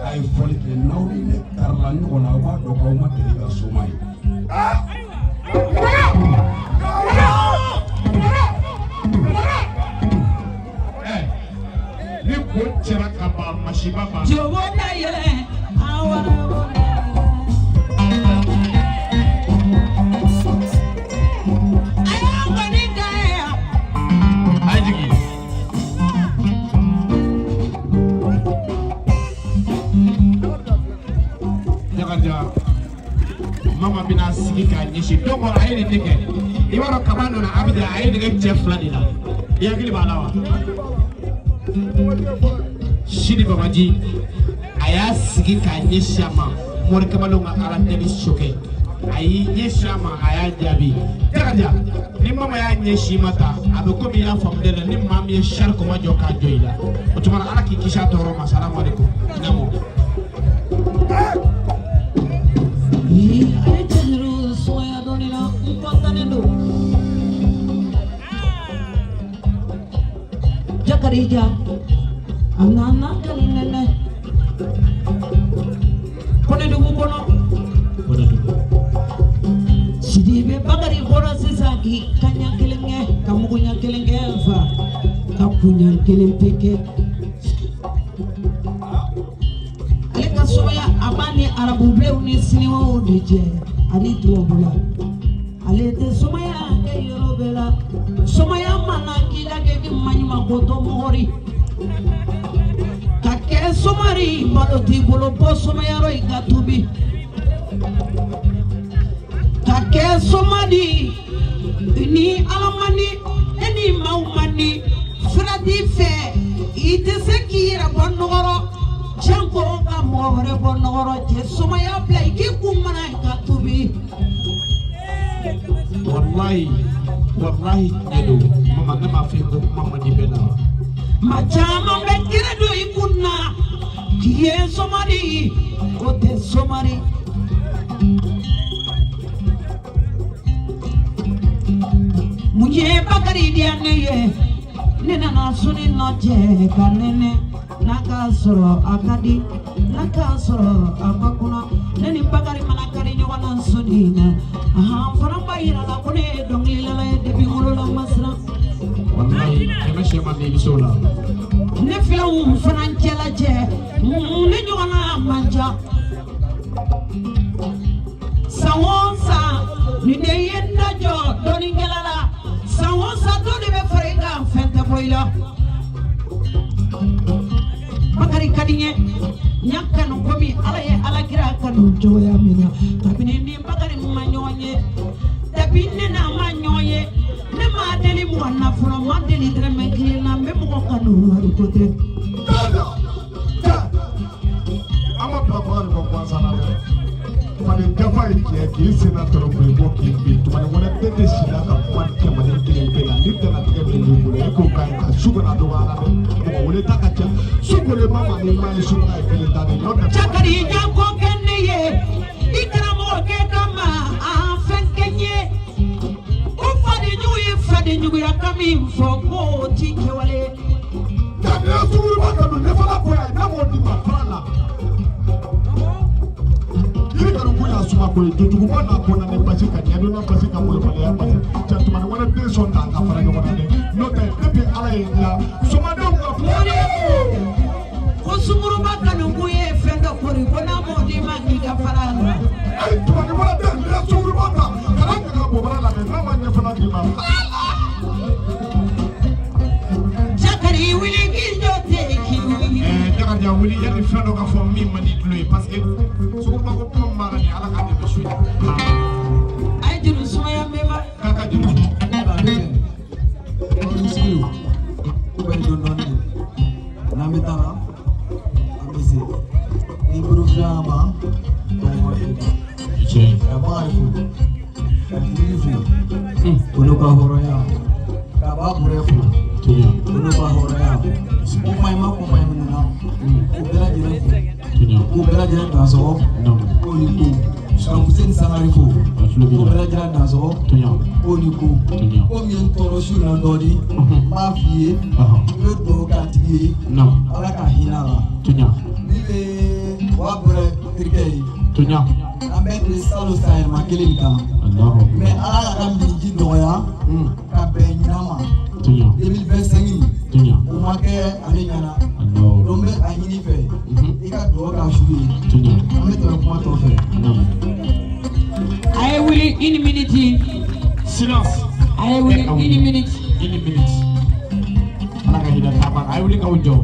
A ye fɔli kɛ n'aw ni ne karila ɲɔgɔn na, aw b'a dɔn k'aw ma deli ka soma ye. Ni ko cɛra ka ban, masiba ban. Jogo da yɛlɛ awara. A y'a kɔni da ye. A ye jigin. Jakarija, mama bɛna sigi k'a ɲɛsin don kɔrɔ, a ye nin de kɛ. I b'a dɔn, kaba nana Abijan, a ye nɛgɛ cɛ fila de la. I hakili b'a la wa? Sidi Babaji, a y'a sigi k'a ɲɛsin a ma, mori kamalenw ka Ala deli sokɛ, a y'i ɲɛsin a ma, a y'a jaabi. Jakarija, ni mama y'a ɲɛsin i ma tan, a bɛ komi i y'a faamu dɛ, ni maa min ye sari kɔma jɔ k'a jɔ i la, o tuma na Ala k'i kisi a tɔɔrɔ ma. Salamu aleykum, naamu. A ye cɛsiri sumaya dɔɔni na, n kɔntannen don. Jakarija a nana ka nɛnɛ Kɔnɛdugu kɔnɔ. Sidibe Bakari bɔra sisan k'i kaɲa kelen kɛ, ka muguɲa kelen kɛ fa, ka kuɲa kelen pe kɛ. Ale ka somaya, a b'a ni arabubilenw ni siniwaw de cɛ ani tubabula. Ale tɛ somaya kɛ yɔrɔ bɛɛ la. Somaya mana k'i la kɛ k'i maɲumanko to mɔgɔri ka kɛ somari, malo t'i bolo, bɔ somayarɔ i ka tubi ka kɛ somadi ni Ala man di e ni maaw man di, sira t'i fɛ, i tɛ se k'i yɛrɛ bɔ nɔgɔrɔ, janko ka mɔgɔ wɛrɛ bɔ nɔgɔrɔ. Cɛ, somaya bila i k'i kun mana i ka tubi. Walayi walayi, tiɲɛ don mama, ne m'a fɔ i ko kuma man di bɛɛ la wa? Maa caman bɛ kiri don i kun na k'i ye somadi, o tɛ somadi. Mun ye Bakari diya ne ye? Ne nana suni nɔ cɛ ka nɛnɛ, n'a k'a sɔrɔ a ka di, n'a k'a sɔrɔ a ka kunna. Ne ni Bakari mana kari ɲɔgɔn na suni na, ahan, fana b'a yira la ko ne ye dɔnkilidala ye depuis n wolola, ma siran. Walayi, kɛmɛ sɛma min i bɛ se o la. Ne filaw fana cɛla cɛ, ne ɲɔgɔnna man ca. San o san nin de ye n lajɔ dɔnnikɛla la. San o san dɔ de bɛ fara i kan, fɛn tɛ bɔ i la. Bakari ka di n ye, n y'a kanu komi Ala ye Ala kira kanu cogoya min na. Kabini ni Bakari ma ɲɔgɔn ye, depuis ne n'a ma ɲɔgɔn ye, ne ma deli mɔgɔ na fɔlɔ, ma deli dɛrɛmɛ kelen na. N bɛ mɔgɔ kanu, wari ko tɛ. An ma bila bagan kɔ gansan na dɛ. Falen jafa ye tiɲɛ k'i sen na tɔrɔ k'i bɔ k'i bin. Tumani wɛrɛ den tɛ si la ka kuma ni cɛmannin kelen pe la ni dannatigɛ min b'i bolo, e k'o ka ɲi ka su kana dɔgɔya la dɛ. Mɔgɔ wele ta ka ca, su kolen ma ma ni ma ye subaga ye kelen ta de n'o tɛ. Jakari janko kɛ ne ye, i karamɔgɔ kɛ kama a fɛn kɛ n ye. Ko fadenjugu ye fadenjuguya ka min fɔ k'o ti kɛwale. Nka n'i ye sunkuruba kanu, ne fana ko yan n'a m'o di ma fara la. Yiri kanu ko y'a suma ko ye, jojuguba n'a ko na ni basi ka ɲɛdɔnna basi ka molobaliya basi. Cɛ tumani wɛrɛ den sɔn t'an ka fara ɲɔgɔn na dɛ. N'o tɛ depuis Ala ye n dilan somadenw ka kuma. Ko sunkuruba kanu ye fɛn dɔ kori, ko n'a m'o d'i ma k'i ka fara a la. Ayi, tumani wɛrɛ den, n'i ye sunkuruba ta kana ɲaga bɔbara la dɛ, n'a ma ɲɛ fana d'i ma. Jakari wuli k'i jɔ ten k'i wuli. Jakarija wuli yanni fɛn dɔ ka fɔ min man di tulo ye, parce que suguruba ko kuma min b'a la nin ye, Ala k'a dɛmɛ su in na. A ye juru sumaya n bɛ ma. K'a ka juru N'an bɛ taa la, an bɛ se ni bolo fila ma tɔgɔ ka Bakari fo, ka Jibiri fo, olu ka hɔrɔnya, ka ba Burɛ fo, olu ka hɔrɔnya, kuma ma kuma minnu na, k'u bɛɛ lajɛlen fo, k'u bɛɛ lajɛlen dansɔgɔ, k'o ni ko, ka Fuseni Sangare fo, k'u bɛɛ lajɛlen dansɔgɔ, k'o ni ko. Ko min ye n tɔɔrɔ su in na dɔɔnin, n b'a f'i ye, n bɛ dugawu k'a tigi ye, Ala ka hinɛ a la. Min bɛ wa Burɛ terikɛ ye, an bɛɛ tun ye salon san yɛlɛma kelen de kan, mais Ala y'a ka miniji dɔgɔya ka bɛn ɲinan ma 2025 in, o ma kɛ ale ɲɛna. Donc n bɛ a ɲini fɛ i ka dugawu k'a su ye. An bɛ tɛmɛ kuma tɔ fɛ. A ye wuli une minute. Silence. A ye wuli une minute. Une minute. Ala ka hinɛ taaba a ye wuli k'aw jɔ.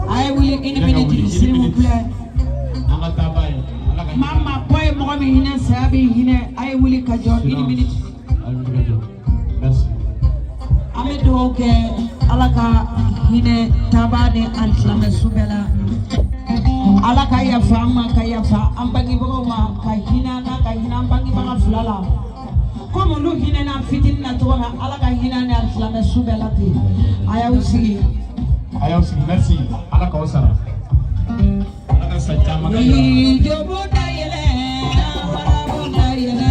A ye wuli une minute, s'il vous plaît. An ka taaba ye. Ala ka hinɛ. Maa maa kɔ ye mɔgɔ min hinɛ, saya b'i hinɛ. A ye wuli ka jɔ une minute. A ye wuli ka jɔ. Merci. An bɛ dugawu kɛ Ala ka hinɛ taaba ni alisilamɛ su bɛɛ la. Ala ka yafa an ma, ka yafa an bangebagaw ma, ka hinɛ an na, ka hinɛ an bangebaga fila la. Komi olu hinɛna an fitinin na cogo min, Ala ka hinɛ an ni alisilamɛ su bɛɛ la ten. A y'aw sigi. A y'aw sigi, merci. Ala k'aw sara. Ala ka san caman kɛ. Jobo dayɛlɛ, warabo dayɛlɛ.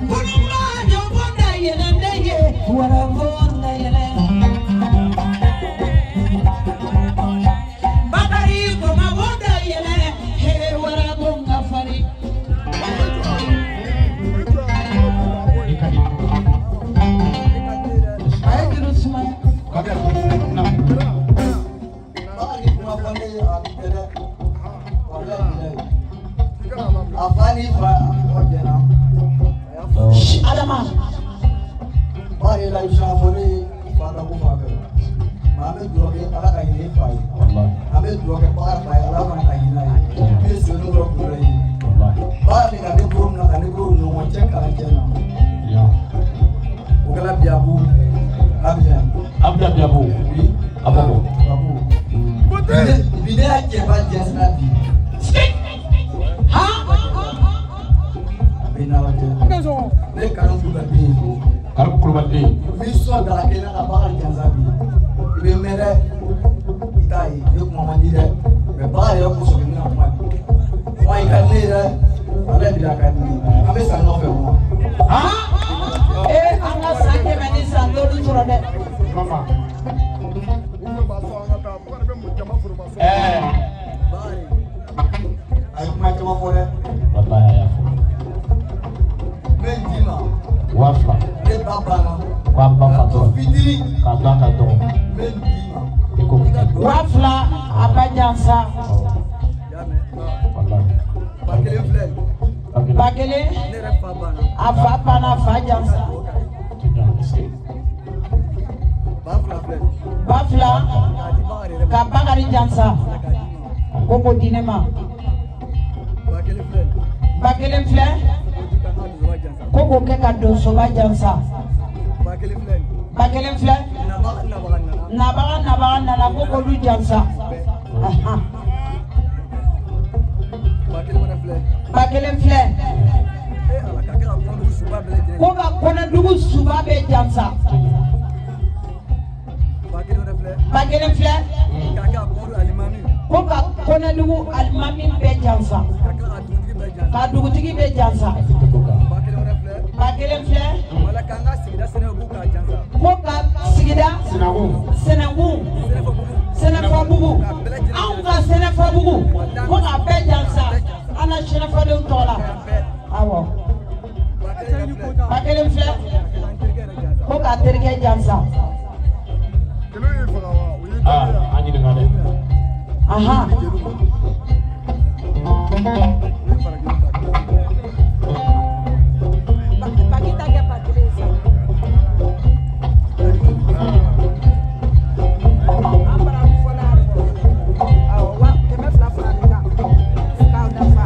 Kulunba jobo dayɛlɛ ne ye, warabo dayɛlɛ. Bakari komabo dayɛlɛ, he warabo nga fari. I ka di. A ye juru sumaya. Kakɛ. Na. Bakari kuma fɔ ne ye, a tɛ dɛ, walayi bilayi. A fa ni fa mɔgɔ jɛna. Adama. Bakari ye layidu caman fɔ ne ye fa da ko fan fɛ. Mais an bɛ dugawu kɛ Ala ka hinɛ i fa ye. An bɛ dugawu kɛ Bakari fa ye, Ala fana ka hinɛ a ye. Min ye Sebenikɔrɔ Kulubali ye. Bakari ka ne bolo minɛ ka ne bolo ɲɔgɔn cɛ kalan cɛ na. O kɛra Biyabu, Abijan. Abida Biyabu. Oui. A bɔ. Biyabu. Bi ne y'a cɛba jɛnsɛnna bi. Ha? A bɛ n'Ala cɛ. Ne ye Karimu Kulubali den ye. Karimu Kulubali den. N b'i sɔn dala kelen na ka Bakari jansa bi. I bɛ mɛn dɛ. I t'a ye, ne kuma man di dɛ. Mais Bakari yɛrɛ kosɔn n bɛna kuma bi. Kuma in ka di ne ye dɛ. Walayi bi a ka di ne ye. An bɛ san ɲɔgɔn fɛ kuma. Ha? Ee, an ka san 100 ni san 5 sɔrɔ dɛ. Mama. Bakari a ye kuma caman fɔ dɛ. Walayi a y'a fɔ. N bɛ n d'i ma. 2000. Ne ba banna. Ko an ba fatɔ k'a to a ka dɔgɔ i ko 2000 a ba jansa. Walahi. 1000 a fa banna, a fa jansa. 2000 ka Bakari jansa, ko k'o di ne ma. 1000 filɛ, ko k'o kɛ ka donsoba jansa. 1000 filɛ, nabaga nabaga nana, ko k'olu jansa. Ahan. 1000 filɛ, ko ka Kɔnɛdugu suba bɛɛ jansa. 1000 filɛ, ko ka Kɔnɛdugu alimami bɛɛ jansa, ka dugutigi bɛɛ jansa. 1000 filɛ, ko ka sigida Sɛnɛkun Sɛnɛfɔbugu, anw ka Sɛnɛfɔbugu, ko ka bɛɛ jansa an na Sɛnɛfɔdenw tɔgɔ la. Awɔ. 1000 filɛ, ko k'a terikɛ jansa. Aa, an ɲininka dɛ. Ahan. Pakita kɛ 1000 ye sa. An bara fɔla awɔ wa 200 fara nin kan k'aw dafa.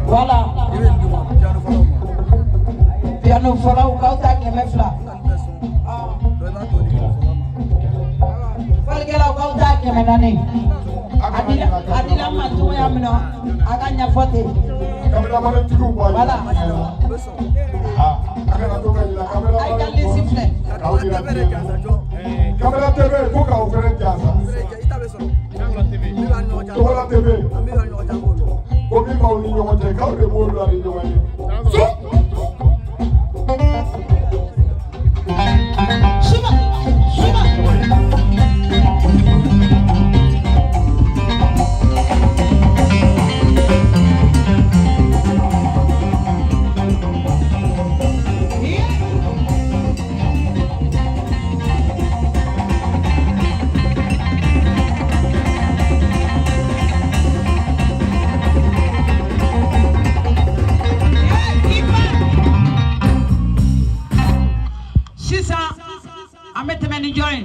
Voilà. Piano fɔlaw k'aw ta 200. Fɔlikɛlaw k'aw ta 400. A dila n ma cogoya min na, a ka ɲɛfɔ ten. Kameramantigiw b'a Voilà. A kana to ka yira. A ye ka lisi filɛ. K'aw yira Kamera TV ko k'aw fɛnɛ jansa. Togola TV ko min b'aw ni ɲɔgɔn cɛ, k'aw de b'o dɔn a ni ɲɔgɔn ye. Suba suba. Sisan an bɛ tɛmɛ ni jɔn ye?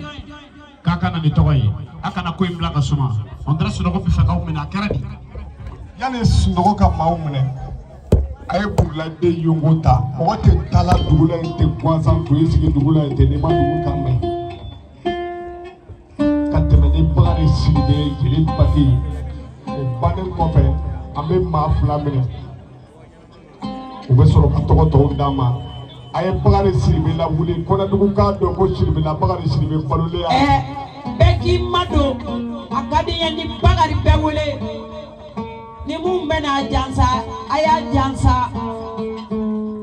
K'a ka na ni tɔgɔ ye, a kana ko in bila ka suma. On dirait sunɔgɔ bɛ fɛ k'aw minɛ, a kɛra di? Yanni sunɔgɔ ka maaw minɛ, a ye buruladen yongo ta. Mɔgɔ tɛ taala dugu la yen ten gansan k'o sigi dugu la yen ten n'i ma dugu kan mɛn. Ka tɛmɛ ni Bakari Sidibe ye, jeli Baki. O bannen kɔfɛ, an bɛ maa fila minɛ, u bɛ sɔrɔ ka tɔgɔ tɔw d'a ma. A ye Bakari Sidibe lawuli, Kɔnɛdugu k'a dɔn ko Sidibe la Bakari Sidibe balolen y'a. Bɛɛ k'i madon, a ka di n ye ni Bakari bɛɛ wele. Ni mun bɛna jansa, a y'a jansa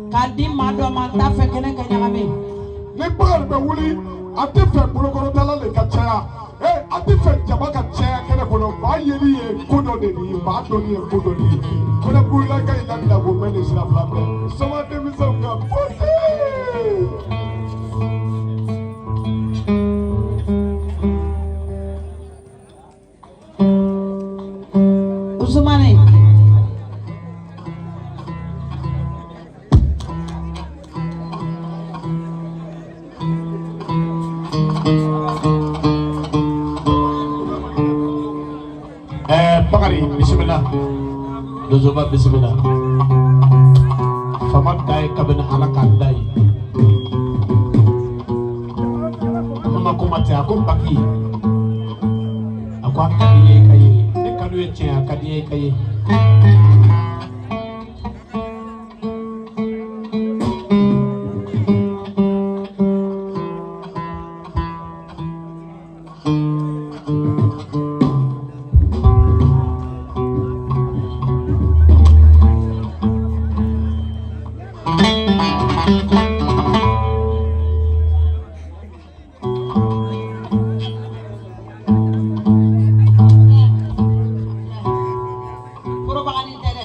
k'a di maa dɔ ma, n t'a fɛ kɛnɛ ka ɲagami. Ni Bakari bɛ wuli, a tɛ fɛ bolokɔrɔtala de ka caya, a tɛ fɛ jama ka caya kɛnɛ kɔnɔ. Maa yeli ye ko dɔ de ye, maa dɔnni ye ko dɔ de ye. Kɔnɛbugula ka ɲi labila ko mɛn nin sira fila bɛɛ soma denmisɛnw ka fosi. Usumani. Bakari bisimila, donsoba bisimila. Fama da ye kabini Ala k'a da ye. Ne ma kuma tɛ, a ko Baki, a ko a ka di n ye i ka ye. Ne kanu ye tiɲɛ ye, a ka di n ye i ka ye. Forobagani tɛ dɛ.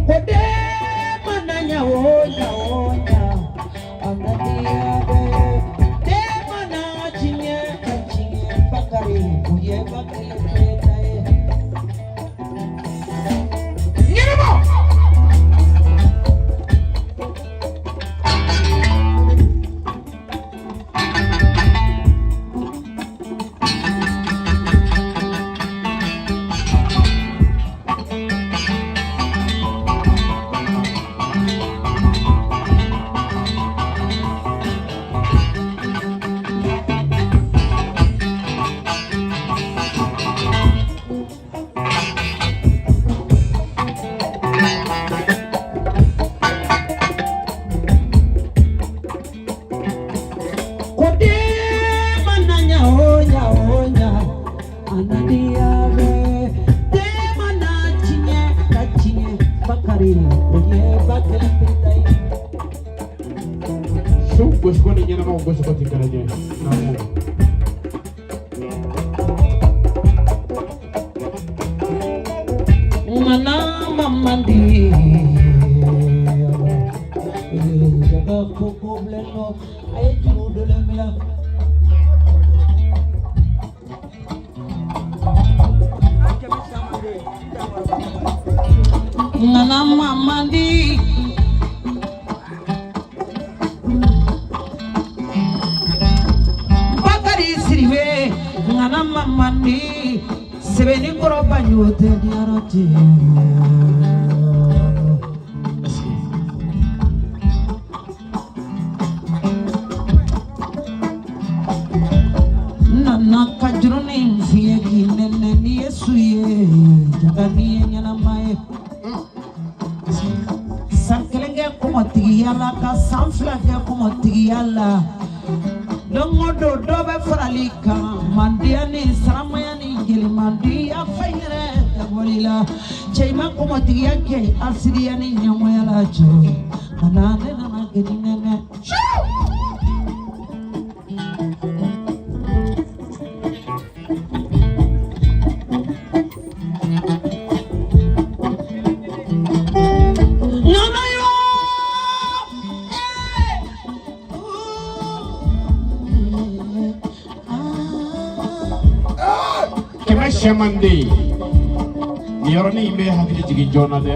Ko den mana ɲa o ɲa o ɲa, a na diya bɛɛ. Den mana tiɲɛ ka tiɲɛ, Bakari o ye ba kelen pe ta ye. Ɲɛnabɔ. Ko den mana ɲa o ɲa o ɲa, a na diya bɛɛ. Den mana tiɲɛ ka tiɲɛ, Bakari o ye ba kelen pe ta ye. Su gosiko ni ɲɛnamaw gosiko tɛ kelen ye. Naamu. Mana mamandi jaga koko blendo aye juru dole mila. Mana mamandi Bakari Sidibe, ngana mamandi sɛbɛnni kɔrɔ banjo tɛ diyarɔ cɛ. Nana ka juru ni fiyɛ k'i nɛnɛ n'i ye su ye jaga n'i ye ɲɛnama ye. San kelen kɛ kɔngɔtigiya la ka san fila kɛ kɔngɔtigiya la. Don o don dɔ bɛ farali kan mandiya ni saramaya ni jelimandiya fɛn yɛrɛ dabɔli la. Cɛ i ma kɔngɔtigiya kɛ asiriya ni ɲɛngoya la cɛ. Ka na ne nana kɛ ni nɛnɛ. Nana yo! Kɛmɛ sɛman de ye nin yɔrɔnin in bɛ hakili jigin joona dɛ.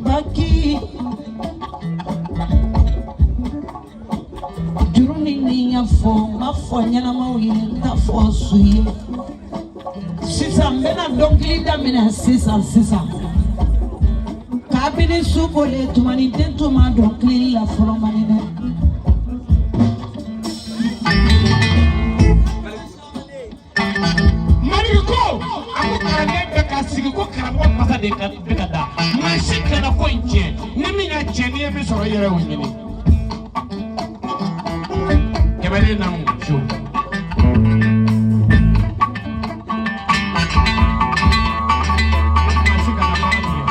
Baki juru ni ni y'a fɔ n b'a fɔ ɲɛnamaw ye n t'a fɔ su ye sisan n bɛna dɔnkili daminɛ sisan sisan kabini su kolen tuma ni den tun ma dɔnkili la fɔlɔ man di dɛ. Maliki ko a ko kalanden bɛɛ ka sigi ko karamɔgɔ masa de ka bɛ ka da maa si kana ko in tiɲɛ ni min y'a tiɲɛ n'i ye min sɔrɔ i yɛrɛ y'o ɲini. Kɛmɛden namu su. Maa si kana baara tigɛ.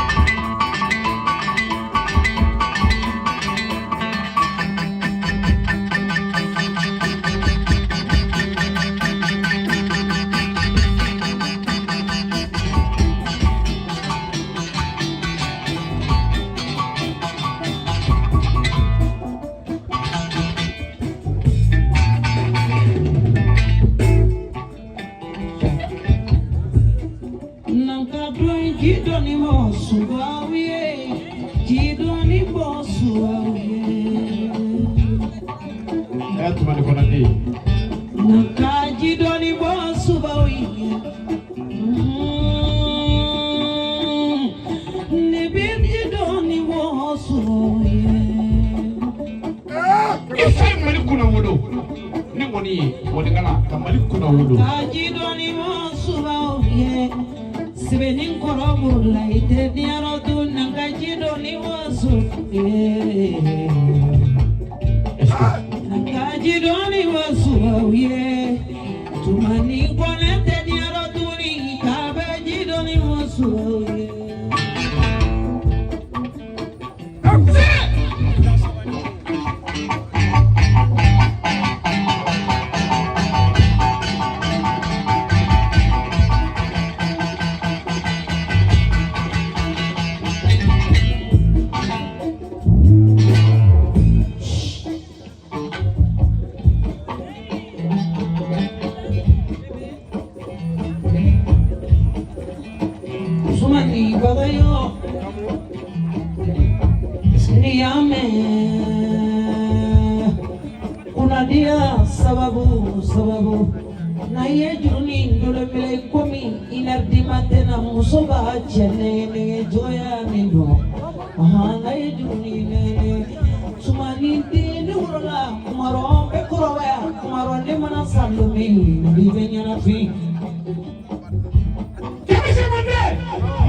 Nanka dɔn ji dɔɔni bɔ subaw ye ji dɔɔni bɔ subaw ye. Ɛ tuma ni kɔnɔ den. Nanka ji dɔɔni bɔ subaw ye. Ne bɛ ji dɔɔni bɔ subaw ye. I fa ye Mali kunna wolo ne kɔni ye mɔnikala Ka Mali kunna wolo. Ka ji dɔɔni bɔ subaw ye. Sɛbɛnni kɔrɔ muru la i tɛ diyarɔ dun nanka ji dɔɔni bɔ subaw ye. Nanka ji dɔɔni bɔ subaw ye. Tumani kɔnɛ tɛ diyarɔ dunni k'a bɛ ji dɔɔni bɔ subaw ye. mɛn kunnadiya sababu sababu n'a ye jurunin dolo minɛ komi une heure du matin na muso b'a cɛ nɛgɛ nɛgɛ jɔnya min don ahan n'a ye jurunin nɛgɛ nɛgɛ sumani den ne wolola kumarɔ bɛ kɔrɔbaya kumarɔ ne mana sa don min i bɛ ɲɛnafin. Kɛmɛ sɛmɛnden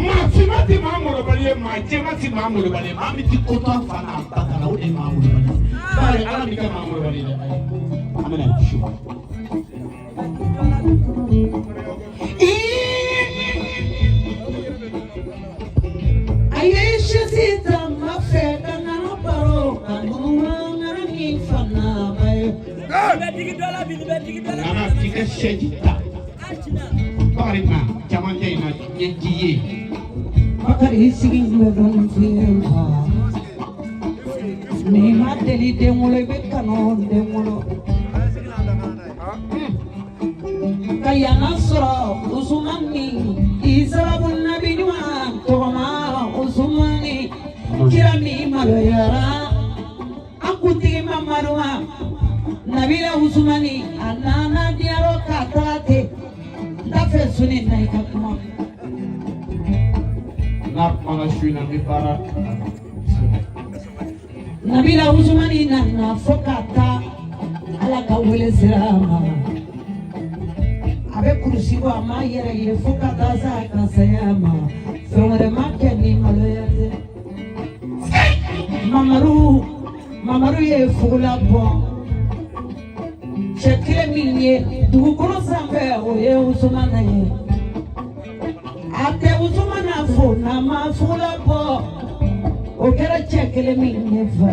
maa finman tɛ maa molobali ye maa jɛman tɛ maa molobali ye maa min tɛ ko to a fa n'a ba ta la o de ye maa molobali ye bari ala m'i kɛ maa molobali ye dɛ ayi an bɛna su. A ye sisi ta ma fɛ ka nana baro ka ŋunuŋunu ŋana ni fana ba ye. Nana k'i ka sɛji ta bakari ma camancɛ in na ɲɛji ye. Bakari sigi bɛ dɔɔnin f'i ye wa. N'i ma deli den wolo i bɛ kanu den wolo. Ka yana sɔrɔ Usumani i sababu nabi ɲuman tɔgɔma Usumani kira min maloyara an kuntigi Mamadu ma Nabila Usumani a nana diɲɛ ka taga ten n t'a fɛ suni na i ka kuma. N'a kumana su in na n bɛ baara. Nabila Usumani nana fo ka taa Ala ka wele sera a ma. A bɛ kurusi bɔ a m'a yɛrɛ ye fo ka taa se a ka saya ma fɛn wɛrɛ ma kɛ ni maloya tɛ. Mamadu Mamadu ye fugula bɔ cɛ kelen min ye dugukolo sanfɛ o ye Usumana ye. A tɛ Usumana fo n'a ma fugula bɔ o kɛra cɛ kelen min ye fa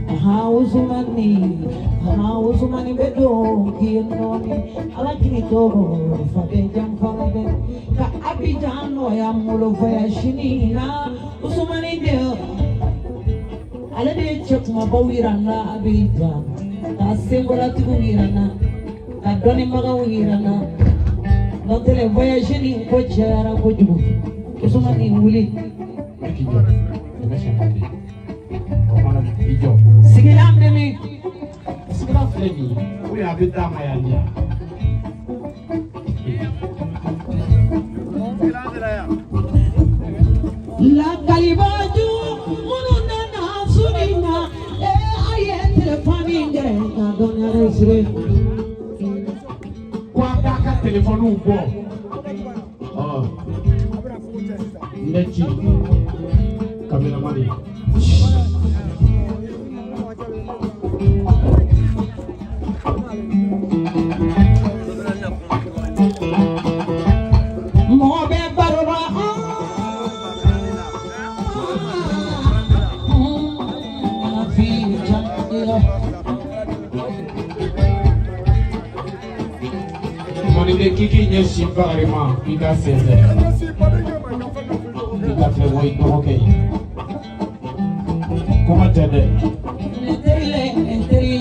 ahan Usumani ahan Usumani bɛ don k'i ye nɔɔni Ala k'i to faden janfa la dɛ ka Abijan nɔgɔya n bolo voyage nin na Usumani de ale de ye cɛ kumabaw yira n na Abijan ka senkolatigiw yira n na ka dɔnnibagaw yira n na n'o tɛ voyage nin ko cayara kojugu Usumani wuli. K'i jɔ kɛmɛ sɛmɛnden o mana i jɔ. Sigilan bɛ min? Sigilan filɛ nin ye ou bien a bɛ d'a ma yan de. Lakalibaju minnu nana su in na ee a ye telefɔni kɛ ka dɔnniya siri. Ko an k'a ka telefɔniw bɔ. Ɔ n bɛ ci kameramani. Mɔgɔ bɛ baro la fin caman. Mɔniden k'i k'i ɲɛsin Bakari ma k'i ka sɛnsɛn k'i ka fɛn bɔ i dɔgɔkɛ ye kuma tɛ dɛ. Ne teri le ne teri.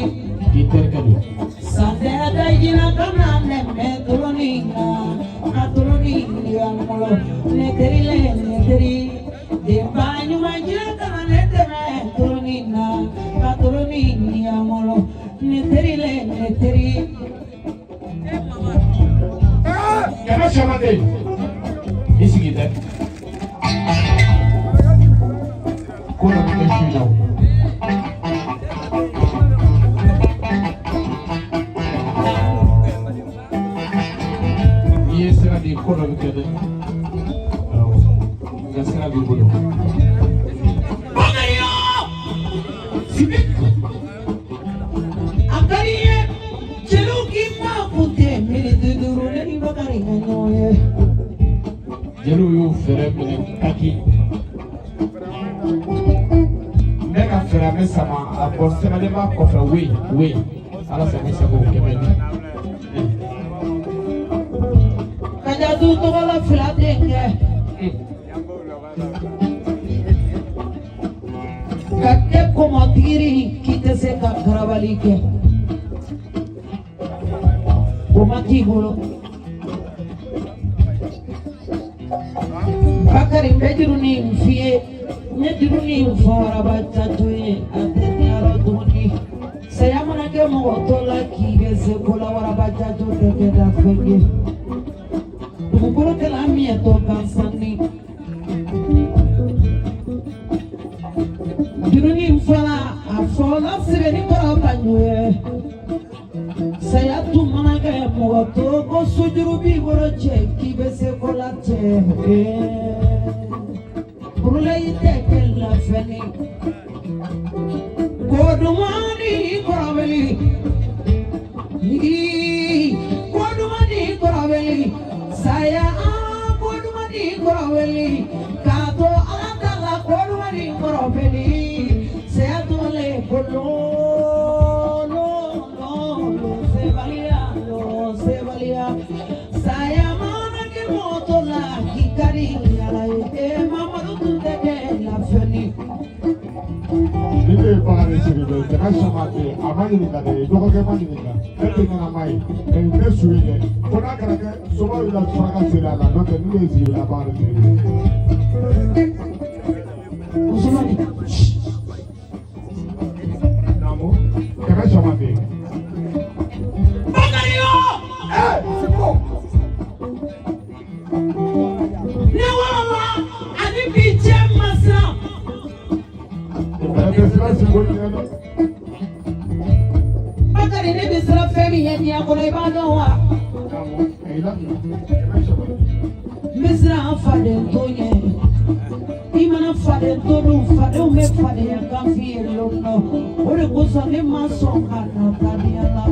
K'i terikɛ don. Santɛ da jina kana nɛmɛ toloni na ka toloni yan bolo ne teri le ne teri denba ɲuman jina kana ne dɛmɛ toloni na ka toloni yan bolo ne teri le ne teri. Kɛmɛ sɛmɛnden i sigi dɛ ko dɔ bɛ kɛ su in na o. N'i ye sira di ko dɔ bɛ kɛ dɛ awɔ nka sira b'i bolo. Bakari Sidiki. A ka di n ye jeliw k'i makun tɛ miniti duuru ne ni Bakari ka ɲɔgɔn ye. Jeliw y'u fɛɛrɛ minɛ kaki n bɛ ka fɛɛrɛ min sama a bɔ sɛbɛnnen b'a kɔfɛ we we ala sago sago kɛmɛ di. Kajatu tɔgɔla fila denkɛ. Ka kɛ kɔmɔtigiri k'i tɛ se ka garabali kɛ. O ma k'i bolo. Bakari n bɛ juru nin f'i ye. N ye juru ni fɔ waraba cajo ye, a tɛ diyarɔ tuguni. Saya mana kɛ mɔgɔ tɔ la k'i bɛ se ko la, waraba cajo tɛ kɛ da fɛn ye. Dugukolo kɛla miɲɛtɔ gansan ni. Juru ni fɔla, a fɔla sɛbɛnni kɔrɔ ka ɲɛ ye. Saya tun mana kɛ mɔgɔ to ko sojuru b'i bolo cɛ k'i bɛ se ko la cɛ. Burulayi tɛ kɛ lafɛn ye. Ko duman ni kɔrɔbeli. Ko duman ni kɔrɔbeli. Saya ko duman ni kɔrɔbeli. K'a to Ala ta la ko duman ni kɔrɔbeli. Saya tun le bolo. Lo, lo, lo, sebaliya, lo, sebaliya. Saya mana kɛ mɔgɔ tɔ la k'i ka di Ala ye. E Mamadu tun tɛ kɛ lafɛn ye. Ni ne ye Bakari Sidibe, jama sama tɛ a ma ɲininka dɛ, dɔgɔkɛ ma ɲininka, ne tɛ ɲɛnama ye mɛ nin tɛ su ye dɛ, fo n'a kɛra kɛ soma bɛ ka saraka seri a la, n'o tɛ ni ne ye Sidibe la Bakari Sidibe. Usumani. Naamu, kɛmɛ sama tɛ. Bakari yo! Ee Siko. Ne wolola ani bi cɛ ma siran. Ɛ tɛ siran Siko ɲɛ dɛ. Bakari, ne bɛ siran fɛn min ɲɛ diɲɛ kɔnɔ, i b'a dɔn wa? Naamu, ayi la kɛmɛ sama tɛ. N bɛ siran faden to ɲɛ. I mana faden to dun, fadenw bɛ fadenya kan f'i ye lon dɔ. O de kosɔn ne ma sɔn ka na taa diɲɛ la.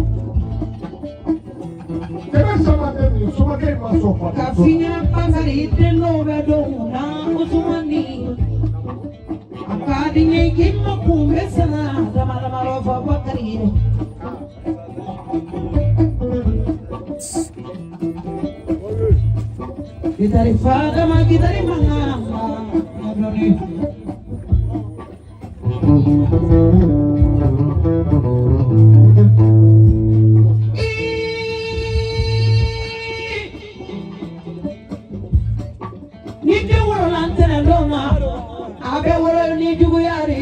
Kɛmɛ sama tɛ nin somakɛ in ma sɔn fa. Ka f'i ɲɛna Bakari, i den dɔw bɛ don kun na Usumani. A ka di n ye k'i ma kun bɛ sɛnɛ dama damadɔ fɔ Bakari ye. Gitari fadama, gitari mangan, dɔɔni. Ni den wolola ntɛnɛn don na, a bɛ wolo ni juguya de,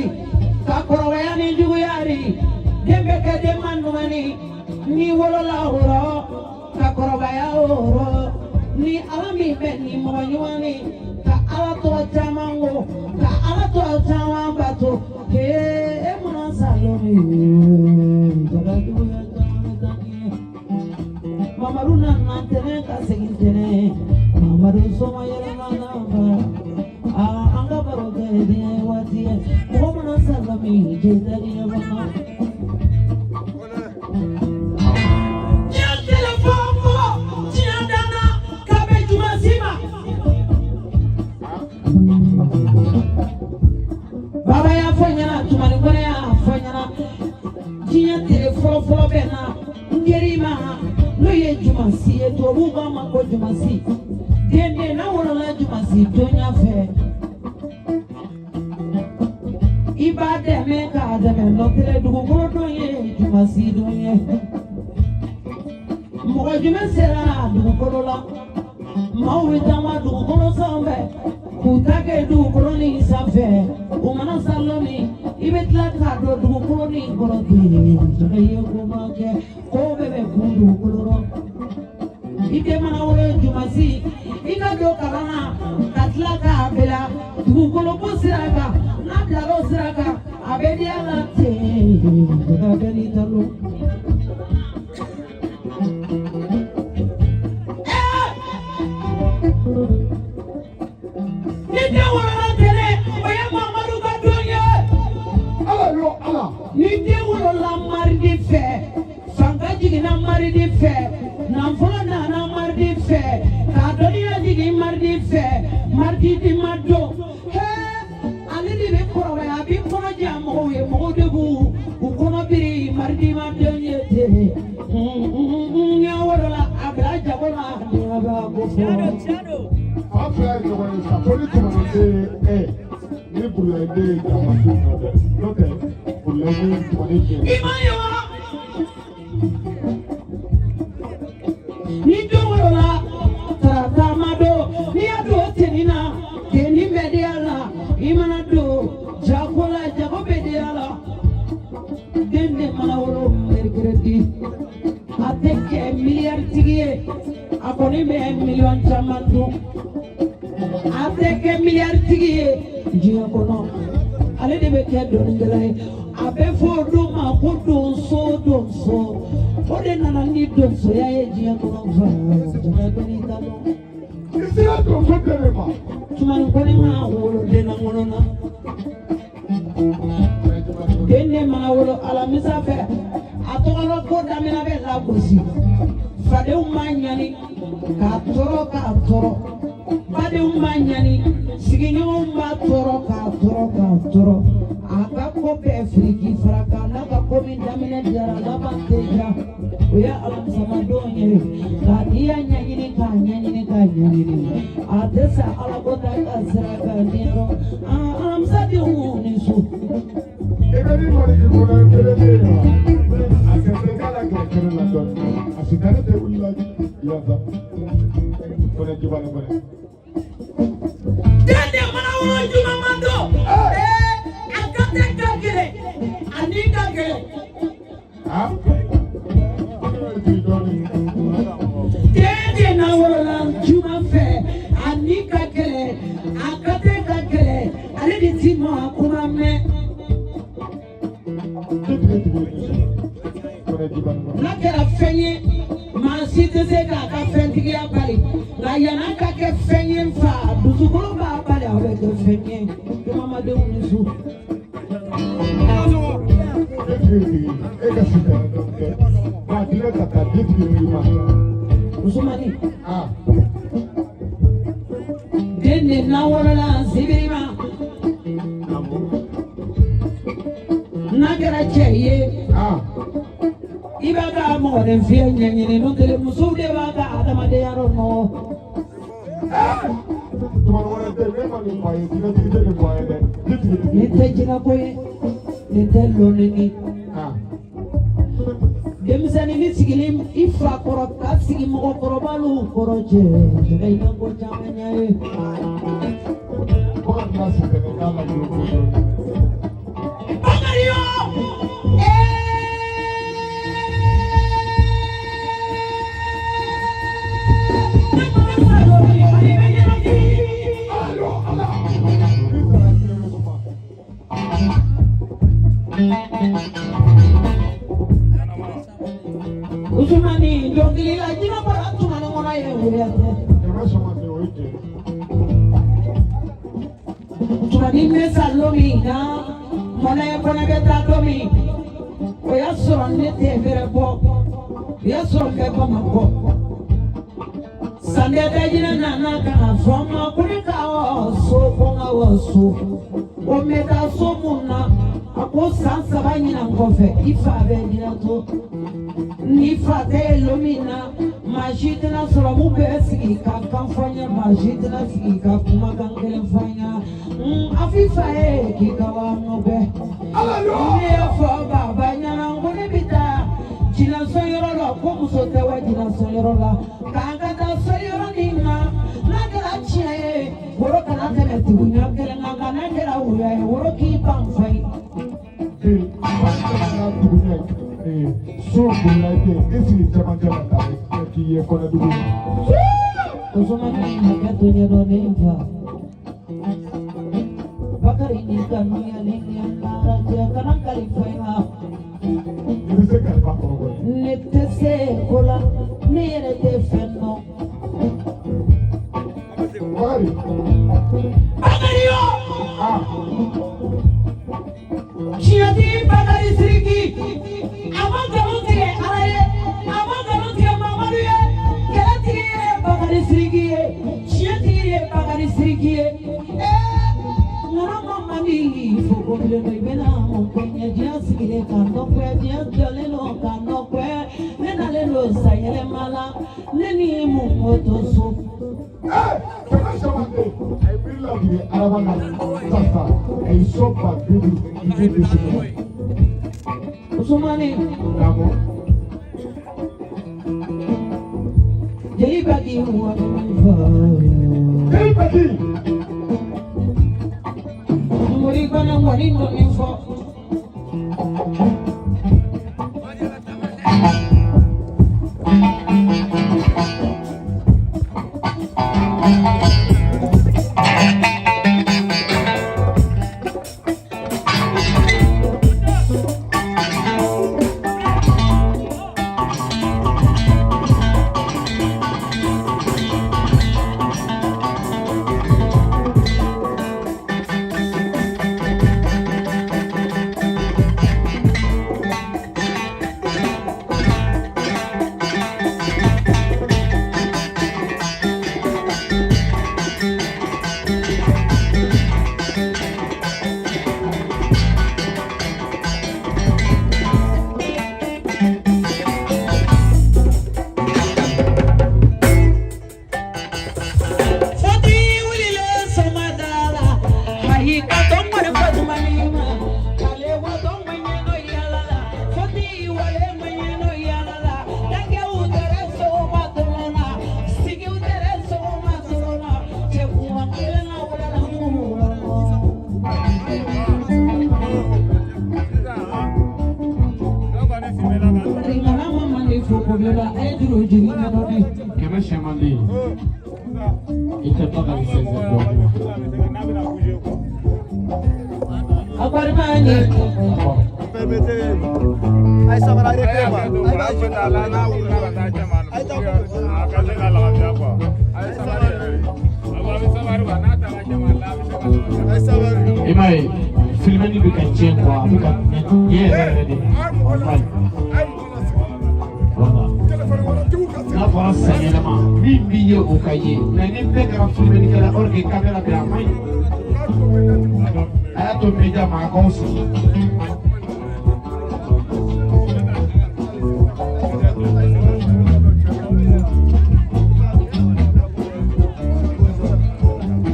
ka kɔrɔbaya ni juguya de. Den bɛ kɛ den ma ɲuman ni wolola o rɔ, ka kɔrɔbaya o rɔ. Ni Ala min bɛ ni mɔgɔ ɲuman ni ka Ala tɔgɔ caman ko, ka Ala tɔgɔ caman bato, k'e e mana sa don min, jaga juguya caman bɛ taa ni ye. Mamadu nana ntɛnɛn ka segin ntɛnɛn. Mamadu soma yɛlɛmana ba. Aa, an ka baro kɛ diɲɛ waati ye. Mɔgɔ mana sa la min, k'i tɛ diɲɛ kɔnɔ. Diɲɛ tele fɔlɔ fɔlɔ, diɲɛ danna ka bɛn jumasi ma. Baba y'a fɔ n ɲɛna, Tumani Kɔnɛ y'a fɔ n ɲɛna. Diɲɛ tele fɔlɔ fɔlɔ bɛ na n geri ma, n'o ye jumasi ye, tubabuw k'a ma ko jumasi. Den den n'a wolola jumasi donya fɛ, i b'a dɛmɛ k'a dɛmɛ nɔ tɛ dugukolo don ye jumasi don ye. Mɔgɔ jumɛn sera dugukolo la? Maaw bɛ taama dugukolo sanfɛ k'u ta kɛ dugukolo nin sanfɛ. U mana sa lon min, i bɛ tila k'a don dugukolo nin kɔrɔ ten. Jɔn ye ko ma kɛ, ko bɛɛ bɛ kun dugukolo rɔ. I den mana wolo jumasi, i ka don kalan na ka tila k'a bila dugukolo ko sira kan. N'a bilara o sira kan, a bɛ diya la ten. Jɔn bɛɛ n'i ta don. Ni den wolola ntɛnɛn, o ye Mamadu ka don ye. Ala yo Ala. Ni den wolola maridi fɛ, fanga jiginna maridi fɛ, nafolo nana maridi fɛ, k'a dɔnniya jigin maridi fɛ, maridi di ma don. Hee, ale de bɛ kɔrɔbaya, a b'i kɔnɔ ja mɔgɔw ye, mɔgɔw de b'u u kɔnɔ biri maridi ma den ye ten. N wolola a bila jago la, ni a b'a ko fɔ. Fa fila ye ɲɔgɔn ye sa ko ni Tumani den ye ɛ ni Burulayi den ye jama su nɔ dɛ, n'o tɛ Burulayi ni Tumani den. I ma ye wa? Ni den wolola tarata ma don, n'i y'a don tenni na, tenni bɛ diya la, i mana don. A tɛ kɛ miliyaritigi ye diɲɛ kɔnɔ, ale de bɛ kɛ dɔnnikɛla ye. A bɛ fɔ o don ma ko donso. Donso, o de nana ni donsoya ye diɲɛ kɔnɔ. Fa jama dɔnni t'a dɔn. I sera donso den de ma. Tumani Kɔnɛ ma wolo den lankolon na. Den de mana wolo alamisa fɛ, a tɔgɔla ko daminɛ bɛ lagosi. Fadenw b'a ɲani k'a tɔɔrɔ k'a tɔɔrɔ, badenw b'a ɲani, sigiɲɔgɔnw b'a tɔɔrɔ k'a tɔɔrɔ k'a tɔɔrɔ. A ka ko bɛɛ firiki faraka n'a ka ko min daminɛ diyara, laban tɛ diya. O ye alamisamadon ye. Nka n'i y'a ɲɛɲini k'a ɲɛɲini k'a ɲɛɲini, a tɛ sa. Ala ko ta ka sira kan diɲɛ alamisadenw ni su. I bɛ ni Maliki kɔnɔ kelen bɛ yen wa? A sɛsɛ k'a la kɛlɛ kɛnɛ la dɔɔnin. A sitanɛ tɛ wuli la yan sa. Kɔnɛ jibani kɔnɛ. Den de mana wolo juma don, ee, a ka tɛ ka gɛlɛn, a ni ka gɛlɛn. Ah? Kɔnɛ bɛ jigin dɔɔnin. Den de na wolola juma fɛ, a ni ka gɛlɛn, a ka tɛ ka gɛlɛn, ale de ti maa kuma mɛn. Ne tigi tigi ye nin sɔrɔ. Kɔnɛ jibani kɔnɛ. N'a kɛra fɛn ye, maa si tɛ se k'a ka fɛntigiya bali. Nka yann'a ka kɛ fɛn ye, n fa dusukolo b'a bali, a bɛ kɛ fɛn ye. Jumamadenw ni su. Ne tigi tigi e ka sitanɛ dɔɔnin kɛ. K'a dilan ka taa di tigi tigi ma. Usumani. Ah. Den de na wolola sibiri ma, n'a kɛra cɛ ye, Ah. i b'a ka mɔgɔninfin ɲɛɲini. N'o tɛ, musow de b'a ka adamadenya dɔ nɔgɔ. Tuma wɛrɛ tɛ ne ma nin fɔ a ye, jinɛtigi tɛ nin fɔ a ye dɛ. Di tigi tigi. Nin tɛ jinɛko ye, nin tɛ lɔnni. Ah. Denmisɛnnin ni sigilen i fa kɔrɔ ka sigi mɔgɔkɔrɔbaw kɔrɔ, cɛ cɛ, i ka ko caman ɲɛ ye. Fo ka tila sitanɛ k'a la jɔ ko dɔɔnin. Bakari yo! Ayo Ala. Ni sara kelen bɛ suma. Usumani, dɔnkili la jinɛ bɔra tumani kɔnɔ ye wuya tɛ. Kɛmɛ sɔngɔ tɛ, o ye tiɲɛ. Tumani bɛ sa don min na, mɔnɛ kɔnɛ bɛ taa don min, o y'a sɔrɔ ne tɛ bɛrɛ bɔ, o y'a sɔrɔ n bɛ Bamakɔ. Sandɛ dajinɛ nana ka na fɔ n ma ko ne ka wɔ so, ko n ka wɔ so. O n bɛ taa so mun na? A ko san 3 ɲinan kɔfɛ, i fa bɛ diɲɛ to. Ni fa tɛ yen don min na, maa si tɛna sɔrɔ mun bɛ sigi ka kan fɔ n ye, maa si tɛna sigi ka kumakan kelen fɔ n ɲɛna. A f'i fa ye k'i ka wa ŋɔ bɛɛ. Ne y'a fɔ baba ɲɛna ko ne bɛ taa jinɛsɔn yɔrɔ la, ko muso tɛ wa jinɛsɔn yɔrɔ la, k'an ka taa so yɔrɔ nin na. N'a kɛra tiɲɛ ye, woro kana tɛmɛ tuguɲɛ kelen kan, nka n'a kɛra wuya ye, woro k'i ban fɔ ye. Ee, n'a tuguɲɛ ee so bolila i tɛ i sigi cɛmancɛ la k'a k'i ye kɔnɛdugu. Usumani, hakɛ to ɲɛdɔn ne fa. Bakari ni kanuya ni ɲɛnara cɛ, kana kalifa i la. I bɛ se kalifa kɔrɔ kɔni. Ne tɛ se ko la, ne yɛrɛ tɛ fɛn dɔn. Bakari. Bakari yo! Ah. Tiɲɛtigi Bakari Sidiki, a ma nkalon tigɛ Ala ye, a ma nkalon tigɛ Mamadu ye. Kɛlɛtigi ye Bakari Sidiki ye, tiɲɛtigi ye Bakari Sidiki ye. Ee, ŋɔnɔ ma man di fo ko bilen don, i bɛna mun kɛ n ye? Diɲɛ sigilen ka nɔ kɛ, diɲɛ jɔlen don ka nɔ kɛ. Ne nalen don sayɛlɛma la, ne ni mun ko to so. Ee, kɛmɛ saba tɛ a ye miiri lajigin Araba la sisan, a ye so 50 000 i bɛ se. Usumani. Naamu. Jeli Baki wari fa. Jeli Baki. Mori kɔnɔ ŋɔni dɔɔni fɔ. bilenna a ye juru jigin ɲɛdɔn de. Kɛmɛ sɛmanden i tɛ Bakari sɛnsɛn dɔɔnin wa? A kɔni ma ɲɛ. I m'a ye filimɛni bɛ ka tiɲɛ quoi, a bɛ ka tiɲɛ yɛrɛ yɛrɛ de, walayi. Voilà. N'a fɔra sanyɛlɛma min b'i ye o ka ye, mais ni bɛɛ kɛra filimɛnikɛla or que caméra bɛ yen, a man ɲi. A y'a to média ma a k'aw sigi.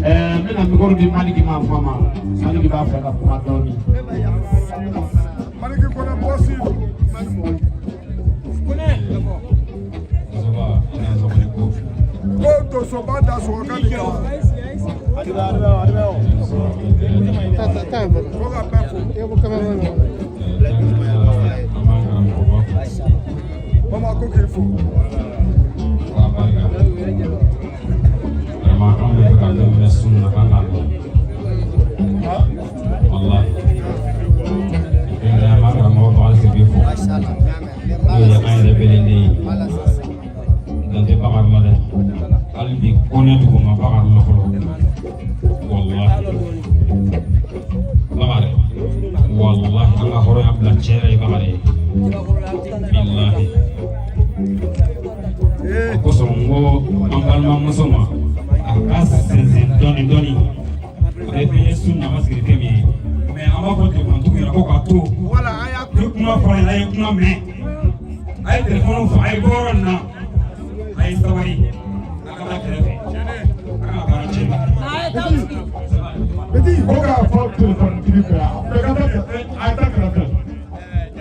Ɛɛ n bɛna micro di Maliki ma kuma ma, Maliki b'a fɛ ka kuma dɔɔnin. Maliki Kone bɔsi. Ko donsoba da sɔgɔ kan nin kama. Ko ka bɛɛ fo. Mama ko k'i fo. Kosɔn n ko an balimamuso ma a ka sɛnsɛn dɔɔni dɔɔni, a bɛ fɛn ye sun na, a ma sigi fɛn min ye, mais an b'a fɔ telefontigiw ɲɛna ko k'a to ni kuma fɔra ɲɛna, a ye kuma mɛn, a ye telefɔni fɔ, a ye bɔ yɔrɔ nin na, a ye sabali, a ka taa kɛrɛfɛ, a kana baara tiɲɛ. Ko k'a fɔ telefɔnitigi bɛɛ, a bɛɛ ka taa a ye taa kɛrɛfɛ.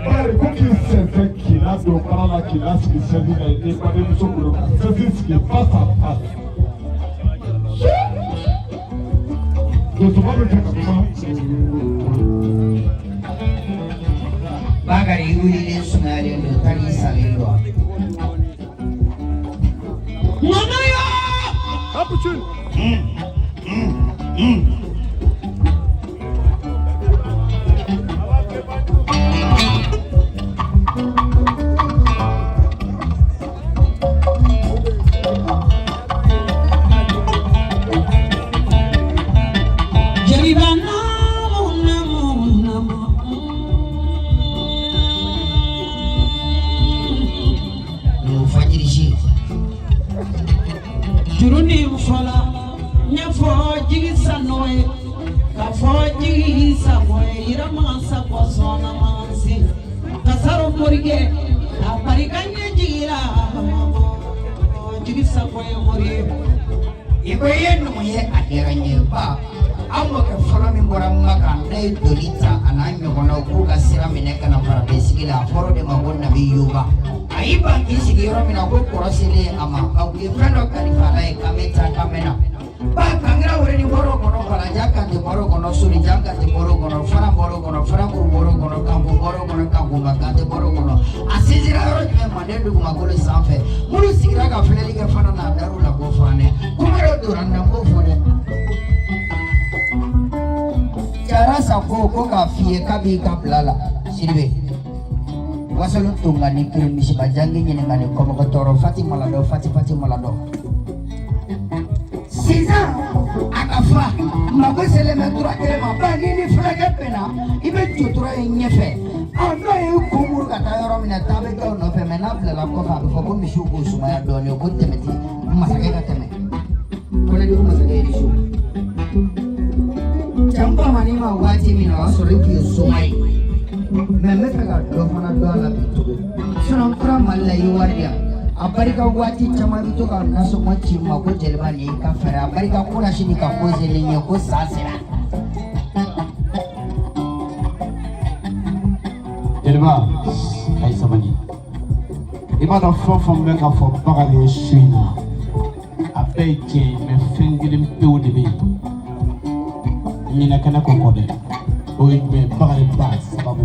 Bakari ko k'i sɛnsɛn k'i ladon baara la k'i lasigi sɛsi la i badenmuso bolo ka sɛsi sigi face à face. Donsoba bɛ fɛ ka kuma. Bakari i wulilen sumayalen don tali i salen don wa? Mama yo. Capucine. Jeliba namu namu namu. Numu fajirisi. Juru ni fɔla ɲɛfɔ jigi sanɔ ye ka fɔ jigi sakɔ ye yirama sakɔ sɔnna mansi kasaro morikɛ a barika ɲɛ jigira jigi sakɔ ye mori ye. I ko i ye numu ye a diyara n ye ba. An mɔkɛ fɔlɔ min bɔra Maka n'a ye doni ta a n'a ɲɔgɔnnaw k'u ka sira minɛ ka na farafin la, a fɔra o de ma ko Nabi Yuba. A y'i ban k'i sigi yɔrɔ min na ko kɔrɔ selen a ma, a u ye fɛn dɔ kalifa a la yen k'an bɛ taa k'an bɛ na. Ba kankira wɛrɛ ni bɔr'o kɔnɔ, Falanja Kante bɔr'o kɔnɔ, Solijan Kante bɔr'o kɔnɔ, Fara bɔr'o kɔnɔ, Farakuru bɔr'o kɔnɔ, Kanku bɔr'o kɔnɔ, Kankunba Kante bɔr'o kɔnɔ. A sinsinra yɔrɔ jumɛn Manden dugumakolo sanfɛ? Minnu sigira ka filɛli kɛ fana n'a dar'u la ko fanɛ. Kuma dɔ donna n na n b'o fɔ dɛ. Jarasa ko ko k'a f'i ye k'a b'i ka bila la Sidibe. Wasolon tonga ni kiri misiba jangi ɲininka ni kɔmɔgɔ tɔɔrɔ Fati maladɔ Fati Fati maladɔ. Sisan a ka fa mako selen bɛ tura kelen ma ba ni ni fulakɛ bɛnna i bɛ jɔ tura in ɲɛfɛ. Ɔ n'o y'i kun muru ka taa yɔrɔ min na taa bɛ kɛ o nɔfɛ mɛ n'a bilala kɔfɛ a bɛ fɔ ko misiw k'o sumaya dɔɔnin ko tɛmɛ ti masakɛ ka tɛmɛ. Kɔnɛdugu masakɛ ye ni so. Janfa ma n'i ma waati min na o y'a sɔrɔ i tun ye soma ye. Mɛ n bɛ fɛ ka dɔ fana dɔn a la bi tugun. Sinon n tora Mali la i ye wari di yan. A barika waati caman i bɛ to ka nasɔngɔ ci n ma ko jeliba nin y'i ka fɛɛrɛ a barika ko na sini ka ko selen ye ko san sera. Jeliba a ye sabali, i b'a dɔn fɛn o fɛn bɛ ka fɔ Bakari ye su in na a bɛɛ ye tiɲɛ ye, mais fɛn kelen pewu de bɛ yen ɲinɛ kɛnɛ ko kɔ dɛ, o ye jumɛn ye? Bakari ba sababu,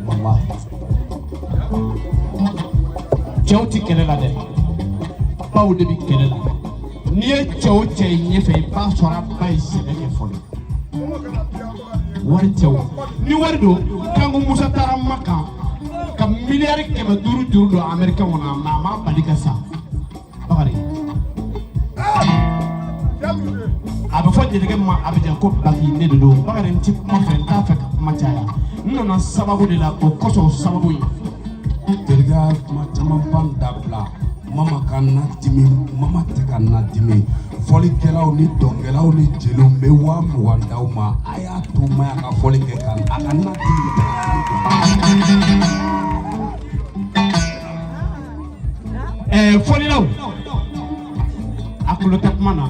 walahi. Cɛw ti kɛlɛ la dɛ, baw de bi kɛlɛ la. N'i ye cɛ o cɛ ye ɲɛfɛ, i b'a sɔrɔ a ba ye sɛnɛ kɛ fɔlɔ. Wari tɛ o, ni wari don. Kanko Musa taara Makan ka miliyari 500 juru don Amɛrikɛnw na, mɛ a ma bali ka sa. Bakari, a bɛ fɔ jelikɛ min ma Abijan ko Baki, ne de don. Bakari, n ti kuma fɛ, n t'a fɛ ka kuma caya. N nana sababu de la, o kosɔn o sababu ye. Jelikɛ, kuma camanba dabila. Mama ka na dimi, mama tɛ ka na dimi. Fɔlikɛlaw ni dɔnkɛlaw ni jeliw, n bɛ 20 000 d'aw ma. A y'a to Maya ka fɔli kɛ ka a ka na dimi. Fɔlilaw, a kulo tɛ kuma na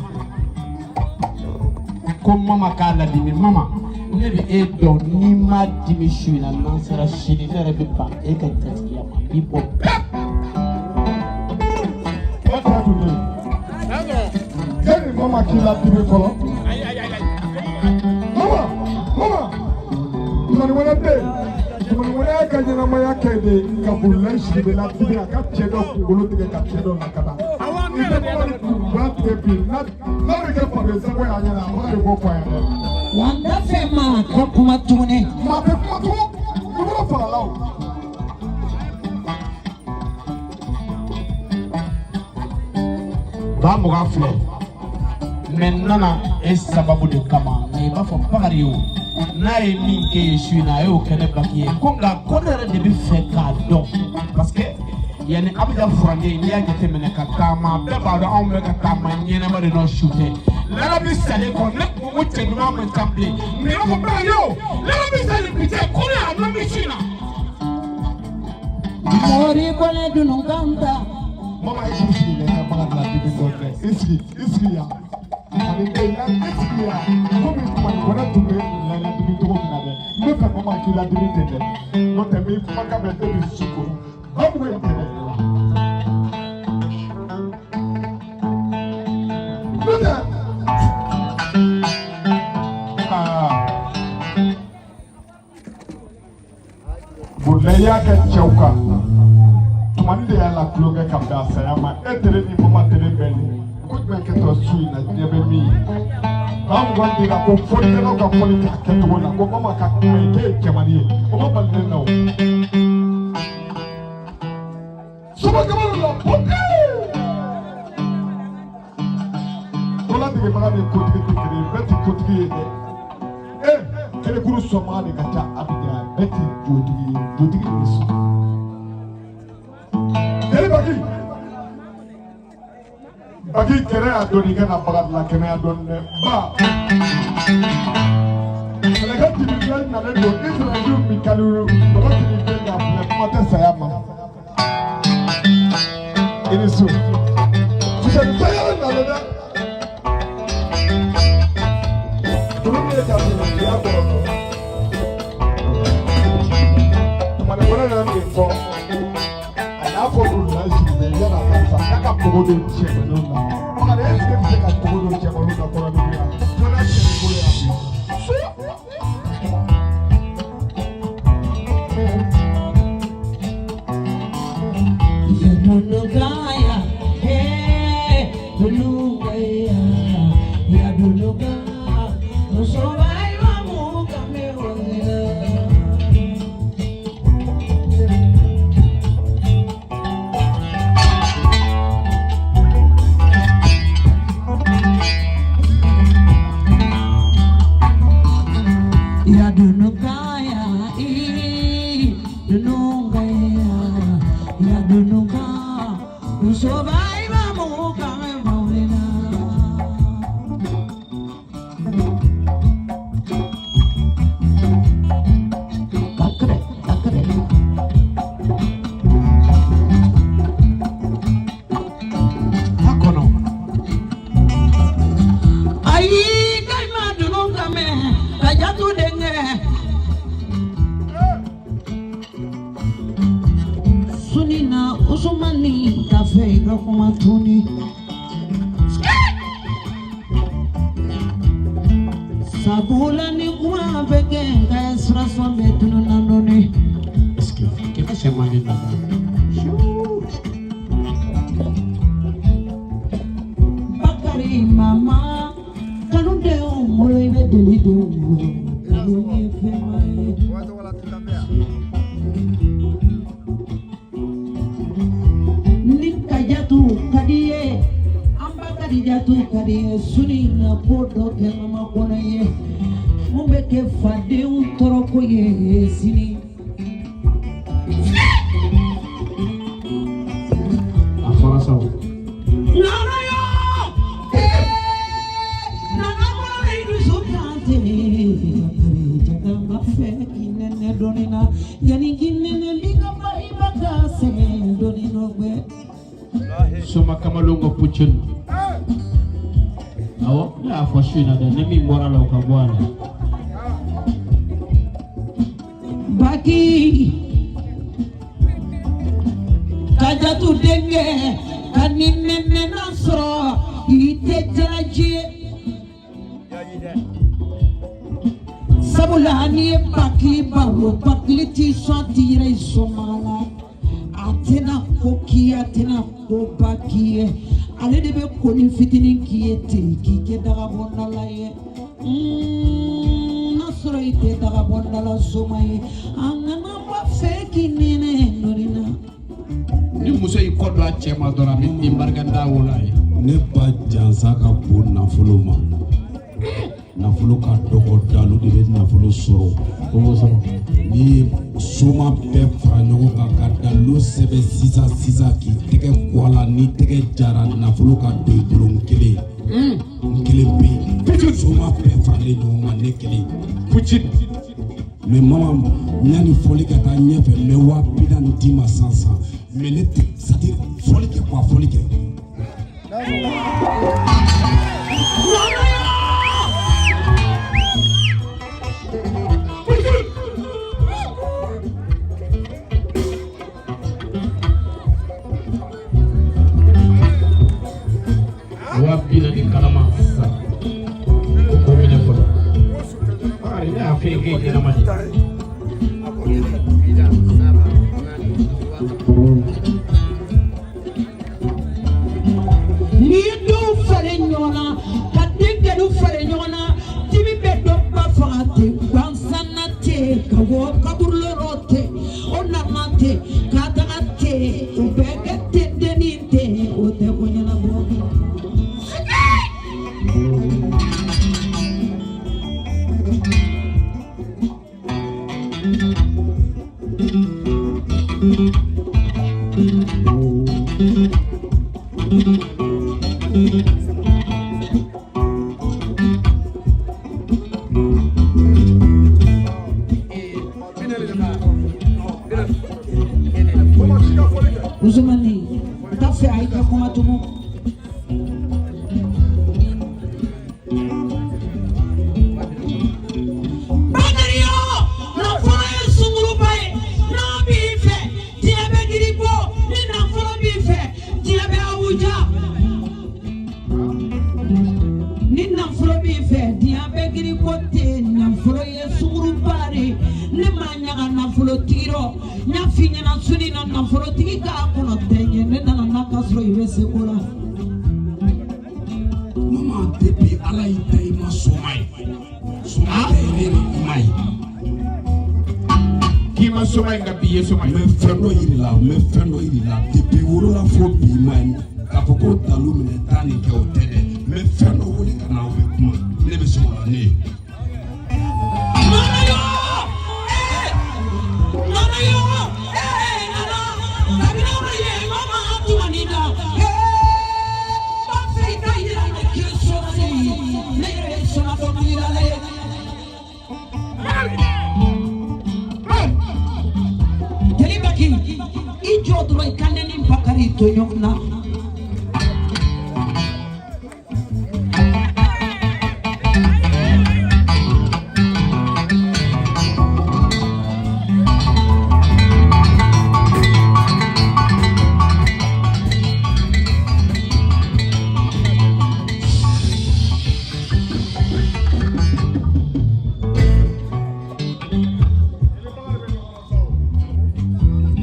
ko mama k'a ladimi. Mama, ne bɛ e dɔn, n'i ma dimi su in na, n'an sera sini, ne yɛrɛ bɛ ban e ka jatigiya ma, n b'i bɔ pewu. Yanni mama k'i ladimi fɔlɔ. Mama, mama, tumani wɛrɛ bɛ yen. Tumani wɛrɛ y'a ka ɲɛnamaya kɛ de ka bolila sigi de la dimi a ka cɛ dɔ kunkolo tigɛ ka cɛ dɔ lakana. I bɛ mama ni kunba tigɛ bi n'a bɛ kɛ fabe sago ye a ɲɛna, a ma de k'o fɔ a ɲɛna. Wa n t'a fɛ maa ka kuma tuguni. Maa tɛ kuma tugun, dugukolo fagala o. 20 000 filɛ, mɛ n nana e sababu de kama. Mɛ i b'a fɔ Bakari o, n'a ye min kɛ ye su in na, a y'o kɛ ne Baki ye ko. Nka ko ne yɛrɛ de bɛ fɛ k'a dɔn, parce que yanni Abijan furancɛ, n'i y'a jateminɛ ka taama, bɛɛ b'a dɔn anw bɛ ka taama ɲɛnama de nɔ. Su tɛ larabi salen kɔ, ne kun ko cɛ ɲuman man ca bilen. Mɛ i b'a fɔ Bakari o, larabi salen bi cɛ ko ne y'a dɔn bi su in na. Mori kɔnɛ dunu kan ta. Mama, e k'i sigi dɛ, ka Bakari ladimi dɔɔni dɛ. I sigi, i sigi yan. Ani e ya, i sigi yan. Komi tumani wɛrɛ tun bɛ ladimi cogo min na dɛ. N bɛ fɛ mama k'i ladimi ten dɛ. N'o tɛ n b'i kumakan mɛn, e bɛ su ko. 20 000 in tɛ dɛ. N'o tɛ. Aa. Bolila i y'a kɛ cɛw kan. Tumani de y'a la tulonkɛ ka bɛn a saya ma. E tere ni mama tere bɛɛ ni. Ko jumɛn kɛtɔ su in na, diɲɛ bɛ min ye. 20 000 dira ko fɔlikɛlaw ka fɔli kɛ a kɛcogo la, ko mama ka kuma ye k'e ye cɛmannin ye. O ma bali ne na o. Somakɛbalo la pɔte. Koladegebaga ni kotigi tɛ kelen ye, bɛɛ tɛ kotigi ye dɛ. Ee, kelekuru sɔnbaga de ka ca Abijan, bɛɛ tɛ jotigi ye, jotigi de bɛ sɔn. Jeli Baki, Baki kɛnɛ y'a dɔn i kana baga bila kɛnɛ y'a dɔn dɛ ba. Kɛlɛkɛ jibirila nalen don Israɛl Mikalilu mɔgɔ k'i den k'a filɛ, kuma tɛ saya ma. I ni su. Fuseni Sangare nalen dɛ. Tulu min ye ka siya kɔrɔtɔ. Tumani wɛrɛ nana nin fɔ. A y'a fɔ Burulayi Sidibe yan'a ka sa k'a ka kogo don cɛmanninw na. Bakari, est-ce que bɛ se ka kogo don cɛmanninw na kɔrɔdugu yan? Jɔnna cɛ b'i bolo yan bi. Ya dunugaya, eh, dunugaya, ya dunuga, musoba imamu kamewala. Ya dunugaya, i dunugaya, ya dunuga, musoba imamu kamewala. Kakere, kakere. A kɔnɔ. Ayi, kai ma dunu kame, ka jatu denge. Suni na Usumani ka fɛ i ka kuma tuni. Sabula ni kuma bɛ kɛ nka inspiration bɛ tununa dɔɔni. Est-ce que kɛmɛ sɛ man di na? Kajatu ka di ye suni na ko dɔ kɛ mama kɔnɔ ye mun bɛ kɛ fadenw tɔɔrɔko ye sini. A fɔra sa o. Nana yo, ee, nana kɔnɔ i dusu kan ten, Bakari jaga n b'a fɛ k'i nɛnɛ dɔɔni na, yanni k'i nɛnɛ n b'i ka ba i ba ka sɛgɛn dɔɔni nɔ gbɛ. Soma kamalenw ka pucin. Awɔ, ne y'a fɔ su in na dɛ, ni min bɔra a la o ka bɔ a la. Baki Kajatu denkɛ ka ni nɛnɛ sɔrɔ i tɛ jalaji ye. Sabula n'i ye baki baro bakili t'i sɔn a t'i yɛrɛ i sɔnma la a tɛna ko k'i ye a tɛna ko ba k'i ye ale de bɛ koni fitinin k'i ye ten k'i kɛ dagabɔndala ye n'a sɔrɔ i tɛ dagabɔndala soma ye an kana ba fɛ k'i nɛnɛ nɔri na. Ni muso y'i kɔ don a cɛ ma dɔrɔn a bɛ den barikada wolo a ye. Ne ba jansa ka bon nafolo ma, nafolo ka dɔgɔ, dalu de bɛ nafolo sɔrɔ. O b'o sɔrɔ. N'i ye soma bɛɛ fara ɲɔgɔn kan ka dalu sɛbɛn sisan sisan k'i tɛgɛ kɔ a la, n'i tɛgɛ jara nafolo ka don i bolo, n kelen n kelen bɛ yen, soma bɛɛ faralen ɲɔgɔn kan ne kelen. Pucin. Mais mama, yanni fɔli ka taa ɲɛfɛ, n bɛ 40 000 d'i ma sisan sisan, mais ne tɛ, c'est à dire fɔli kɛ quoi, fɔli kɛ. 40 000 kalama sisan. O k'o minɛ fɔlɔ. Bakari, ne y'a fɔ e ye k'e ye ɲɛnama de ye. N'i ye dɔw falen ɲɔgɔn na ka den kɛlu falen ɲɔgɔn na dimi bɛ dɔ ba faga ten gansan na ten ka bɔ kaburulɔrɔ ten o nana ten ka taga ten o bɛɛ kɛ ten dennin ten o tɛ ko ɲɛnabɔ. Ousmane n t'a fɛ a y'i ka kuma tugun. Bakari yo, nafolo ye sunguruba ye, n'a b'i fɛ diɲɛ bɛ girin bɔ, ni nafolo b'i fɛ diɲɛ bɛ Abuja. Ni nafolo b'i fɛ diɲɛ bɛ girin ko ten, nafolo ye sunguruba de ye. Ne ma ɲaga nafolotigi rɔ, n y'a f'i ɲɛna suni na nafolotigi k'a kɔnɔ tɛ ɲɛ, ne nana n'a ka sɔrɔ i bɛ se ko la. Mama, depuis Ala y'i da i ma soma ye, soma tɛ ye, ne yɛrɛ i ma ye. K'i ma soma ye nka bi ye soma N ye. bɛ fɛn dɔ yir'i la, n bɛ fɛn dɔ yir'i la, depuis wolola fo bi i ma ye k'a fɔ ko dalu minɛ taa nin kɛ o tɛ dɛ, n bɛ fɛn dɔ wele ka na aw bɛ kuma, ne bɛ se o la ne ye. Nana yo, ee, nana yo, ee, nana, kabini aw ye mama tumani na, ee, n b'a fɛ i ka yira ne k'i ye soma de ye, ne yɛrɛ ye soma dɔnkilidala ye. Jeli Baki, i jɔ dɔrɔn i ka ne ni Bakari to ɲɔgɔn na.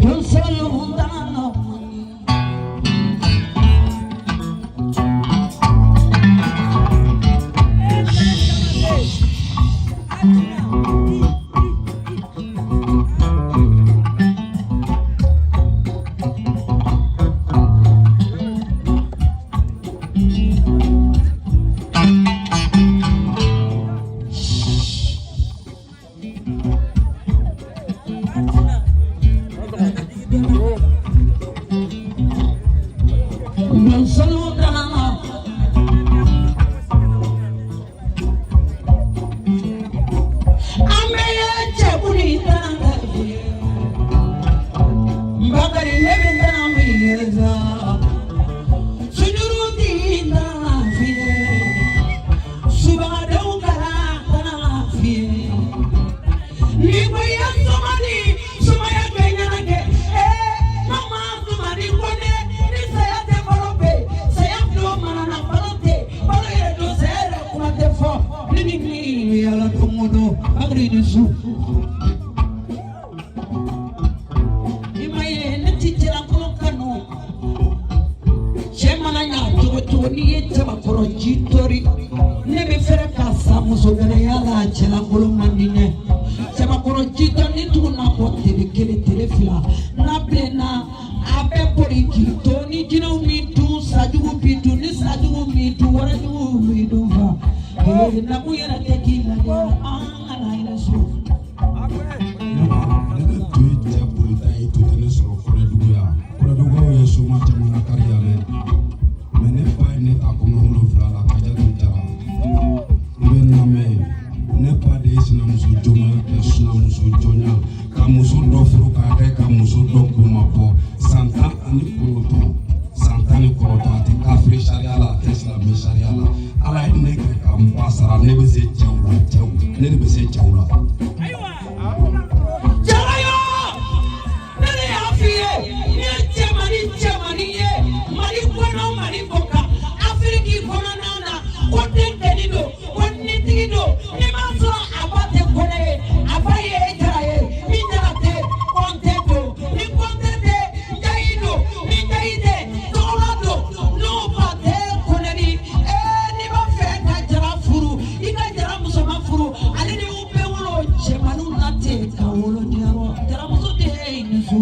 Don solo dana. Cɛbakɔrɔ ji tori ne bɛ fɛrɛ ka sa muso gɛlɛya la cɛlankolon man di ne cɛbakɔrɔ ji tɔ ni tugu n'a kɔ tele kelen tele fila n'a bilenna a bɛ boli k'i to ni jinɛw min dun sajugu bi dun ni sajugu min dun warajugu min dun fa ee namu yɛrɛ tɛ k'i lajɛ an kana yɛrɛ so. Ne de tun ye cɛ bolita ye tun tɛ ne sɔrɔ kɔrɛdugu yan kɔrɛdugukaw ye soma caman lakari yan dɛ mɛ ne ba ye ne ta kɔnɔ wolonwula la Kajatu Jara i bɛ n lamɛn ne ba de ye sinamuso jɔnya kɛ sinamuso jɔnya ka muso dɔ furu k'a kɛ ka muso dɔ kun ma bɔ san 19 san 19 a tɛ kafiri sariya la a tɛ silamɛ sariya la ala ye ne kɛ ka n ba sara ne bɛ se cɛw la cɛw ne de bɛ se cɛw la. Jarayo ne de y'a f'i ye n'i ye cɛmannin cɛmannin ye Mali kɔnɔ Mali kɔ kan Afiriki kɔnɔna na ko den kɛni don ko nitigi don n'i m'a sɔrɔ a ba tɛ kɔnɛ ye a ba ye jara ye ni jara tɛ kɔntɛ don ni kɔntɛ tɛ jayi don ni jayi tɛ tɔgɔla don n'o ba tɛ kɔnɛ ni ee n'i b'a fɛ ka jara furu i ka jara musoman furu ale ni u bɛ wolo cɛmanninw na ten ka wolo diyarɔ jaramuso tɛ nin so.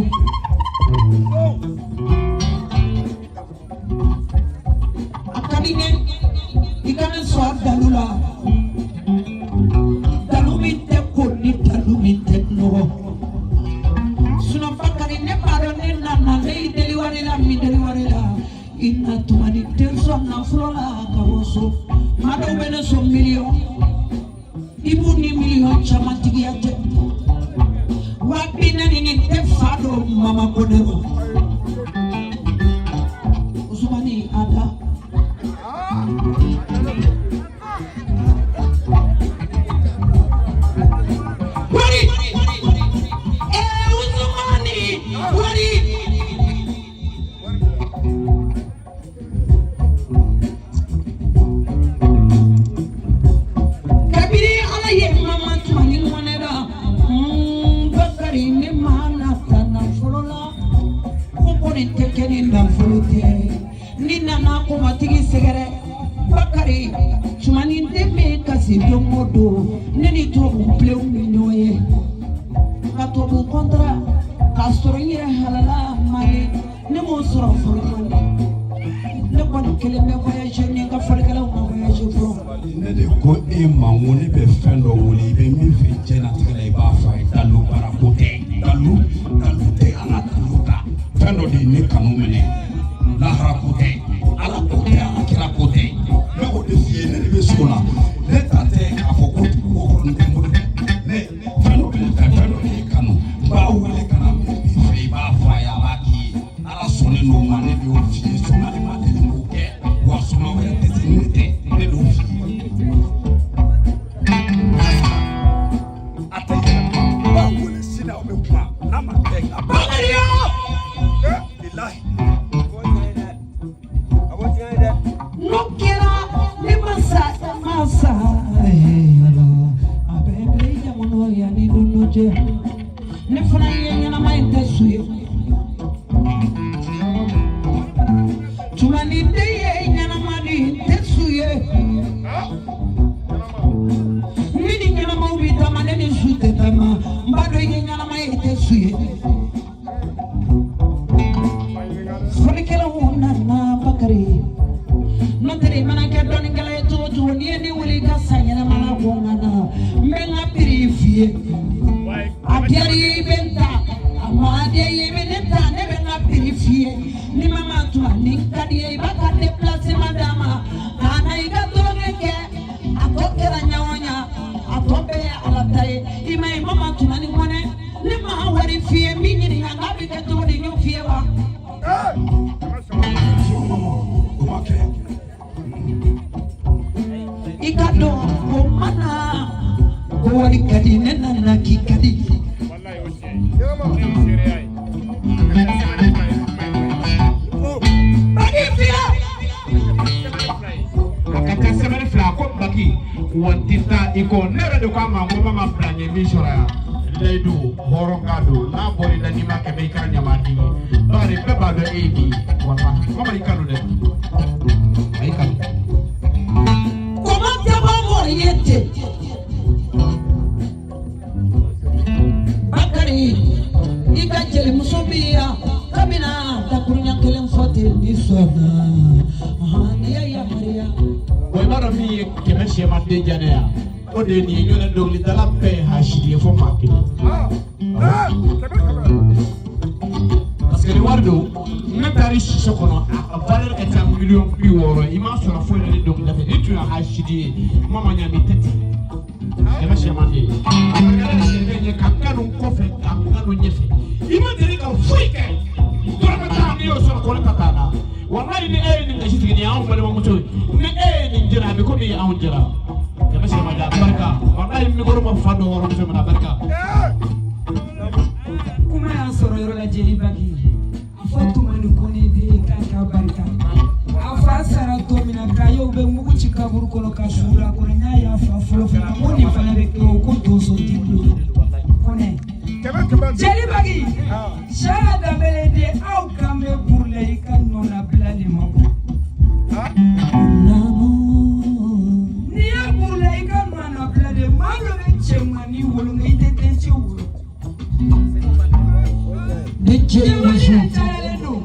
A ka di ne i ka ne sɔn a dalu la dalu min tɛ ko ni dalu min tɛ nɔgɔ sinɔn Bakari ne b'a dɔn ne nana ne y'i deli wari la min deli wari la i na tuma ni den sɔn nafolo la ka bɔ so maa dɔw bɛ ne sɔn miliyɔn i b'u ni miliyɔn caman tigiya cɛ 40,000 ni tɛ fa don mama ko ne ma Usumani Ada. Wari! Eh, Usumani! Wari! Kabini Ala ye mama tumani ŋɔnɛ la Bakari ne ma nata nafolo la ko kɔni tɛ kɛ ni nafolo tɛ ni nana kɔmatigi sɛgɛrɛ Bakari tumani den bɛ kasi don o don ne ni tubabu bilenw bɛ ɲɔgɔn ye ka tubabu kɔntara k'a sɔrɔ n yɛrɛ halala mali ne m'o sɔrɔ fɔlɔ ne kɔni kelen bɛ voyage ni n ka fɔlikɛlaw ma voyage fɔlɔ. Ne de ko e ma n ko ne bɛ fɛn dɔ wele i bɛ min fɛ diɲɛlatigɛ la i b'a fɔ a ye dalu baara ko tɛ dalu dalu tɛ an ka dalu ta fɛn dɔ de ye ne kanu minɛ lahara ko tɛ ala ko tɛ ala kira ko tɛ ne k'o de f'i ye ne de bɛ so la ne ta tɛ k'a fɔ ko dugu kɔrɔ tɛ n bolo dɛ ne fɛn dɔ bɛ ne fɛ fɛn dɔ de ye kanu n b'a wele ka na min b'i fɛ i b'a fɔ a ye a b'a k'i ye ala sɔnnen don ma ne de y'o f'i ye soma de ma deli k'o kɛ wa soma wɛrɛ tɛ se ne tɛ ne de y'o f'i ye. A tɛ yɛlɛma n b'a wele sini aw bɛ kuma n'a ma kɛ a b'a Bakari yo! bilahi. N'o kɛra ne ma sa ma sa ee ala a bɛ bila i jamono yanni don dɔ cɛ ne fana ye ɲɛnama in tɛ su ye tumani den ye ɲɛnama de ye n tɛ su ye ni ni ɲɛnamaw bɛ taama ne ni su tɛ taama n b'a dɔn i ye ɲɛnama ye i tɛ su ye. Fɔlikɛlaw nana Bakari n'o tɛ i mana kɛ dɔnnikɛla ye cogo o cogo n'i ye ne wele i ka san yɛlɛma la ko n ka na n bɛ n ka piri f'i ye a diyara i ye i bɛ n ta a ma diya i ye i bɛ ne ta ne bɛ n ka piri f'i ye ni ma tuma ni n ka di ye i b'a ka déplacement d'a ma ka na i ka tulonkɛ kɛ a tɔ kɛra ɲɔgɔn ɲa a tɔ bɛɛ ye ala ta ye i ma ye mama tuma ni mɔnɛ ne ma wari f'i ye n b'i ɲininka k'a bɛ kɛ cogo di n y'o f'i ye wa. O ma kɛ. I ka dɔn ko mana ko wari ka di ne nana k'i ka di. Baki fiyɛ. A ka ca sɛbɛnni fila ko baki wa n tɛ taa i kɔ ne yɛrɛ de ko a ma n ko ma bila n ye min sɔrɔ yan layidu hɔrɔnkan don n'a bɔra i la n'i ma kɛ bɛ i kɛra ɲamaden ye bari bɛɛ b'a dɔn e ye min ye walahi mama i kanu dɛ a y'i kanu. Jelimuso bɛ yan kabini dakuruɲɛ kelen fɔ ten ni sɔnna ni ya yamaruya. Bon, i b'a dɔn min ye kɛmɛ sɛma den diya ne ye o de ye nin ye. Ɲɔnɛ dɔnkilidala bɛɛ ye hasidi ye fo maa kelen, parce que ni wari don, ne taara siso kɔnɔ, a valeur ka ca miliyɔn 60, i m'a sɔrɔ foyi la ni dɔnkilida tɛ. Ni tun ye hasidi ye, kuma ma ɲa, mi tɛ ten. Kɛmɛ sɛma den, a barikada ni sɛbɛn ye ka kanu kɔfɛ, ka kanu ɲɛfɛ, i ma deli ka foyi kɛ, dɔrɔmɛ tan n'i y'o sɔrɔ ko ne ta t'a la. Walayi, ni e ye nin gasi sigi, nin y'anw balimamuso ye. Ni e ye nin jira, a bɛ komi anw jira. Kɛmɛ sɛma den, a barika. Walayi, mikoro ma fa dɔ wɔrɔmuso min na, a barika. Kuma y'a sɔrɔ yɔrɔ la. Jeli Baki a fɔ Tumani Kone den k'a ka barika. A fa sara don min na, k'a ye u bɛ mugu ci kaburu kɔnɔ ka su la kɔnɔ. N y'a ye a fa fɔlɔ fana ko nin fana bɛ kɛ o ko donso den don Kɔnɛ. Jeli Baki Sara Danbele den, aw kan bɛ Burula i ka nɔnabila de ma. N'i ye Burula i ka nɔnabila de, maa dɔ bɛ cɛmannin wolo nka i tɛ dencɛ wolo. Ne cɛ Cɛmannin muso. de cayalen don,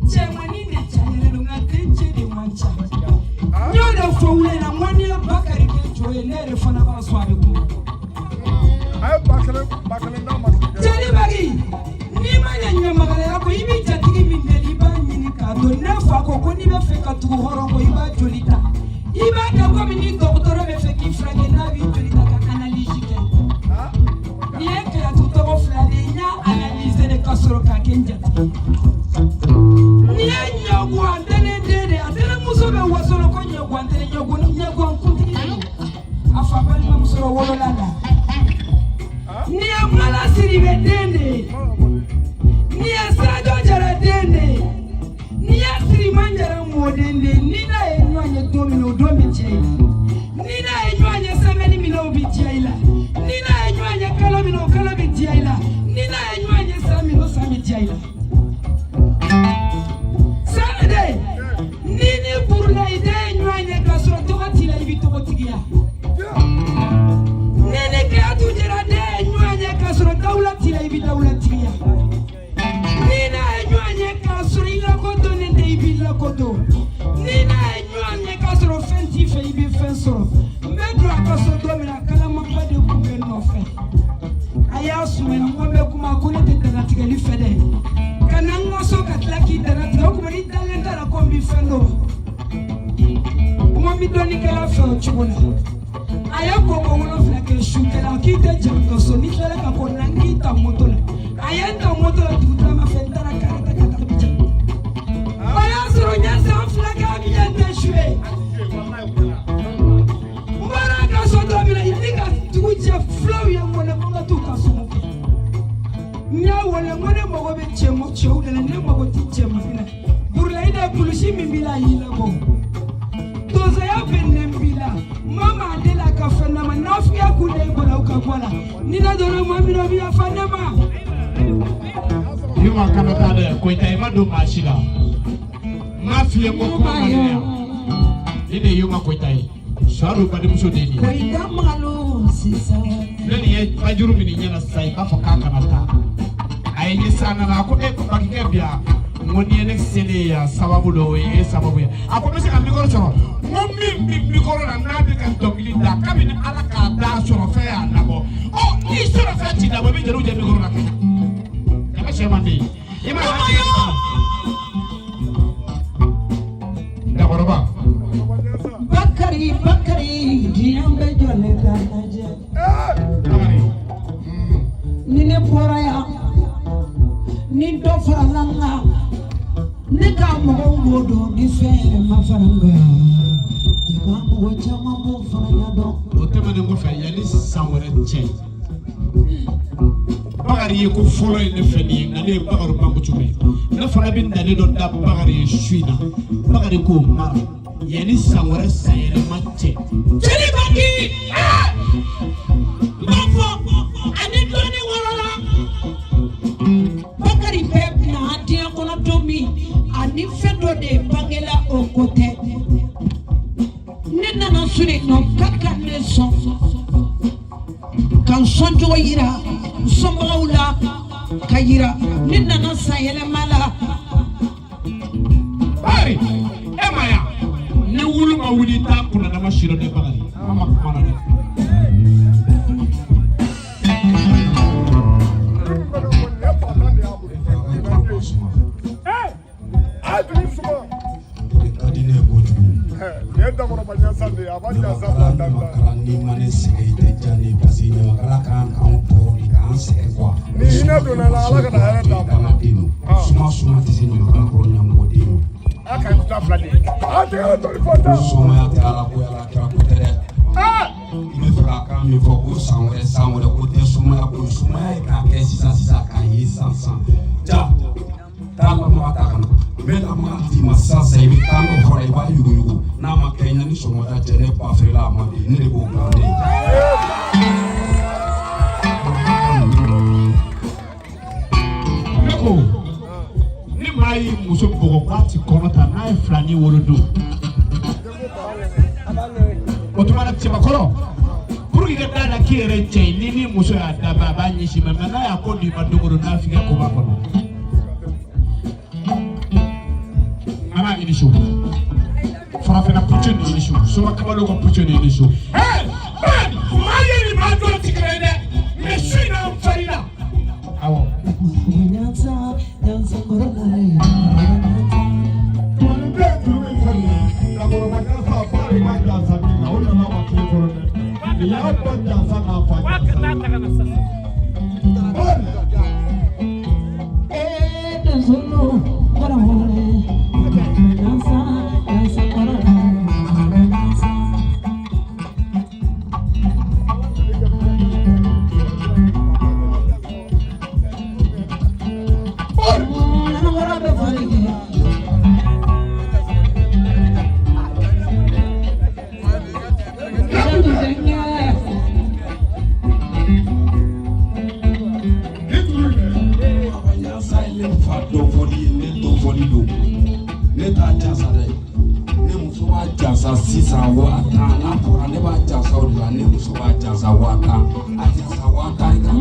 cɛmannin de cayalen don, nka dencɛ de man ca. N y'o de fɔ wula in na, n ko n'i ye Bakari kɛ jɔ ye, ne yɛrɛ fana b'a sɔn a bɛ kuma. Jeli Baki, n'i ma ɲɛ ɲamakalaya kɔ, i bɛ jatigi min deli, i b'a ɲini k'a dɔn. Ne fa ko ko n'i bɛ fɛ ka tugu hɔrɔn kɔ, i b'a joli ta. I b'a kɛ komi ni dɔgɔtɔrɔ bɛ fɛ k'i furakɛ, n'a b'i joli ta ka analyse kɛ. Nin ye Kayatu tɔgɔ fila de ye, n y'a analyse de ka sɔrɔ k'a kɛ n jatigi. Nin ye ɲɛguwan tɛnɛ den de ye, a tɛnɛmuso bɛ wasolo ko ɲɛguwan tɛnɛ, ɲɛguwan kuntigi de don. A fa balimamuso wolola la. Nin ye Mala Sidibe den de ye, nin ye Sajo Jara den de ye, nin ye Siriman Jara mɔden de ye. Ni n'a ye ɲɔgɔn ye don min na, o don bɛ diya i la. Ni n'a ye ɲɔgɔn ye sɛmɛni min na, o bɛ diya i la. Ni n'a ye ɲɔgɔn ye kalo min na, o kalo bɛ diya i la. Ni n'a ye ɲɔgɔn ye san min na, o san bɛ diya i la. Sani de ni ni Burula i den ye ɲɔgɔn ye k'a sɔrɔ tɔgɔ t'i la, i bɛ tɔgɔtigiya. Ni ni Kayatu Jara den ye ɲɔgɔn ye k'a sɔrɔ dawula t'i la, i bɛ dawulatigiya. Ni n'a ye ɲɔgɔn ye k'a sɔrɔ i lakodɔnnen tɛ, i b'i lakodɔn. Ni n'a ye ɲɔgɔn ye k'a sɔrɔ fɛn t'i fɛ, i bɛ fɛn sɔrɔ. N bɛ don a ka so don min na, kalamaba de tun bɛ n nɔfɛ. A y'a sumaya, n ko n bɛ kuma, ko ne tɛ dannatigɛli fɛ dɛ. Ka na n ka so ka tila k'i dannatigɛ, o tuma n'i dalen t'a la ko n bɛ fɛn dɔn. N ko n bɛ dɔnnikɛla fɛ o cogo la. A ye koko 7 kɛ sukɛla k'i tɛ jigin ka so, n'i tilala ka ko na, n k'i ta moto la. A ye n ta moto la dugutilama fɛ, n taara kare ta ka taa Abijan. O y'a sɔrɔ n ye san 2 kɛ Abijan tɛ suye. N bɔra a ka so don min na, yanni ka dugu jɛ, fulaw ye n wele ko n ka t'u ka sugu kɛ. N y'a wele, n ko ne mago bɛ cɛw de la, ne mago tɛ cɛmannin na. Burulayi de, kulusi min b'i la, a y'i labɔ. Donsoya bɛ nɛn b'i la, maa maa deli a ka fɛn d'a ma, nafigiya kun de ye balawu ka bɔ a la. Ni ne donna maa min na, o bɛ yafa ne ma. Yuma kana taa dɛ, Koyita, i ma don maa si la. N m'a f'i ye ko kuma man di ne yan. Nin de ye Yuma Koyita ye, Suwadu badenmuso de ye nin ye. Koyita Malu sisan. Ne nin ye fajuru min ɲɛna sisan, i b'a fɔ k'a kana taa. A ye n ye sisan, nana, a ko e ko Bakikɛ bi yan. N ko n'i ye ne selen yan, sababu dɔ o ye e sababu ye. A ko n bɛ se ka mikɔrɔ sɔrɔ. N ko min bɛ mikɔrɔ la n'a bɛ ka dɔnkili da, kabini Ala k'a da sɔrɔ fɛn y'a labɔ. Ɔ, n'i sɔrɔ fɛn t'i labɔ, i bɛ jeliw jɛ mikɔrɔ la kɛ. Kɛmɛ sɛ man di. I ma Dakɔrɔba. Bakari Bakari, diɲɛ bɛ jɔlen k'a lajɛ. Ni ne bɔra yan, ni dɔ farala n kan, ne ka mɔgɔw b'o dɔn, ni fɛn yɛrɛ ma fara n kan, jama mɔgɔ caman b'o fana ɲɛdɔn. O tɛmɛnen kɔfɛ, yanni san wɛrɛ cɛ, Bakari ye ko fɔlɔ ye ne fɛ nin ye, nka ne ye Bakari mankutu mɛn. Ne fana bɛ ntalen dɔ da Bakari ye su in na. Bakari k'o mara yanni san wɛrɛ san yɛlɛma cɛ. Jeli Baki, n b'a fɔ ani dɔɔni wɔrɔla. Bakari bɛ na diɲɛ kɔnɔ don min, ani fɛn dɔ de bangela, o ko tɛ. Ne nana suri nɔ ka ka ne sɔn ka n sɔncogo yira n sɔnbagaw la. ka yira ni nana san yɛlɛma la. Bari e ma ya ni wulu ma wuli i t'a kunnadama si dɔn ne Bakari an ma kuma na dɛ. Ka di ne ye kojugu. Ɲamakala n'i ma ne sɛgɛn i tɛ diya ne ye parce que ɲamakala kan k'anw tɔɔrɔ de k'an sɛgɛn quoi. Ni hinɛ donna la, Ala kana hɛrɛ d'a ma. Dangaden don. Suma suma tɛ se ɲamakala kɔrɔ ɲamɔgɔden don. Somaya tɛ ala ko ala kira ko tɛ dɛ. I bɛ fɛ ka kan min fɔ ko san wɛrɛ san wɛrɛ ko tɛ somaya ko ye somaya ye k'a kɛ sisan sisan k'a ye sisan sisan ja taa lamaga ta ka na n bɛ lamaga d'i ma sisan sisan i bɛ kan dɔ fɔ a la i b'a yuguyugu n'a ma kɛ ɲani sɔgɔmada cɛ ne ba feerela a ma bi ne de b'o dilan ne ye. Ne ko ni maa y'i muso bugɔ k'a ti kɔnɔ ta n'a ye filanin wolo don o tuma na cɛbakɔrɔ pour que i ka da la k'i yɛrɛ cɛ ye ni ni muso y'a dabɔ a b'a ɲɛsin ma mais n'a y'a ko d'i ma don o don n'a f'i ka koba kɔnɔ. Ana i ni su farafinna puce ni i ni su soma kamalew ka puce ni i ni su. Maa ye nin maa dɔw ti kelen ye dɛ mais su in na n farila. Awɔ. Ɲasa ye ne fa dɔnfɔli ye ne dɔnfɔli don ne t'a jansa dɛ ne muso b'a jansa sisan 50,000 n'a fɔra ne b'a jansa o de la ne muso b'a jansa 50,000 a jansa 50,000 i ka.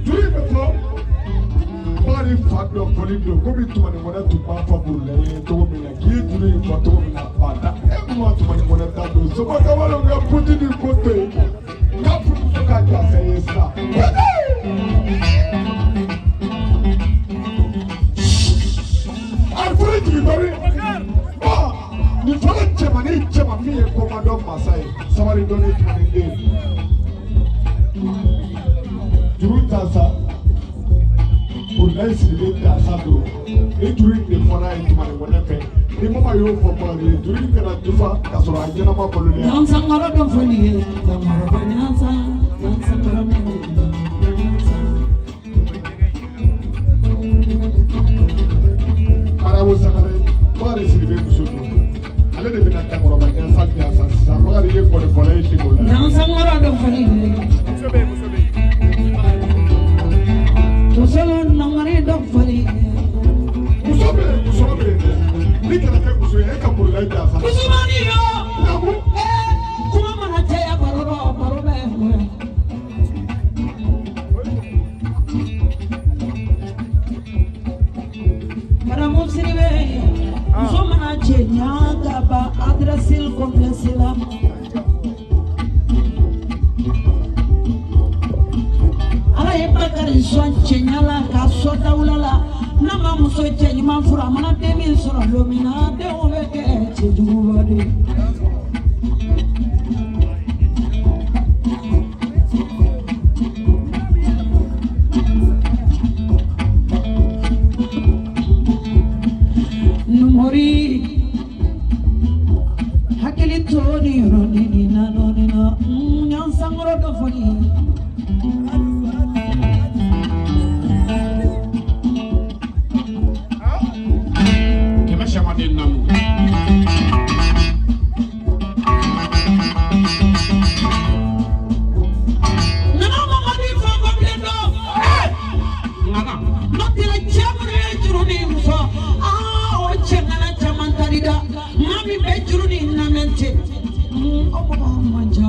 Juru in bɛ fɔ Bakari fa dɔn fɔli don komi Tumani Kɔnɛ tun b'a fɔ Burulayi ye cogo min na k'i ye juru in fɔ cogo min na bada e kun ma Tumani Kɔnɛ ta don Soma Kamalew ka puti ni ko to yen k'a furumuso ka jansa ye sa. A furu jigin dɔɔni bɔn nin fɔlɔ cɛmannin cɛman min ye komadɔn masa ye sabali dɔɔni Tumani den juru ta sa. Burulayi Sidibe dansa don ni juru in de fɔra ye Tumani Kɔnɛ fɛ ni mama y'o fɔ Bakari ye juru in kana jufa k'a sɔrɔ a ɲɛnama balolen. Nyansankɔrɔ dɔ fɔli ye Dankɔrɔba nyansa nyansankɔrɔ nyansa. Mariyamu Sangare Bakari Sidibe muso don ale de bɛna Dankɔrɔba ɲansa jansa sisan Bakari ye gɔnifɔla ye sigi o la. Nyansankɔrɔ dɔ fɔli ye. Muso nɔngɔri dɔ fɔli ye. Muso bɛ yen musɔrɔ bɛ yen dɛ n'i kana kɛ muso ye e ka Burulayi jansa. Musomanni yo. Kuma mana caya baro rɔ baro bɛ mɔ. Madamu Sidibe muso mana cɛ ɲa ka ban adresse complexe la. Ala ye Bakari sɔn cɛɲa la k'a sɔn dawula la n'a ma muso cɛ ɲuman furu a mana den min sɔrɔ don min na denw bɛ kɛ cɛjuguba de ye. Numori hakili to ni yɔrɔnin nin na dɔɔnin na ɲansankɔrɔ dɔ fɔ nin ye. Kɛmɛ samaden naani. Nana Mamadi fɔ bilen dɔn. Ŋana. N'o tɛ cɛ minnu ye juru nin fɔ aa o cɛ ŋana caman ta di da maa min bɛ juru nin lamɛn ten o mɔgɔ man ca.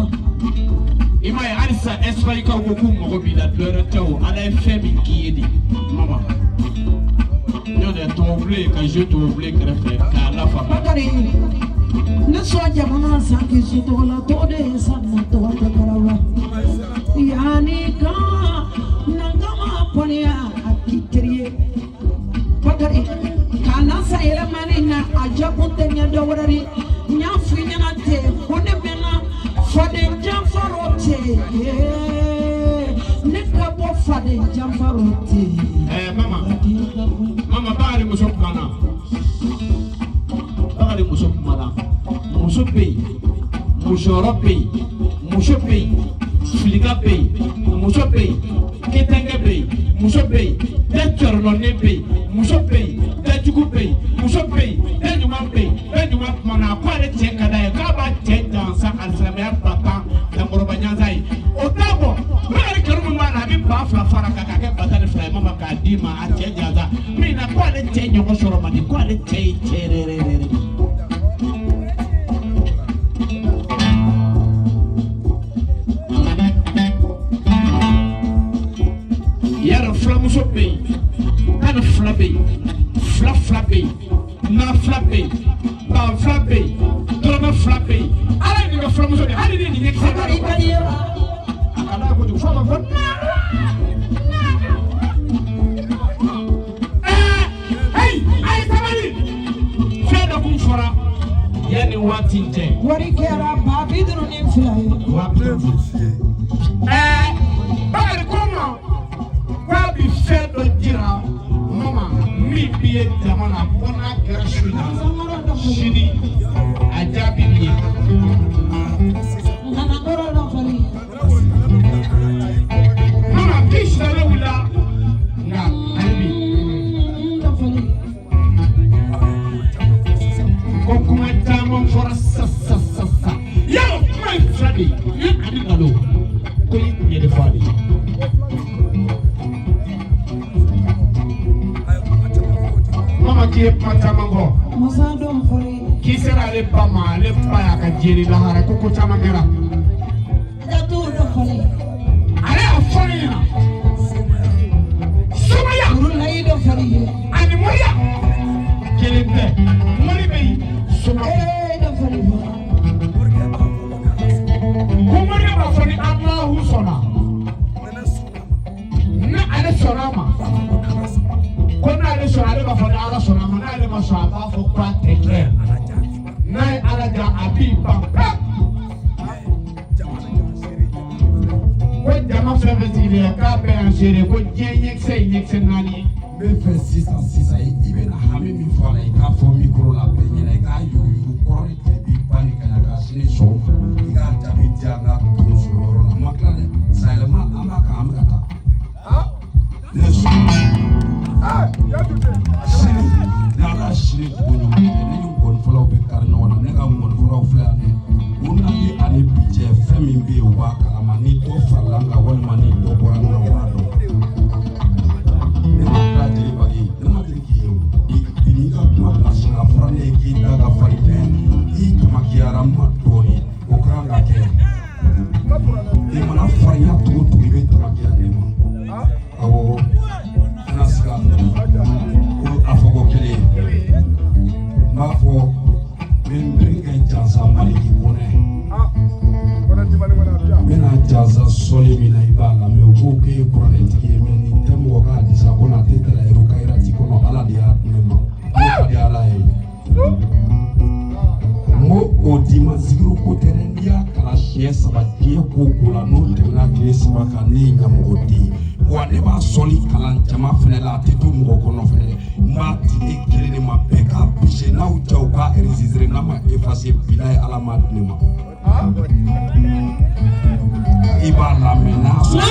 I m'a ye halisa Espagne kaw ko k'u mago b'i la, dɔwɛrɛ tɛ o, Ala ye fɛn min k'i ye de mama. N'o tɛ tubabubilen ka jouer tubabubilen kɛrɛfɛ k'a lafaamuya. Bakari ne sɔn jamana san k'i su tɔgɔ la tɔgɔ de ye san na tɔgɔ tɛ karawa yanni kan na kama pɔniya a k'i teri ye Bakari k'a na san yɛlɛmani na a jakun tɛ ɲɛ dɔ wɛrɛ di n y'a f'i ɲɛna ten ko ne mɛnna faden janfaro ten ne ka bɔ faden janfaro ten. Ɛɛ mama, mama, Bakari muso kumana, Bakari muso kumana. Muso bɛ yen, musɔrɔ bɛ yen, muso bɛ yen, filiga bɛ yen, muso bɛ yen, ketɛnkɛ bɛ yen, muso bɛ yen, dɛ cɔrɔnɔnen bɛ yen, muso bɛ yen, dɛjugu bɛ yen, muso bɛ yen, dɛ ɲuman bɛ yen, dɛ ɲuman kumana. A ko ale cɛ ka d'a ye, k'a b'a cɛ jansa alisilamɛya ba tan dankɔrɔba ɲansa ye. O t'a bɔ Bakari kanu min b'a la, a bɛ 2000 fara kan k'a kɛ 12,000 ye mama, k'a d'i ma a cɛ jansa min na. Ko ale cɛ ɲɔgɔn sɔrɔ man di, ko ale cɛ ye cɛ yɛrɛ yɛrɛ yɛrɛ de ye. Yarɔ fulamuso bɛ yen, 12 bɛ yen, fila fila bɛ yen, na fila bɛ yen, 20,000 bɛ yen, dɔrɔmɛ fila bɛ yen. Ala ye nin kɛ fulamuso de ye, hali ni nin ɲɛkisɛ Bakari ka di ye wa? A ka d'a ye kojugu f'a ma fɔ ɛɛ heyi, a ye sabali. Fɛn dɔ kun fɔra yanni waati in cɛ. Wari kɛra 52000 ye. 250,000. Ɛɛ Bakari ko n ma k'a bi fɛn dɔ jira mama min bi ye jama na, ko n'a kɛra su in na sini a jaabi bi ye. Nana kɔrɔ dɔ fɔli. Mama k'i sitanɛ wulila nka hali bi Dɔ fɔli. Ko kuma caman fɔra sisan sisan sisan sisan, yarɔ kuma ye fila de ye ni ani nkalon, ko i kun ye de fɔ ale ye. Mama k'i ye kuma caman fɔ. Musa dɔ fɔli. K'i sera ale ba ma, ale ba y'a ka diɲɛ ni lahara ko ko caman kɛra. Jatu dɔ fɔli. Ale y'a fɔ ne ɲɛna somaya Urulayi dɔ fɔli ye. Ani moriya kelen tɛ, mori bɛ yen, soma bɛ yen. Ee dɔ fɔli fɔ. Ko morikɛ b'a fɔ ni Alahu sɔnna, ni ale sɔnna a ma, ko n'ale sɔnna, ale b'a fɔ ni Ala sɔnna a ma, n'ale ma sɔn, a b'a fɔ k'a tɛ kɛ, n'a ye Ala ja a b'i ban pewu. Ko jama fɛn fɛn sigilen bɛ k'a bɛɛ y'an seere ko diɲɛ ɲɛkisɛ ye ɲɛkisɛ naani ye. N bɛ fɛ sisan sisan i bɛna hami min fɔ a la, i k'a fɔ mikoro la bɛɛ ɲɛna, i k'a yuruguyurugu kɔrɔ ni tile b'i ba ni ka ɲa k'a sini sɔgɔma i k'a jaabi di an ka donso yɔrɔ la. N ma tila dɛ, sayɛlɛma an b'a kan, an bɛ ka taa ne sɔn sini ni Ala sini dugu ɲuman kɛ, ne ni ngɔnifɔlaw bɛ kari ɲɔgɔn na. Ne ka ngɔnifɔlaw filɛ yan dɛ, u nali ani bi cɛ fɛn min bɛ yen u b'a kalama, ni dɔ farala n kan walima ni dɔ bɔra n kan u b'a dɔn. Ne ma tila jeli bagi, ne ma deli k'i ye o bi n'i ka kuma bila sen a fɔra ne ye k'i da ka farin mɛ i tamakiyara n ma dɔɔnin, o ka kan ka kɛ. I mana farinya cogo o cogo i bɛ tamakiya ne ma. Awɔ, n na siga ko a fɔ ko kelen ye n b'a fɔ n bɛ n bere kɛ jansa Maliki Kɔnɛ, n bɛna jansa sɔli min na i b'a lamɛn. O ko k'e ye kuranɛtigi ye mɛ nin tɛ mɔgɔ ka hadisa kɔnɔ, a tɛ dalayiru kayirati kɔnɔ, Ala de y'a di ne ma, ne ka di Ala ye. N ko o d'i ma zikiru ko tɛ dɛ, n'i y'a kalan siɲɛ saba diɲɛ ko o ko la n'o tɛmɛna tile saba kan, ne ye ɲɛmɔgɔ den ye wa ne b'a sɔli kalan jama fɛnɛ la, a tɛ to mɔgɔ kɔnɔ fɛnɛ dɛ. N b'a di e kelen de ma, bɛɛ k'a bise n'aw ja u k'a enregistré, n'a ma effacé bilayi Ala m'a di ne ma. I b'a lamɛn n'a sɔrɔ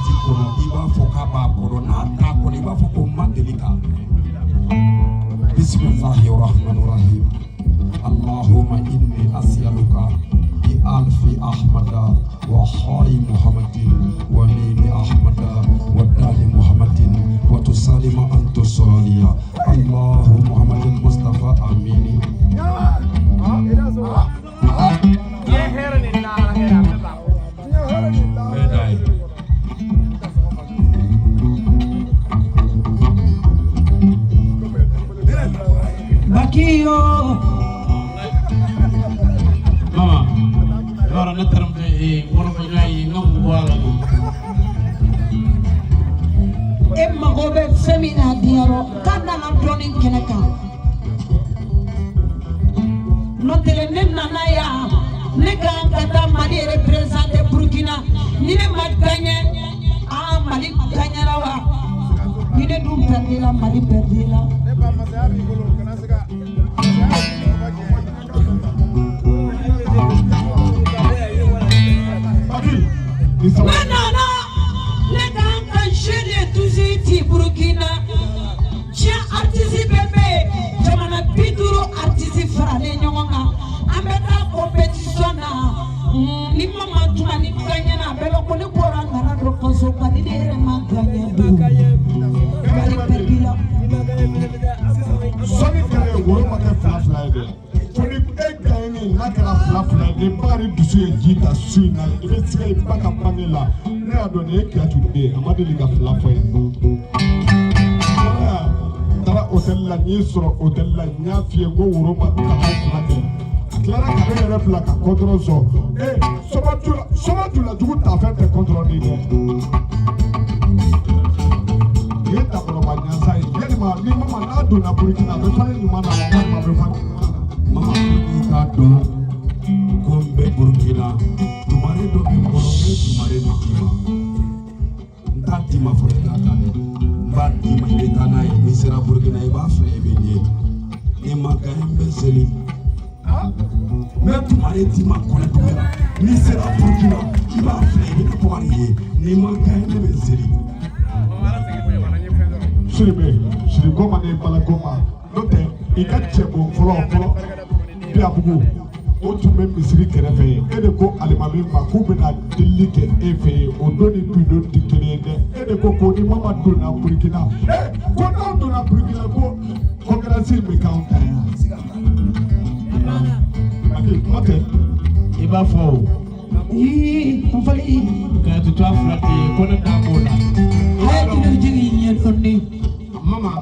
ti kɔnɔ, i b'a fɔ k'a b'a kɔnɔ, n'a t'a kɔnɔ i b'a fɔ ko n ma deli k'a mɛn. Bisimilahi rahmani rahim. Allahumma inni as'aluka bi alfi ahmada wa ha'i muhammadin wa mimi ahmada wa dali muhammadin wa tusalima an tusaliya Allahu muhammadin mustafa amini. Ne taara ee kɔrɔfɔɲɔgɔn ye n ka mun bɔ a la. E mago bɛ fɛn min na diɲɛ rɔ, k'a nana dɔɔni kɛnɛ kan. N'o tɛ, ne nana yan, ne kan ka taa Mali représenter Burukina. Ni ne ma gagné, aa, Mali gagnera wa? Ni ne dun perdre la, Mali perdre la. Ne ba, masaya b'i bolo, kana se ka Baki ni Ne sabali. nana, ne kan ka jeu de toujours ci Burukina. Diɲɛ artiste bɛɛ bɛ yen, jamana 50 artiste faralen ɲɔgɔn kan, an bɛ taa compétition na. Ni mama tuma ni gagné na, a bɛɛ bɛ ko ne bɔra n kana dɔn kaso ka ni ne yɛrɛ ma gagné dun, Mali perdu la. Sɔnni kɛlɛ, woro ma kɛ fila fila ye dɛ. Fo ni e gagné, n'a kɛra fila fila ye, ni Bakari dusu ye ji ta su in na, i bɛ se i ba ka bange la. Ne y'a dɔn nin ye Kiyatu den ye, a ma deli ka fila fɔ ye. N taara hôtel la, n y'i sɔrɔ hôtel la, n y'a f'i ye ko woro ma taga fila kɛ. A tilara ka ne yɛrɛ bila ka kɔntɔrɔn sɔn. Ee, sɔmatu sɔmatu la jugu ta fɛn tɛ kɔntɔrɔn ni dɛ. Nin ye takɔrɔba ɲansa ye. Yalima ni mama n'a donna Burukina, a bɛ falen ɲuman na wa, walima a bɛ falen ɲuman na? Mama, i k'a dɔn ko n bɛ Burukina, tumare dɔ bɛ n bolo, n bɛ tumare de d'i ma. N t'a d'i ma fɔlɔ, i k'a ta dɛ. N b'a d'i ma, i bɛ taa n'a ye. N'i sera Burukina, i b'a filɛ, i bɛ n ye. N'i ma gagné, n bɛ seli. N bɛ tumare d'i ma Kɔnɛdugu la. N'i sera Burukina, i b'a filɛ, i bɛ ne Bɔkari ye. N'i ma gagné, ne bɛ seli. Siribe sirikoma ni balakoma, n'o tɛ i ka cɛbon fɔlɔ fɔlɔ Biyabugu, o tun bɛ misiri kɛrɛfɛ yen. E de ko alimami ma k'u bɛna delili kɛ e fɛ yen. O don ni bi don tɛ kelen ye dɛ. E de ko ko ni mama donna Burukina, ee, ko n'aw donna Burukina, ko concurrence in bɛ k'anw ta yan. Baki, kuma tɛ. I b'a fɔ o. Ii, n fali. Kayatu to a fila de ye ko ne da b'o la. A ye juru jigin ɲɛ dɔɔni. Mama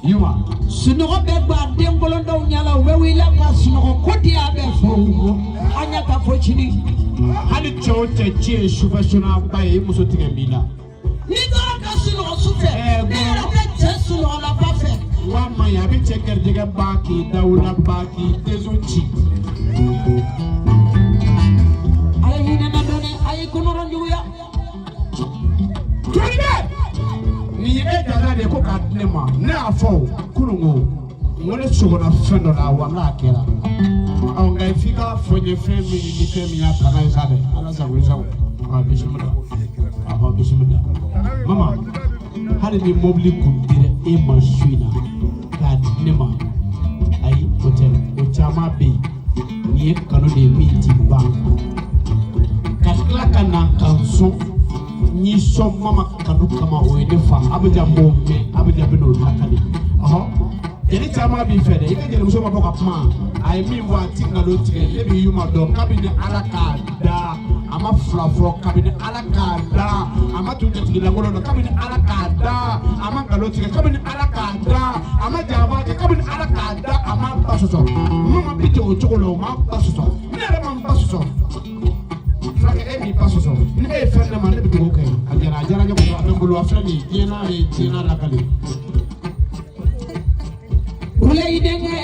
Yuma. Sunɔgɔ bɛ gba den kolon dɔw ɲɛ la, u bɛ wuli ka sunɔgɔ ko di a bɛ fɔ an ɲɛ ka fɔ sini. Hali cɛ o cɛ ci ye sufɛ sunaba ye, i muso tigɛ b'i la. N'i taara ka sunɔgɔ su fɛ, ne yɛrɛ tɛ cɛ sunɔgɔ la ba fɛ. Wa ma ɲi, a bɛ cɛ garijɛgɛ ban, k'i dawula ban, k'i denso ci. A ye hinɛ na dɔɔni, a ye kɔnɔrɔ juguya. Joli nin ye e dada de ye ko k'a di ne ma. Ne y'a fɔ o kununko, n ko ne sogona fɛn dɔ la, wala a kɛra. Ɔ, nka f'i k'a fɔ n ye fɛn min ni fɛn min y'a tana ye sa dɛ. Ala sago i sago. Ɔ, bisimila, ɔhɔ, bisimila. Mama, hali ni mobili kun dira e ma su in na k'a di ne ma, ayi, o tɛ, o caman bɛ yen. Nin ye kanu de ye min ti ban. Ka tila ka na ka n sɔn, n y'i sɔn mama kanu kama, o ye ne fa. Abijan b'o mɛn, Abijan bɛ n'o lakali. Ɔhɔ, jeli caman b'i fɛ dɛ. I ka jelimuso ma bɔ ka kuma, a ye min fɔ, a ti nkalon tigɛ. Ne b'i yuma dɔn kabini Ala k'a da, a ma fila fɔ. Kabini Ala k'a da, a ma tun jatigilankolon dɔn. Kabini Ala k'a da, a ma nkalon tigɛ. Kabini Ala k'a da, a ma janfa kɛ. Kabini Ala k'a da, a ma ba sɔsɔ. Mama bi ten o cogo la, o ma ba sɔsɔ. Ne yɛrɛ ma n ba sɔsɔ. Fulakɛ, e m'i ba sɔsɔ. Ni e ye fɛn ne ma, ne bɛ dugawu kɛ. A diyara, a diyara n ye kosɛbɛ. A bɛ n bolo, a filɛ nin ye, diɲɛ n'a ye diɲɛ n'a lakale. Wula i denkɛ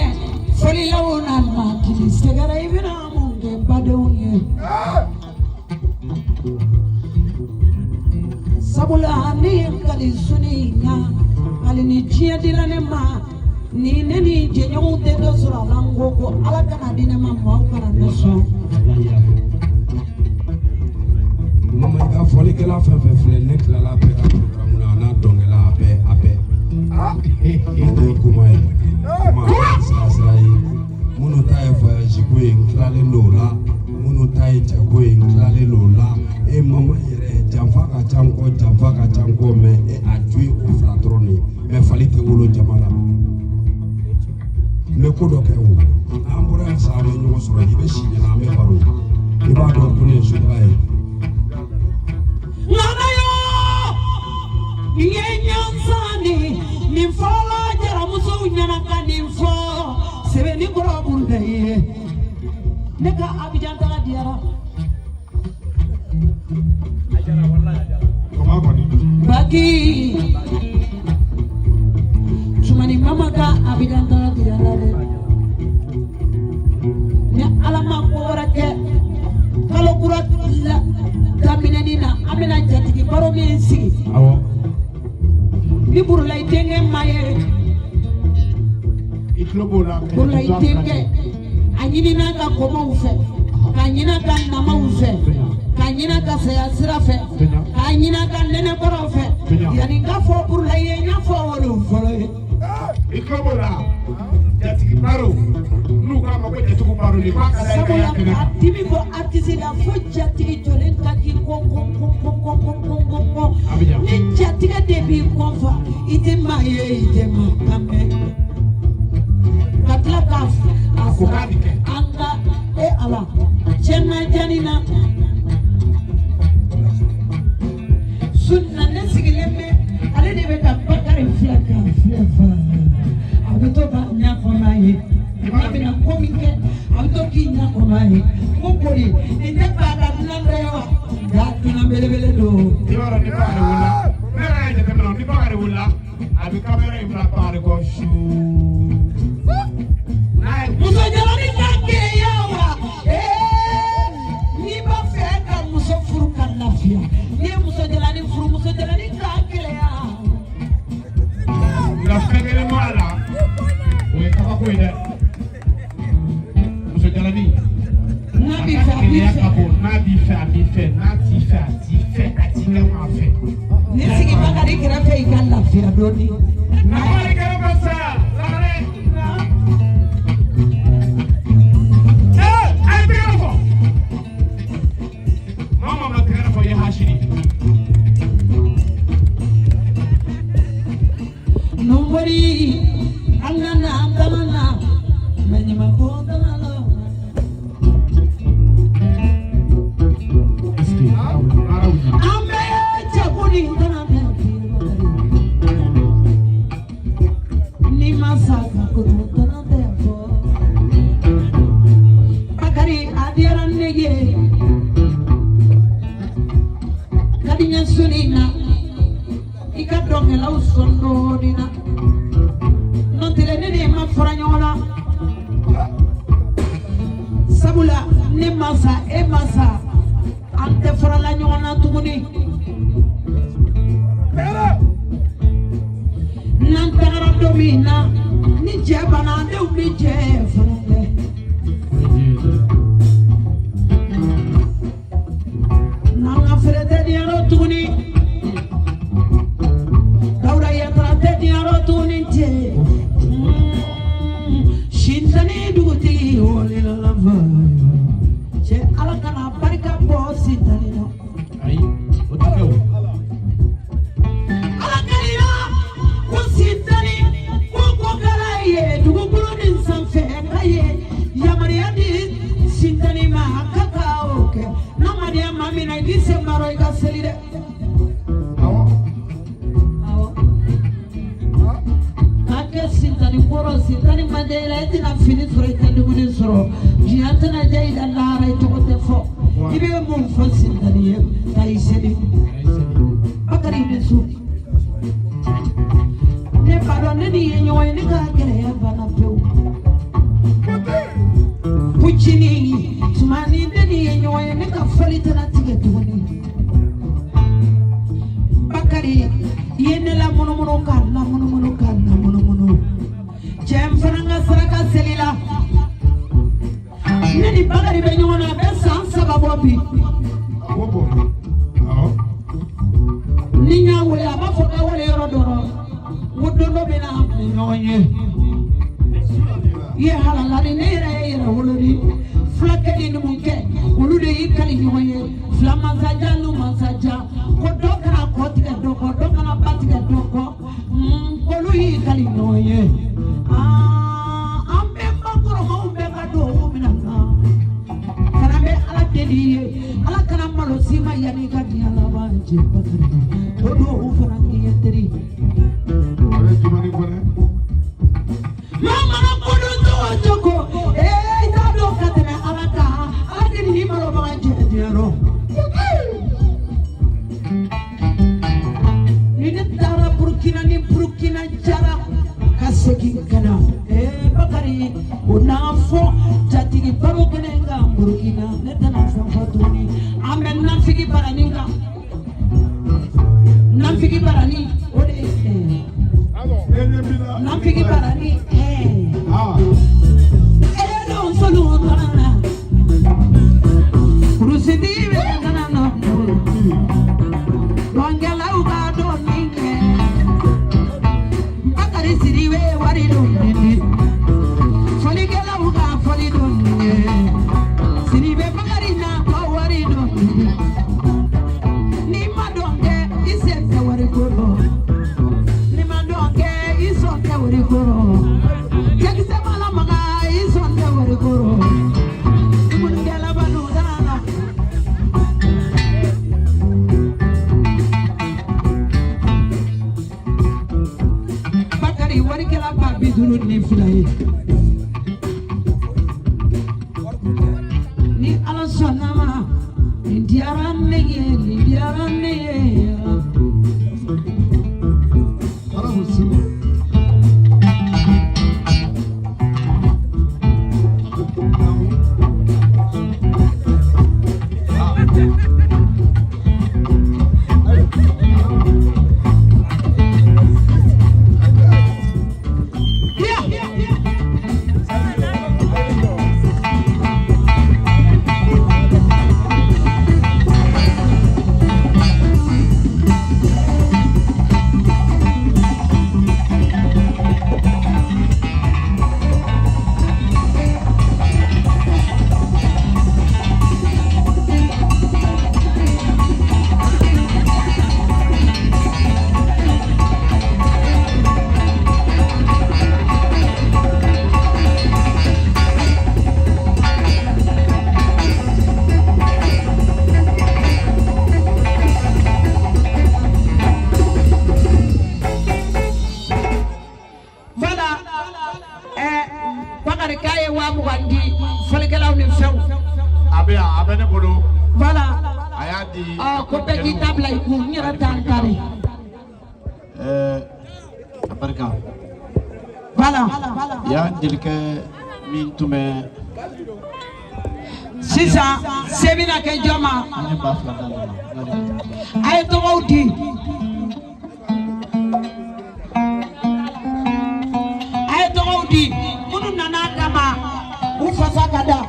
fɔlilaw n'a ma kili sɛgɛrɛ, i bɛna mun kɛ badenw ye? Sabula ne ye n kali suni in na, hali ni diɲɛ dila ne ma, ni ne ni jɛɲɔgɔnw tɛ dɔ sɔrɔ a la, n ko ko Ala kana di ne ma, maaw kana ne sɔn. Mama, i ka fɔlikɛla fɛn fɛn filɛ, ne tilala bɛɛ ka programme na, a n'a dɔnkɛla, a bɛɛ, a bɛɛ. Ne ye kuma ye, kuma sira sira ye. Minnu ta ye voyage ko ye, n tilalen don o la. Minnu ta ye cɛko ye, n tilalen don o la. E mama yɛrɛ, janfa ka ca n kɔ, janfa ka ca n kɔ, mais e a ju ye o fila dɔrɔn de ye. Mais fali tɛ wolo jama la. N bɛ ko dɔ kɛ o. N'an bɔra yan sisan, an bɛ ɲɔgɔn sɔrɔ, i bɛ si ɲɛna, an bɛ baro. I b'a dɔn ko ne ye sotaga ye. Ŋana yo, nin ye ɲansani nin fɔlɔ jaramusow ɲɛna ka nin fɔ sɛbɛnni kɔrɔ b'u ye. Ne ka Abijan taga diyara. Maliki Tumani mama ka Abidjan tɔnɔ tigɛ la dɛ. Ni Ala ma ko wɛrɛ kɛ kalo kura la daminɛni na an bɛna jatigi baro min sigi. Awɔ. Ni Burulayi denkɛ ma ye. I tulo b'o la. Burulayi denkɛ a ɲinina ka kɔmaw fɛ k'a ɲin'a ka namaw fɛ k'a ɲin'a ka saya sira fɛ k'a ɲin'a ka nɛnɛkɔrɔw fɛ yanni n ka fɔ Burulayi ye n y'a fɔ olu fɔlɔ ye. I tulo b'o la jatigi baro n'u k'a ma ko jatigiw baro de k'a ka da i ka Sabula y'a kɛnɛ ka kan. dimi bɔ artiste la fo jatigi jɔlen ka k'i kɔn kɔn kɔn kɔn kɔn kɔn kɔn kɔn kɔn ni jatigɛ de b'i kɔn fa i tɛ maa ye i tɛ maa kan mɛn ka tila k'a a sara an ka e Ala cɛ ma diya na su na ne sigilen bɛ ale de bɛ ka Bakari filɛ k'a filɛ fa a bɛ to ka ɲɛfɔ n'a ye n'a bɛna ko min kɛ a bɛ to k'i ɲɛfɔ n'a ye ko boli nin tɛ fa ka dunan dɔ ye wa nka dunan belebele don. I b'a dɔn ni Bakari wulila ne yɛrɛ y'a jateminɛ ni Bakari wulila a bɛ kamera in bila Bakari kɔ su. N'a ye Muso jalani ka gɛlɛya wa ee n'i b'a fɛ ka muso furu ka lafiya n'i ye muso jalani furu muso jalani ka gɛlɛya. Nka fɛn kelen b'a la o ye kabako ye dɛ muso jalani. N'a b'i fɛ a b'i Gɛlɛya fɛ. ka bon n'a b'i fɛ a b'i fɛ n'a t'i fɛ a t'i fɛ a t'i kɛ maa fɛ. Ni sigi Bakari kɛrɛfɛ i ka lafiya dɔɔni. Bakari kɛrɛfɛ sa lagare. Ee a ye tɛgɛrɛ fɔ. Maa o maa ma tɛgɛrɛ fɔ i ye hasidi. Nobody, an ka na an kana na mɛ ɲamakɔ tana la. Est-ce que baaraw ye. An bɛɛ ye cɛko ni tana tɛ ni ma sa ka koto tana tɛ fɔ. Bakari a diyara ne ye. Ka di n ye soli in na i ka dɔnkɛlaw sɔn dɔɔnin na. N'o tɛ ne ni e ma fara ɲɔgɔn na. Sabula ne ma sa e ma sa an tɛ farala ɲɔgɔn na tuguni. N'an tagara don min na ni cɛ banna an denw bɛ jɛ fana kɛ. N'an ka feere tɛ diɲɛ rɔ tuguni. Dawuda Yatara tɛ diɲɛ rɔ tuguni cɛ. Sintani dugutigi wale la fa. Cɛ Ala kana barika bɔ sintani na. Ayi o tɛ kɛ o. Ala kalila ko sintani ko ko kɛra ye dugukolo nin sanfɛ ka ye yamaruya di sintani ma a ka ka o kɛ n'a ma diya maa min na i k'i sen baro i ka seli dɛ. Awɔ. Awɔ. K'a kɛ sintani kɔrɔ sintani ma diya i la i tɛna fini sɔrɔ i tɛ dumuni sɔrɔ diɲɛ tɛna diya i la lahara i tɔgɔ tɛ fɔ i bɛ mun fɔ sintani ye taa i seli. Bakari i ni su. Ne b'a dɔn ne n'i ye ɲɔgɔn ye ne ka gɛlɛya banna pewu. Puccini tuma ni ne n'i ye ɲɔgɔn ye ne ka fɔli tɛna tigɛ tuguni. Bakari i ye ne lamunumunu k'a lamunumunu k'a lamunumunu. Cɛ n fana ka saraka seli la. Ne ni Bakari bɛ ɲɔgɔn na a bɛ san 3 bɔ bi. Awɔ bɔn. Awɔ. Ni n y'a wele a b'a fɔ k'a wele yɔrɔ dɔ rɔ. N ko don dɔ bɛ na an bɛ ɲɔgɔn ye. I ye halala de ne yɛrɛ ye yɛrɛ wolo de fulakɛ ni numukɛ olu de y'i kali ɲɔgɔn ye fila masajan nu masajan ko dɔ kana kɔ tigɛ dɔ kɔ dɔ kana ba tigɛ dɔ kɔ olu y'i kali ɲɔgɔn ye an bɛnba kɔrɔmaw bɛɛ ka duwawu minɛ n na fana bɛ Ala deli i ye Ala kana malo s'i ma yanni i ka diɲɛ laban cɛ Bakari o duwawu fana k'i ye teri. A bɛ jumɛn kɔnɛ. Maa mana kodɔn cogo o cogo ee i t'a dɔn ka tɛmɛ Ala kan Ala tɛ n'i malobaga jɛ diɲɛ rɔ. Ni Burukina ne tɛna fɛn fɔ tuguni an bɛ nafigi barani kan nafigi barani o de ye nafigi barani kurusitigi bɛ kana nɔ dɔnkɛlaw ka dɔɔni kɛ Bakari Sidibe wari dɔɔni fɔlikɛlaw ka fɔli dɔɔni Sidibe Bakari na ka wari dɔɔni n'i ma dɔn kɛ i sen tɛ wari ko rɔ n'i ma dɔn kɛ i sɔn tɛ wari ko rɔ cɛkisɛ ma lamaga i sɔn tɛ wari ko rɔ dumunikɛla balo t'a la. Bakari warikɛla 52 ye. Ni Ala sɔnna ma nin diyara ne ye nin diyara ne ye. Voilà Bakari k'a ye 20,000 di fɔlikɛlaw ni fɛnw. A bɛ yan, a bɛ ne bolo. Voilà. A y'a di. Ko bɛɛ k'i ta bila i kun n yɛrɛ t'an kari. A barika. Voilà. Yan jelikɛ min tun bɛ. Sisan se bɛna kɛ jɔn ma. An ye 2,000 d'ale ma. A ye tɔgɔw di. A ye tɔgɔw di minnu nana a kama u fasa ka da.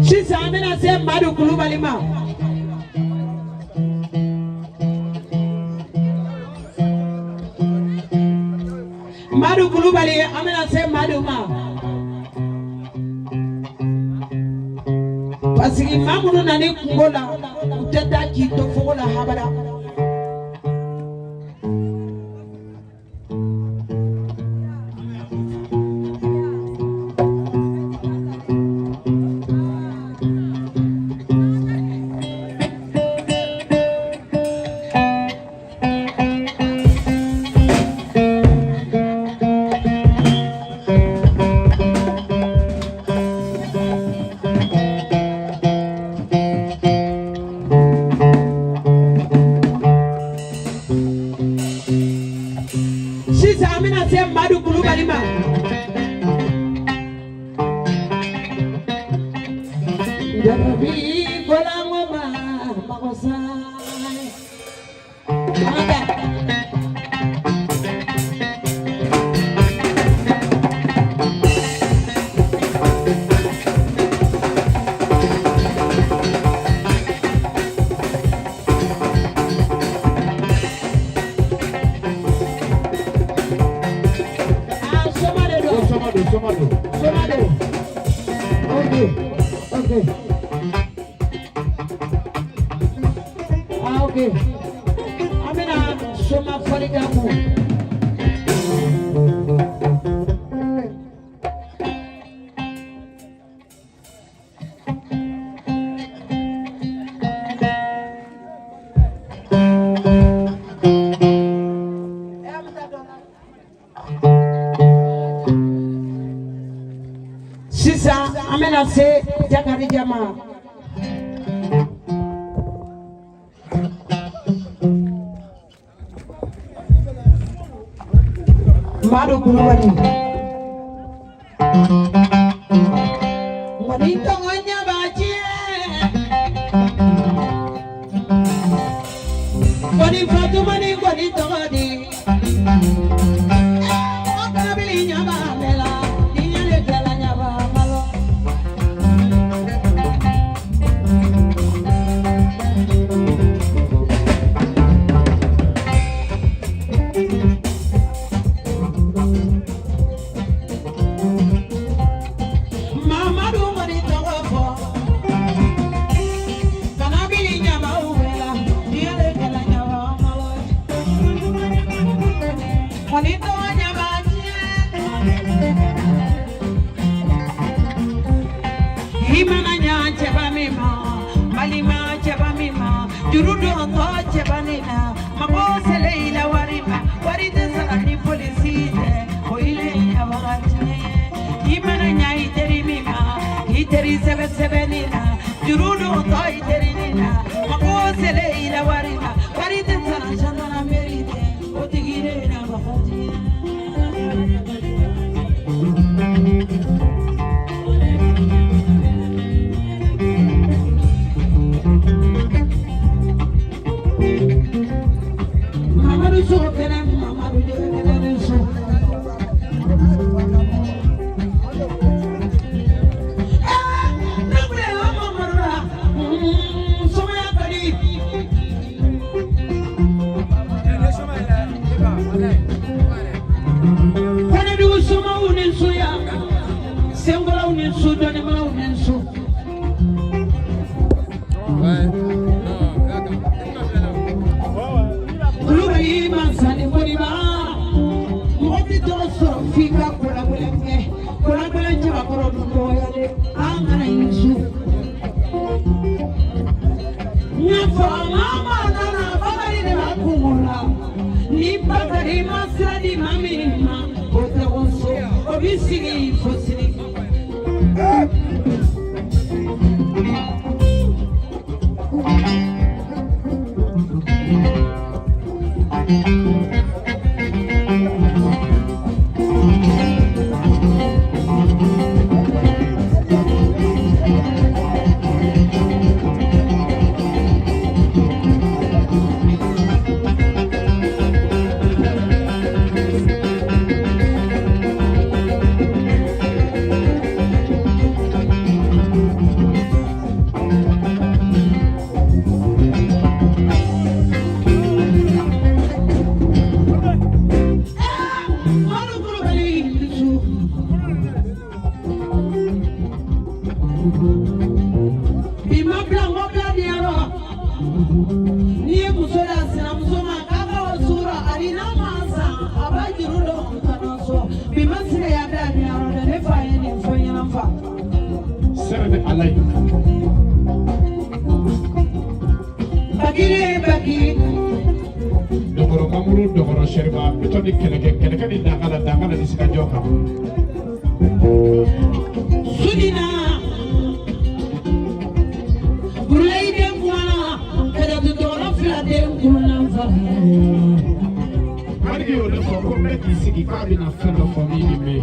Sisan an bɛna se Madu Kulubali ma. Madu Kulubali an bɛna se Madu ma. Parce que maa minnu nana kungo la u tɛ taa k'i to fogo la habada. Sisan an bɛna se Madu Kulubali ma. Jarabi kolango ma mago sa. An ka taa. Ah, soma de don. Soma don, soma don. Soma don. Ok, ok. Ah, ok. An bɛna soma fɔli k'a kun. Sisan an bɛna se Jakarija ma. Madu Kulubali. Ngɔni tɔŋɔ ɲaba tiɲɛ. Ngɔni Fatumani ngɔni tɔgɔ di. Mɔgɔ kabili ɲaba bɛɛ la, i ɲɛ de kɛla ɲaba malo. Mamadu ngɔni tɔgɔ fɔ. Kana bili ɲabaw bɛɛ la, i ɲɛ de kɛla ɲaba malo. Ngɔni tɔgɔ ɲaba tiɲɛ. I mana ɲa cɛba min ma, balima cɛba min ma, juru don tɔ cɛba nin na, mago selen i la wari ma, wari tɛ sara ni polisi tɛ, o ile ɲabaga tiɲɛ ye. I mana ɲa i teri min ma, i teri sɛbɛ sɛbɛnni na, juru don tɔ i teri nin na, mago selen i la wari ma, wari tɛ sara gendarmerie tɛ, o tigi de ɲabaga tiɲɛ. Mamadu so kɛnɛ, Mamadu jɛgɛ kɛnɛ so. Ne kulela Mamadu la, sumaya ka di. Kɔnɛdugu somaw ni soya, senkɔrɔw ni so, dɔnnibagaw ni so. Kulubali Mansani Moriba, mɔgɔ tɛ tɔgɔ sɔrɔ f'i ka kolagɛlɛn kɛ, kolagɛlɛn cɛbakɔrɔ dun dɔgɔyalen, an kana ɲini su. N y'a fɔ maa maa nana Bakari de b'a kungo la, ni Bakari ma sira di maa min ma, o tɛ ko so, o b'i sigi fo sini. Madu Kulubali su. Bi ma bila n ko bila diyarɔ. N'i ye muso da sinamuso ma k'a ka o sukɔrɔ ani n'a ma san a b'a juru don ka na so. Bi ma sigi ya bila diyarɔ dɛ, ne fa ye nin fɔ n ɲɛna n fa. Sɛbɛ bɛ Ala ye. Bakiri baki. Dɔgɔrɔ Mamuru, dɔgɔrɔ Sɛriba, bitɔn ni kɛlɛkɛ, kɛlɛkɛ ni dangala, dangala ni sigajɔ kan. Sudina. Burulayi den kumana, Kajatu dɔgɔnɔ fila den kumana n fa. Maliki y'o de fɔ ko bɛɛ k'i sigi k'a bɛna fɛn dɔ fɔ min bɛ mɛn.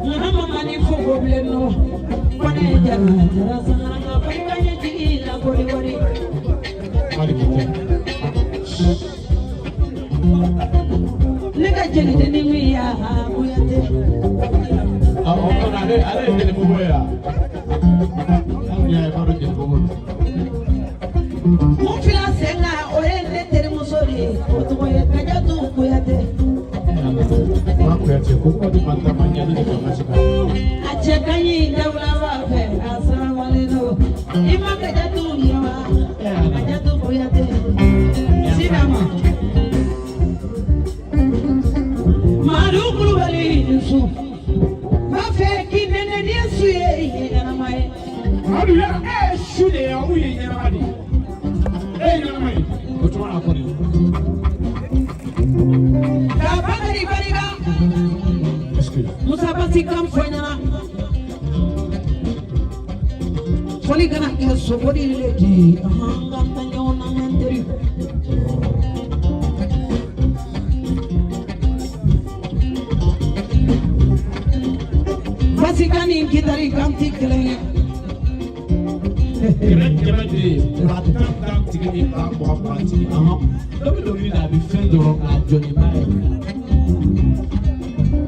Nka mama ni fo ko bilen nɔ, kɔnɛ jara jara sangara nka barika ɲɛjigi la kori wari. Maliki tɛ. Ne ka jelidenni min ya Kuyate. Awɔ, o kɔni ale ye jelibugu ye yan. Anw y'a ye b'a dɔn jelibugu don. Mun fila sen kan o ye ne terimuso de ye, o tɔgɔ ye Kajatu Kuyate. Maa Kuyate ko kuma di man ta ma ɲani de kan ka se ka. A cɛ ka ɲi dawulaba fɛ, a saramalen don. I ma Kajatu ye wa? Kajatu Kuyate. Sinama. Madu Kulubali su. B'a fɛ k'i nɛnɛ ni su ye i ye ɲɛnama ye. Madu ya e ye su de ye, aw ye ɲɛnama de ye. E ye ɲɛnama ye. O tuma na kɔni. ti kan fɔ ɲɛna fɔli kana kɛ soboli le di an ka taa ɲɔgɔn na n teri. Basikan ni gitari kan ti kelen ye. Kɛmɛ kɛmɛ de ye 10 000 10 tigi ni 20 20 20 tigi. Dɔ bɛ dɔnkili da, a bɛ fɛn dɔrɔn k'a jɔ ni ba ye.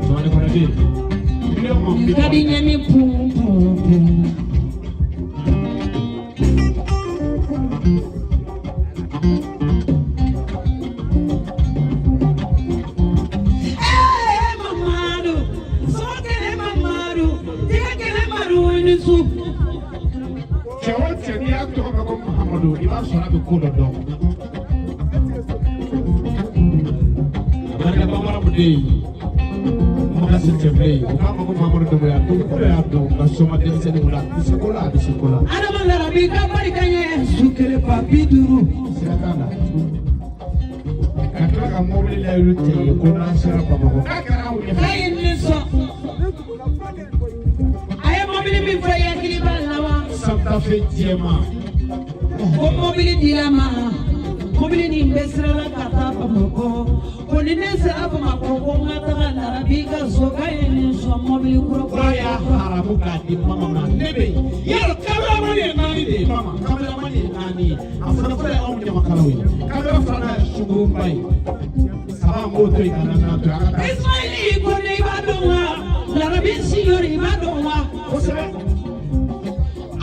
Jamana kɔnɔden miliyɔn ma Nin ka di n ye ni pun pun pun. Ee Mamadu, so kɛnɛ Mamadu, jɛgɛ kɛnɛ Madu i ni su. Cɛ o cɛ, n'i y'a tɔgɔ mɛn ko Muhamadu, i b'a sɔrɔ a bɛ ko dɔ dɔn. A barika bamanan mun de ye Makasi cɛbilen ye, u k'a ma ko Muhamadu Dɔnbɔya, dugukolo y'a dɔn nka soma denmisɛnninw la, a bɛ se ko la, a bɛ se ko la. Adama Larabi ka barika ye su kelen 50 000. Sira t'a la. Ka tila ka mobili layiru cɛ ye ko n'an sera Bamakɔ k'a kɛra anw ɲɛfɛ. K'a ye nin sɔn. A ye mobili min fɔ i hakili b'a la wa? Santa Fe jɛman. Ko mobili dira ma, mobili nin bɛ sira la ka taa Bamakɔ. Ko ni ne sera Bamakɔ ko n ka taga Larabi ka so, k'a ye nin sɔn mobili kura. Kura y'a haramu k'a di mama ma, ne bɛ yen yarɔ. Kameramani ye naani de ye mama, kameramani ye naani ye. A fɔlɔ fɔlɔ ye anw ɲamakalaw ye, kamera filanan ye sungurunba ye, saba n b'o to yen ka naaninan to yen, an ka taa. Ismaili ko ne i b'a dɔn wa? Larabi siyɔrɔ i b'a dɔn wa? Kosɛbɛ.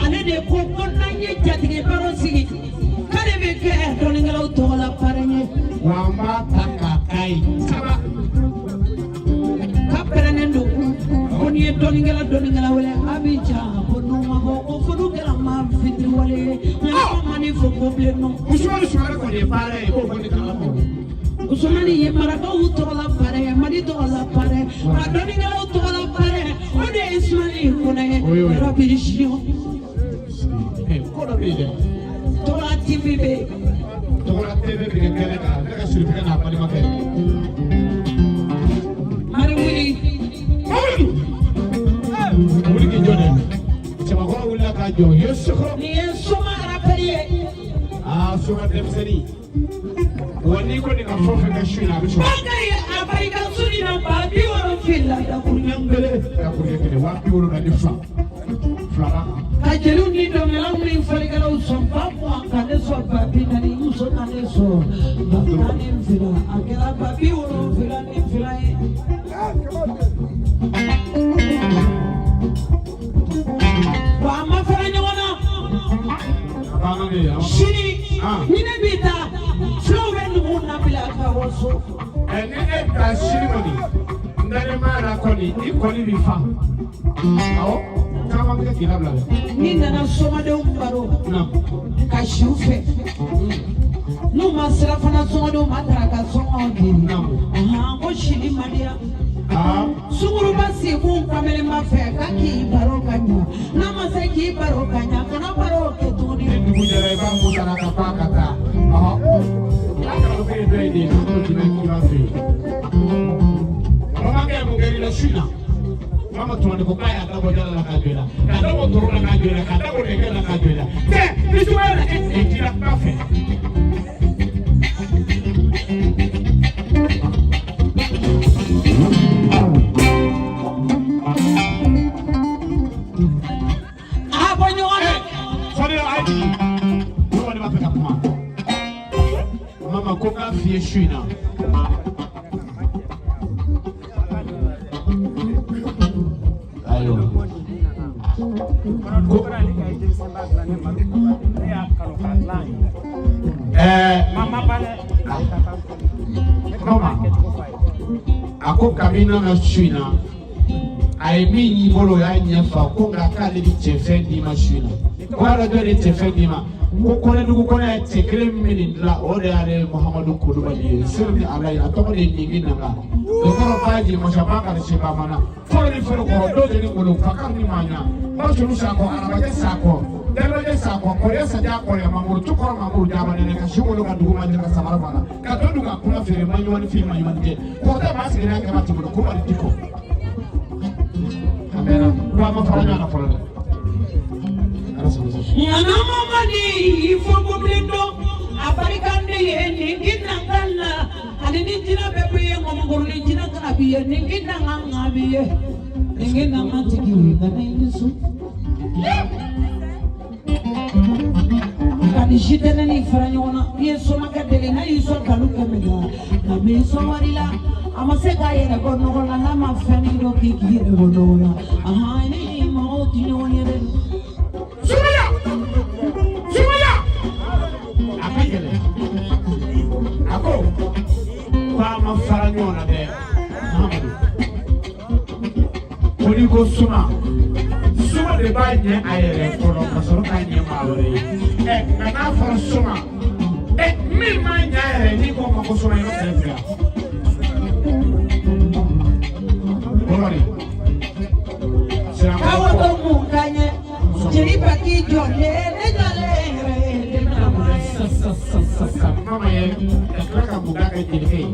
Ale de ko ko n'an ye jatigi baro sigi k'ale bɛ kɛ dɔnnikɛlaw tɔgɔ la parrain ye. Wa an b'a ta k'a k'a ye saba. K'a pɛrɛnnen don ko n'i ye dɔnnikɛla dɔnnikɛla wele a bɛ ja, ko n'u ma bɔ ko fo n'u kɛra maa fitiriwale ye, nka ne ma nin fɔ ko bilen nɔ. Usumani Sumare kɔni ye baara ye, k'o fɔ ne kalama o. Usumani ye marakaw tɔgɔ la parrain ye, Mali tɔgɔ la parrain, ka dɔnnikɛlaw tɔgɔ la parrain, o de ye Ismaili Kone ye. O y'o ye. Rabi Siyɔn. Ko dɔ bɛ yen dɛ. Tɔgɔla TV bɛ yen. Tɔgɔla TV bɛ kɛ kɛnɛ kan, ne ka sirifɛn n'a balimakɛ. Mari wuli. Mamadu. Wuli k'i jɔ dɛ. Cɛbakɔrɔ wulila k'a jɔ, ye sekɔrɔ. Nin ye soma arapɛri ye. Aa, soma denmisɛnnin. Wa n'i ko nin ka fɛn o fɛn kɛ su in na, a bɛ sɔrɔ. Bakari a barika su nin na 70000 dakuruɲɛ kelen. Dakuruɲɛ kelen, 72000. Fila b'a kan. Ka jeliw ni dɔnkɛlaw ni fɔlikɛlaw sɔn 20000, ka ne sɔn 40000, muso ka ne sɔn 12000, a kɛra 72000 ye. Wa a ma fara ɲɔgɔn na. A banna de ye. Sini ni ne bɛ taa, fulaw bɛ numu nabila ka waso. Ɛ, ni e bɛ taa sini kɔni, n dalen b'a la kɔni, i kɔni b'i fa. Awɔ, caman bɛ kɛ k'i labila dɛ. N'i nana somadenw baro ka si u fɛ, n'u ma sirafana sɔngɔ d'u ma, daraka sɔngɔ di, ko sili man di yan. Sunguruba sigikun kamalenba fɛ k'a k'i baro ka ɲa, n'a ma se k'i baro ka ɲa, kana baro kɛ tuguni. Ni dugu jɛra, i b'a mun sara ka pan ka taa. Ɔhɔ. N'a kɛra ko e dɔ ye de ye, ko jumɛn k'i b'a fɛ yen. Bamankɛ ye mun kɛ i la su in na? Mama Tumani ko k'a y'a dabɔ jala la k'a jɔ i la, k'a dabɔ toro la k'a jɔ i la, k'a dabɔ nɛgɛ la k'a jɔ i la. Tɛ ni sumaya la, e tɛ ji la kuma fɛ. A bɔ ɲɔgɔn na. Sani a ye jigin. Ne kɔni b'a fɛ ka kuma. Mama ko k'a f'i ye su in na. Ayiwa. Ko mama a ko kabi nana su in na, a ye min y'i bolo, o y'a ɲɛfa ko nka k'ale bɛ cɛfɛn d'i ma su in na. Ko yɛrɛ jɔn de ye cɛfɛn d'i ma? Ko Kɔnɛdugu kɔnɛ ye cɛ kelen min bɛ nin dilan, o de y'ale Muhamadu Kulubali ye, seri ni Ala ye, a tɔgɔ de ye Ningi Nanga. Dokɔrɔ Baji Masaba Kari Sebamana fɔlɔ ni fɔlɔ kɔrɔ dɔw de ni ngolo Fakari ni Maɲa Masulu Sakɔ Arabajɛ Sakɔ Dalajɛ Sakɔ Kɔrɛ Saja Kɔrɛ Mamuru Tukɔrɔ Mamuru Jaba Nɛnɛ ka si wolo ka dugu ma jɛ ka samara fana ka to dun ka kula feere ma ɲuman ni fin ma ɲuman jɛ kɔrɔtɛ maa sigilen kɛmɛ tɛmɛ Kulubali Diko. mɛnna ko an ma fara ɲɔgɔn na fɔlɔ dɛ. Ala sago sa. Ŋana mamadi i fo ko bilen dɔn a barikande ye nin ki nangan na ani ni jinɛ bɛɛ bɛ ye ŋɔmɔkɔrɔ ni jinɛ kana bi ye nin ki nangan ŋa bi ye nin ki nangan tigi ŋana i ni su. Nka ni si tɛ ne ni fara ɲɔgɔn na n'i ye somakɛ deli n'a y'i sɔn dalu 100 la nka m'i sɔn wari la a ma se k'a yɛrɛ bɔ nɔgɔ la n'a ma fɛnnin dɔ k'i k'i yɛrɛ bɔ nɔgɔ la ahan ni mɔgɔw tɛ ɲɔgɔn ye dɛ. Sumaya! Sumaya! A ka gɛlɛn. A ko k'a ma fara ɲɔgɔn na dɛ Mahamadu. Ko n'i ko suma, suma de b'a ɲɛ a yɛrɛ fɔlɔ ka sɔrɔ k'a ɲɛ maa wɛrɛ ye. Ɛ nka n'a fɔra suma, ɛ min m'a ɲɛ a yɛrɛ n'i ko ma ko suma i bɛ kɛlɛ tigɛ. Kulubali. Kawo to mun ka ɲɛ jeliba k'i jɔlen ne jɔlen yɛrɛ ye ne bɛna mun ye. Sa mama ye ka tila ka mun k'a ka jelikɛ ye.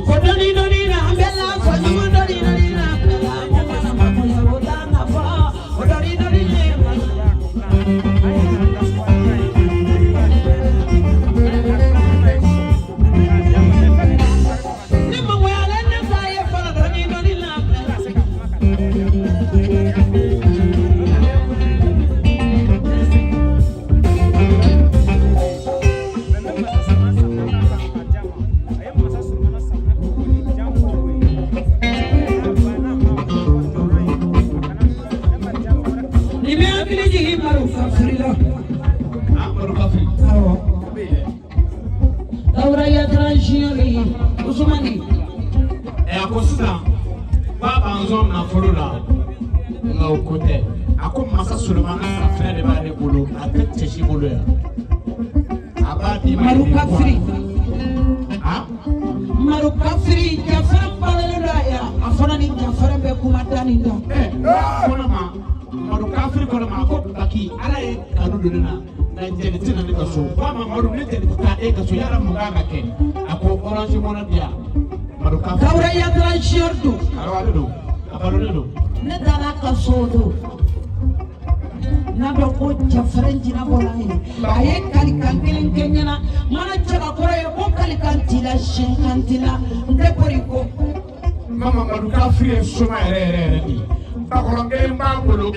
Ko dɔɔni dɔɔni na an bɛ la fɔ ɲɔgɔn dɔɔni dɔɔni na an bɛ la mun mana makoya o t'an ka fɔ o dɔɔni dɔɔni le ma. Ni mangoyalen ne ta ye fɔlɔ dɔɔni dɔɔni na an bɛ la. Ni bɛ hakili jigin Maro Kafiri la. Ah, Maro Kafiri. Awɔ. Dawuda Yatara Junior Usumani. Ɛ a ko sisan k'a b'an sɔn nafolo la nka o ko tɛ a ko masa Solomana safinɛ de b'ale bolo a tɛ cɛ si bolo yan a b'a d'i ma. Maro Kafiri. Ah? Maro Kafiri jafɛrɛ balolen don a yɛrɛ a fana ni jafɛrɛ bɛ kuma da nin da. Ɛ kɔnɔ ma Maro Kafiri kɔnɔ ma a ko Baki Ala ye kanu don ne na nka jɛnɛ tɛ na ne ka so k'a ma Maro ne jɛnɛ tɛ taa e ka so yala mun kan ka kɛ a ko orange money di yan Maro Kafiri. Dawuda Yatara Junior don. Awɔ ale don a balolen don. Ne taara a ka so don. N'a dɔn ko jafɛrɛ jina bɔra yen a ye kalikan kelen kɛ ɲɛna mana cɛbakɔrɔ ye ko kalikan t'i la siɲɛkan t'i la n tɛ bori ko. Mama Madu Kafiri ye soma yɛrɛ yɛrɛ yɛrɛ de ye. Bakɔrɔn kelen b'a bolo.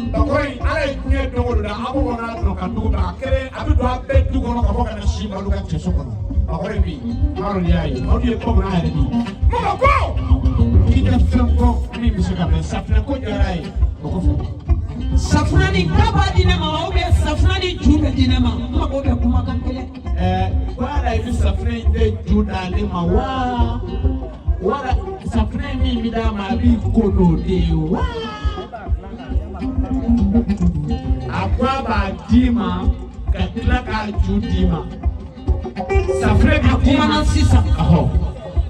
Bakɔrɔn in Ala ye diɲɛ don o don da a b'o kɔnɔ don ka dugu ma a kelen a bɛ don a bɛɛ du kɔnɔ ka bɔ ka na si Madu ka cɛso kɔnɔ. Bakɔrɔn in bɛ yen Madu de y'a ye Madu ye bamanan yɛrɛ de ye. Mama ko k'i tɛ fɛn fɔ min bɛ se ka mɛn safinɛ ko diyara a ye o kɔfɛ. Safunɛ ni k'a b'a di ne ma ou bien safunɛ ni ju bɛ di ne ma n mago bɛ kumakan kelen. Ɛɛ wala i bɛ safinɛ in de ju d'ale ma wa wala safinɛ min bɛ d'a ma a b'i ko n'o de ye wa. A ko a b'a d'i ma ka tila k'a ju d'i ma. Safinɛ A bɛ d'i ma. kumana sisan. Ɔhɔ.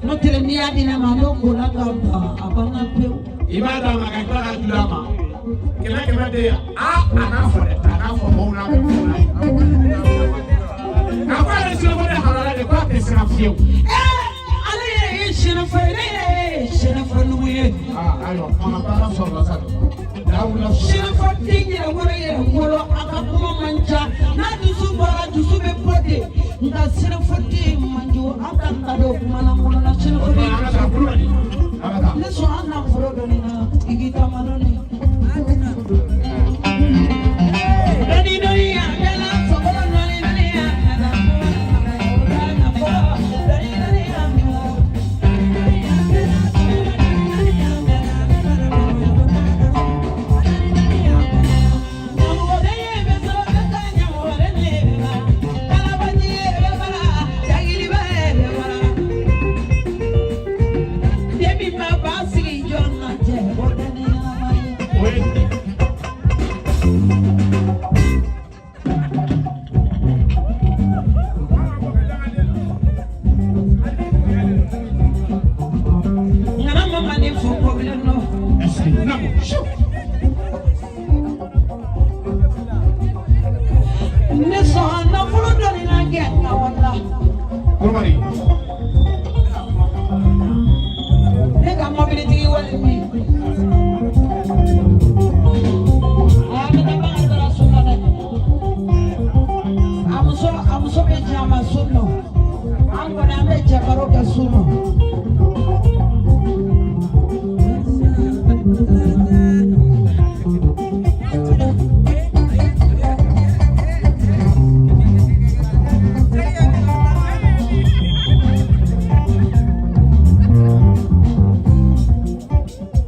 N'o tɛ n'i y'a di ne ma n'o kola ka ban a banna pewu. I b'a d'a ma ka tila k'a ju d'a ma. 100 100 de yan. Aa a n'a fɔ dɛ a n'a fɔ mɔgɔw n'a bɛ fɔ n'a ye. A ko ale sɛnɛfɔ de halala de k'a tɛ siran fiyewu. Ɛɛ ale yɛrɛ ye sɛnɛfɔ ye ne yɛrɛ ye sɛnɛfɔ numu ye. Aa ayiwa kuma baara sɔrɔla sa dɛ. Dawula Sɛnɛfɔ den yɛrɛ wolo yɛrɛ wolo a ka kuma man ca n'a dusu bɔra dusu bɛ bɔ de nka sɛnɛfɔ den man jugu an ka ta don kuma lankolon na sɛnɛfɔ den. An ka taa Kulubali. An ka taa. Ne sɔn an nafolo dɔɔni na i k'i taama dɔɔni. Dɔɔni dɔɔni a bɛɛ la sɔgɔma dɔɔni dɔɔni a bɛɛ la. Dɔɔni dɔɔni a bɛɛ la. O ye est-ce que naamu. Ne sɔn nafolo dɔɔni na gɛn ka wala. Kulubali. A muso bɛ jɛ a ma sun nɔ. An kɔni an bɛ jɛ baro kɛ sun nɔ.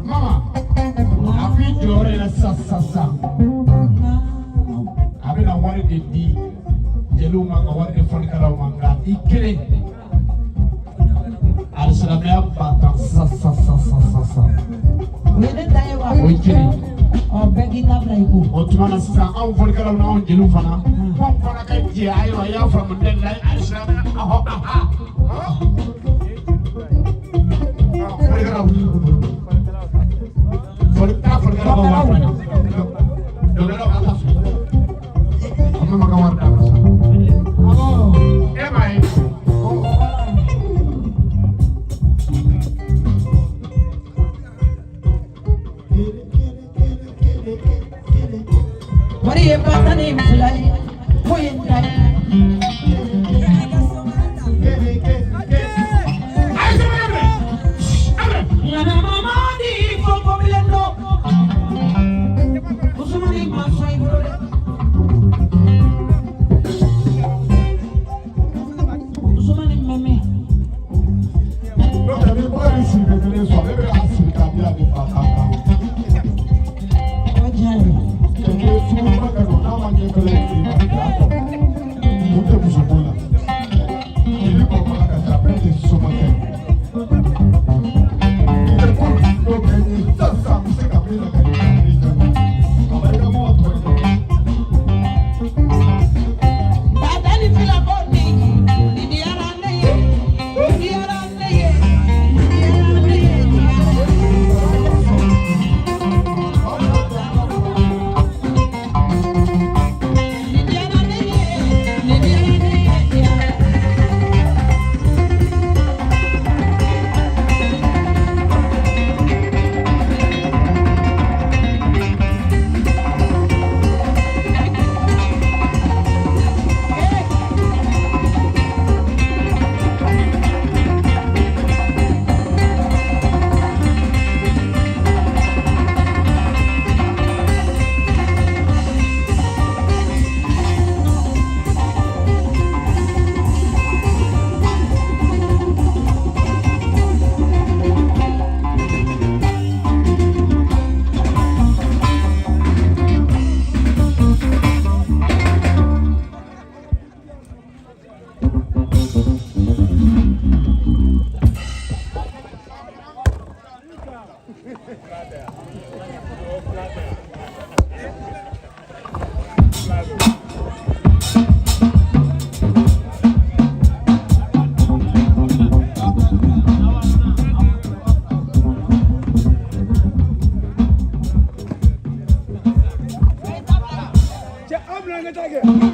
Mama, a b'i jɔyɔrɔ in na sisan sisan sisan. A bɛna wari de di jeliw ma ka wari di fɔlikɛlaw ma, nka i kelen alisilamɛya ba 10 sisan sisan sisan sisan sisan. O ye ne ta ye wa? O ye kelen. Ɔ, bɛɛ k'i ta bila i kun. O tuma na sisan, anw fɔlikɛlaw n'anw jeliw fana, k'anw fana ka jɛ. Ayiwa, i y'a faamu ne la, alisilamɛya ahɔ aha. Fɔlikɛlaw, fɔli taa fɔlikɛlaw ka wari fana. Dɔnkɛlaw ka taa fɛ. A ma ka wari d'a ma sa. Awɔ. E m'a ye. Wari ye 12 ye, ko ye n ta ye. Ayi, sɛbɛn minɛ. A minɛ. Ŋana mamadi ko kobilen don. Usumani ma sɔn i bolo dɛ. Usumani mɛmɛ. N'o tɛ, ni bɔra ni sirike kelen sɔrɔ, ne bɛ a siri k'a di ale 10,000 kan. O diya ye. Cɛ, n'i ye suguba kɛ don, n'a ma ɲɛ fɛlɛ ye, k'a kɔ kun tɛ muso ko la. Jeli kɔrɔbaya ka ca, bɛɛ tɛ somakɛ. I bɛ ko dɔ kɛ n ye sisan sisan, n bɛ se ka min na ka ɲɛ jaabi. A ma i ka mɔgɔ tɔgɔ ye. 12 ko nin, nin diyara ne ye, nin diyara ne ye, nin diyara ne ye, diyara. Nin diyara ne ye, nin diyara ne ye, diyara. Cɛ, an bila an ka taa kɛ.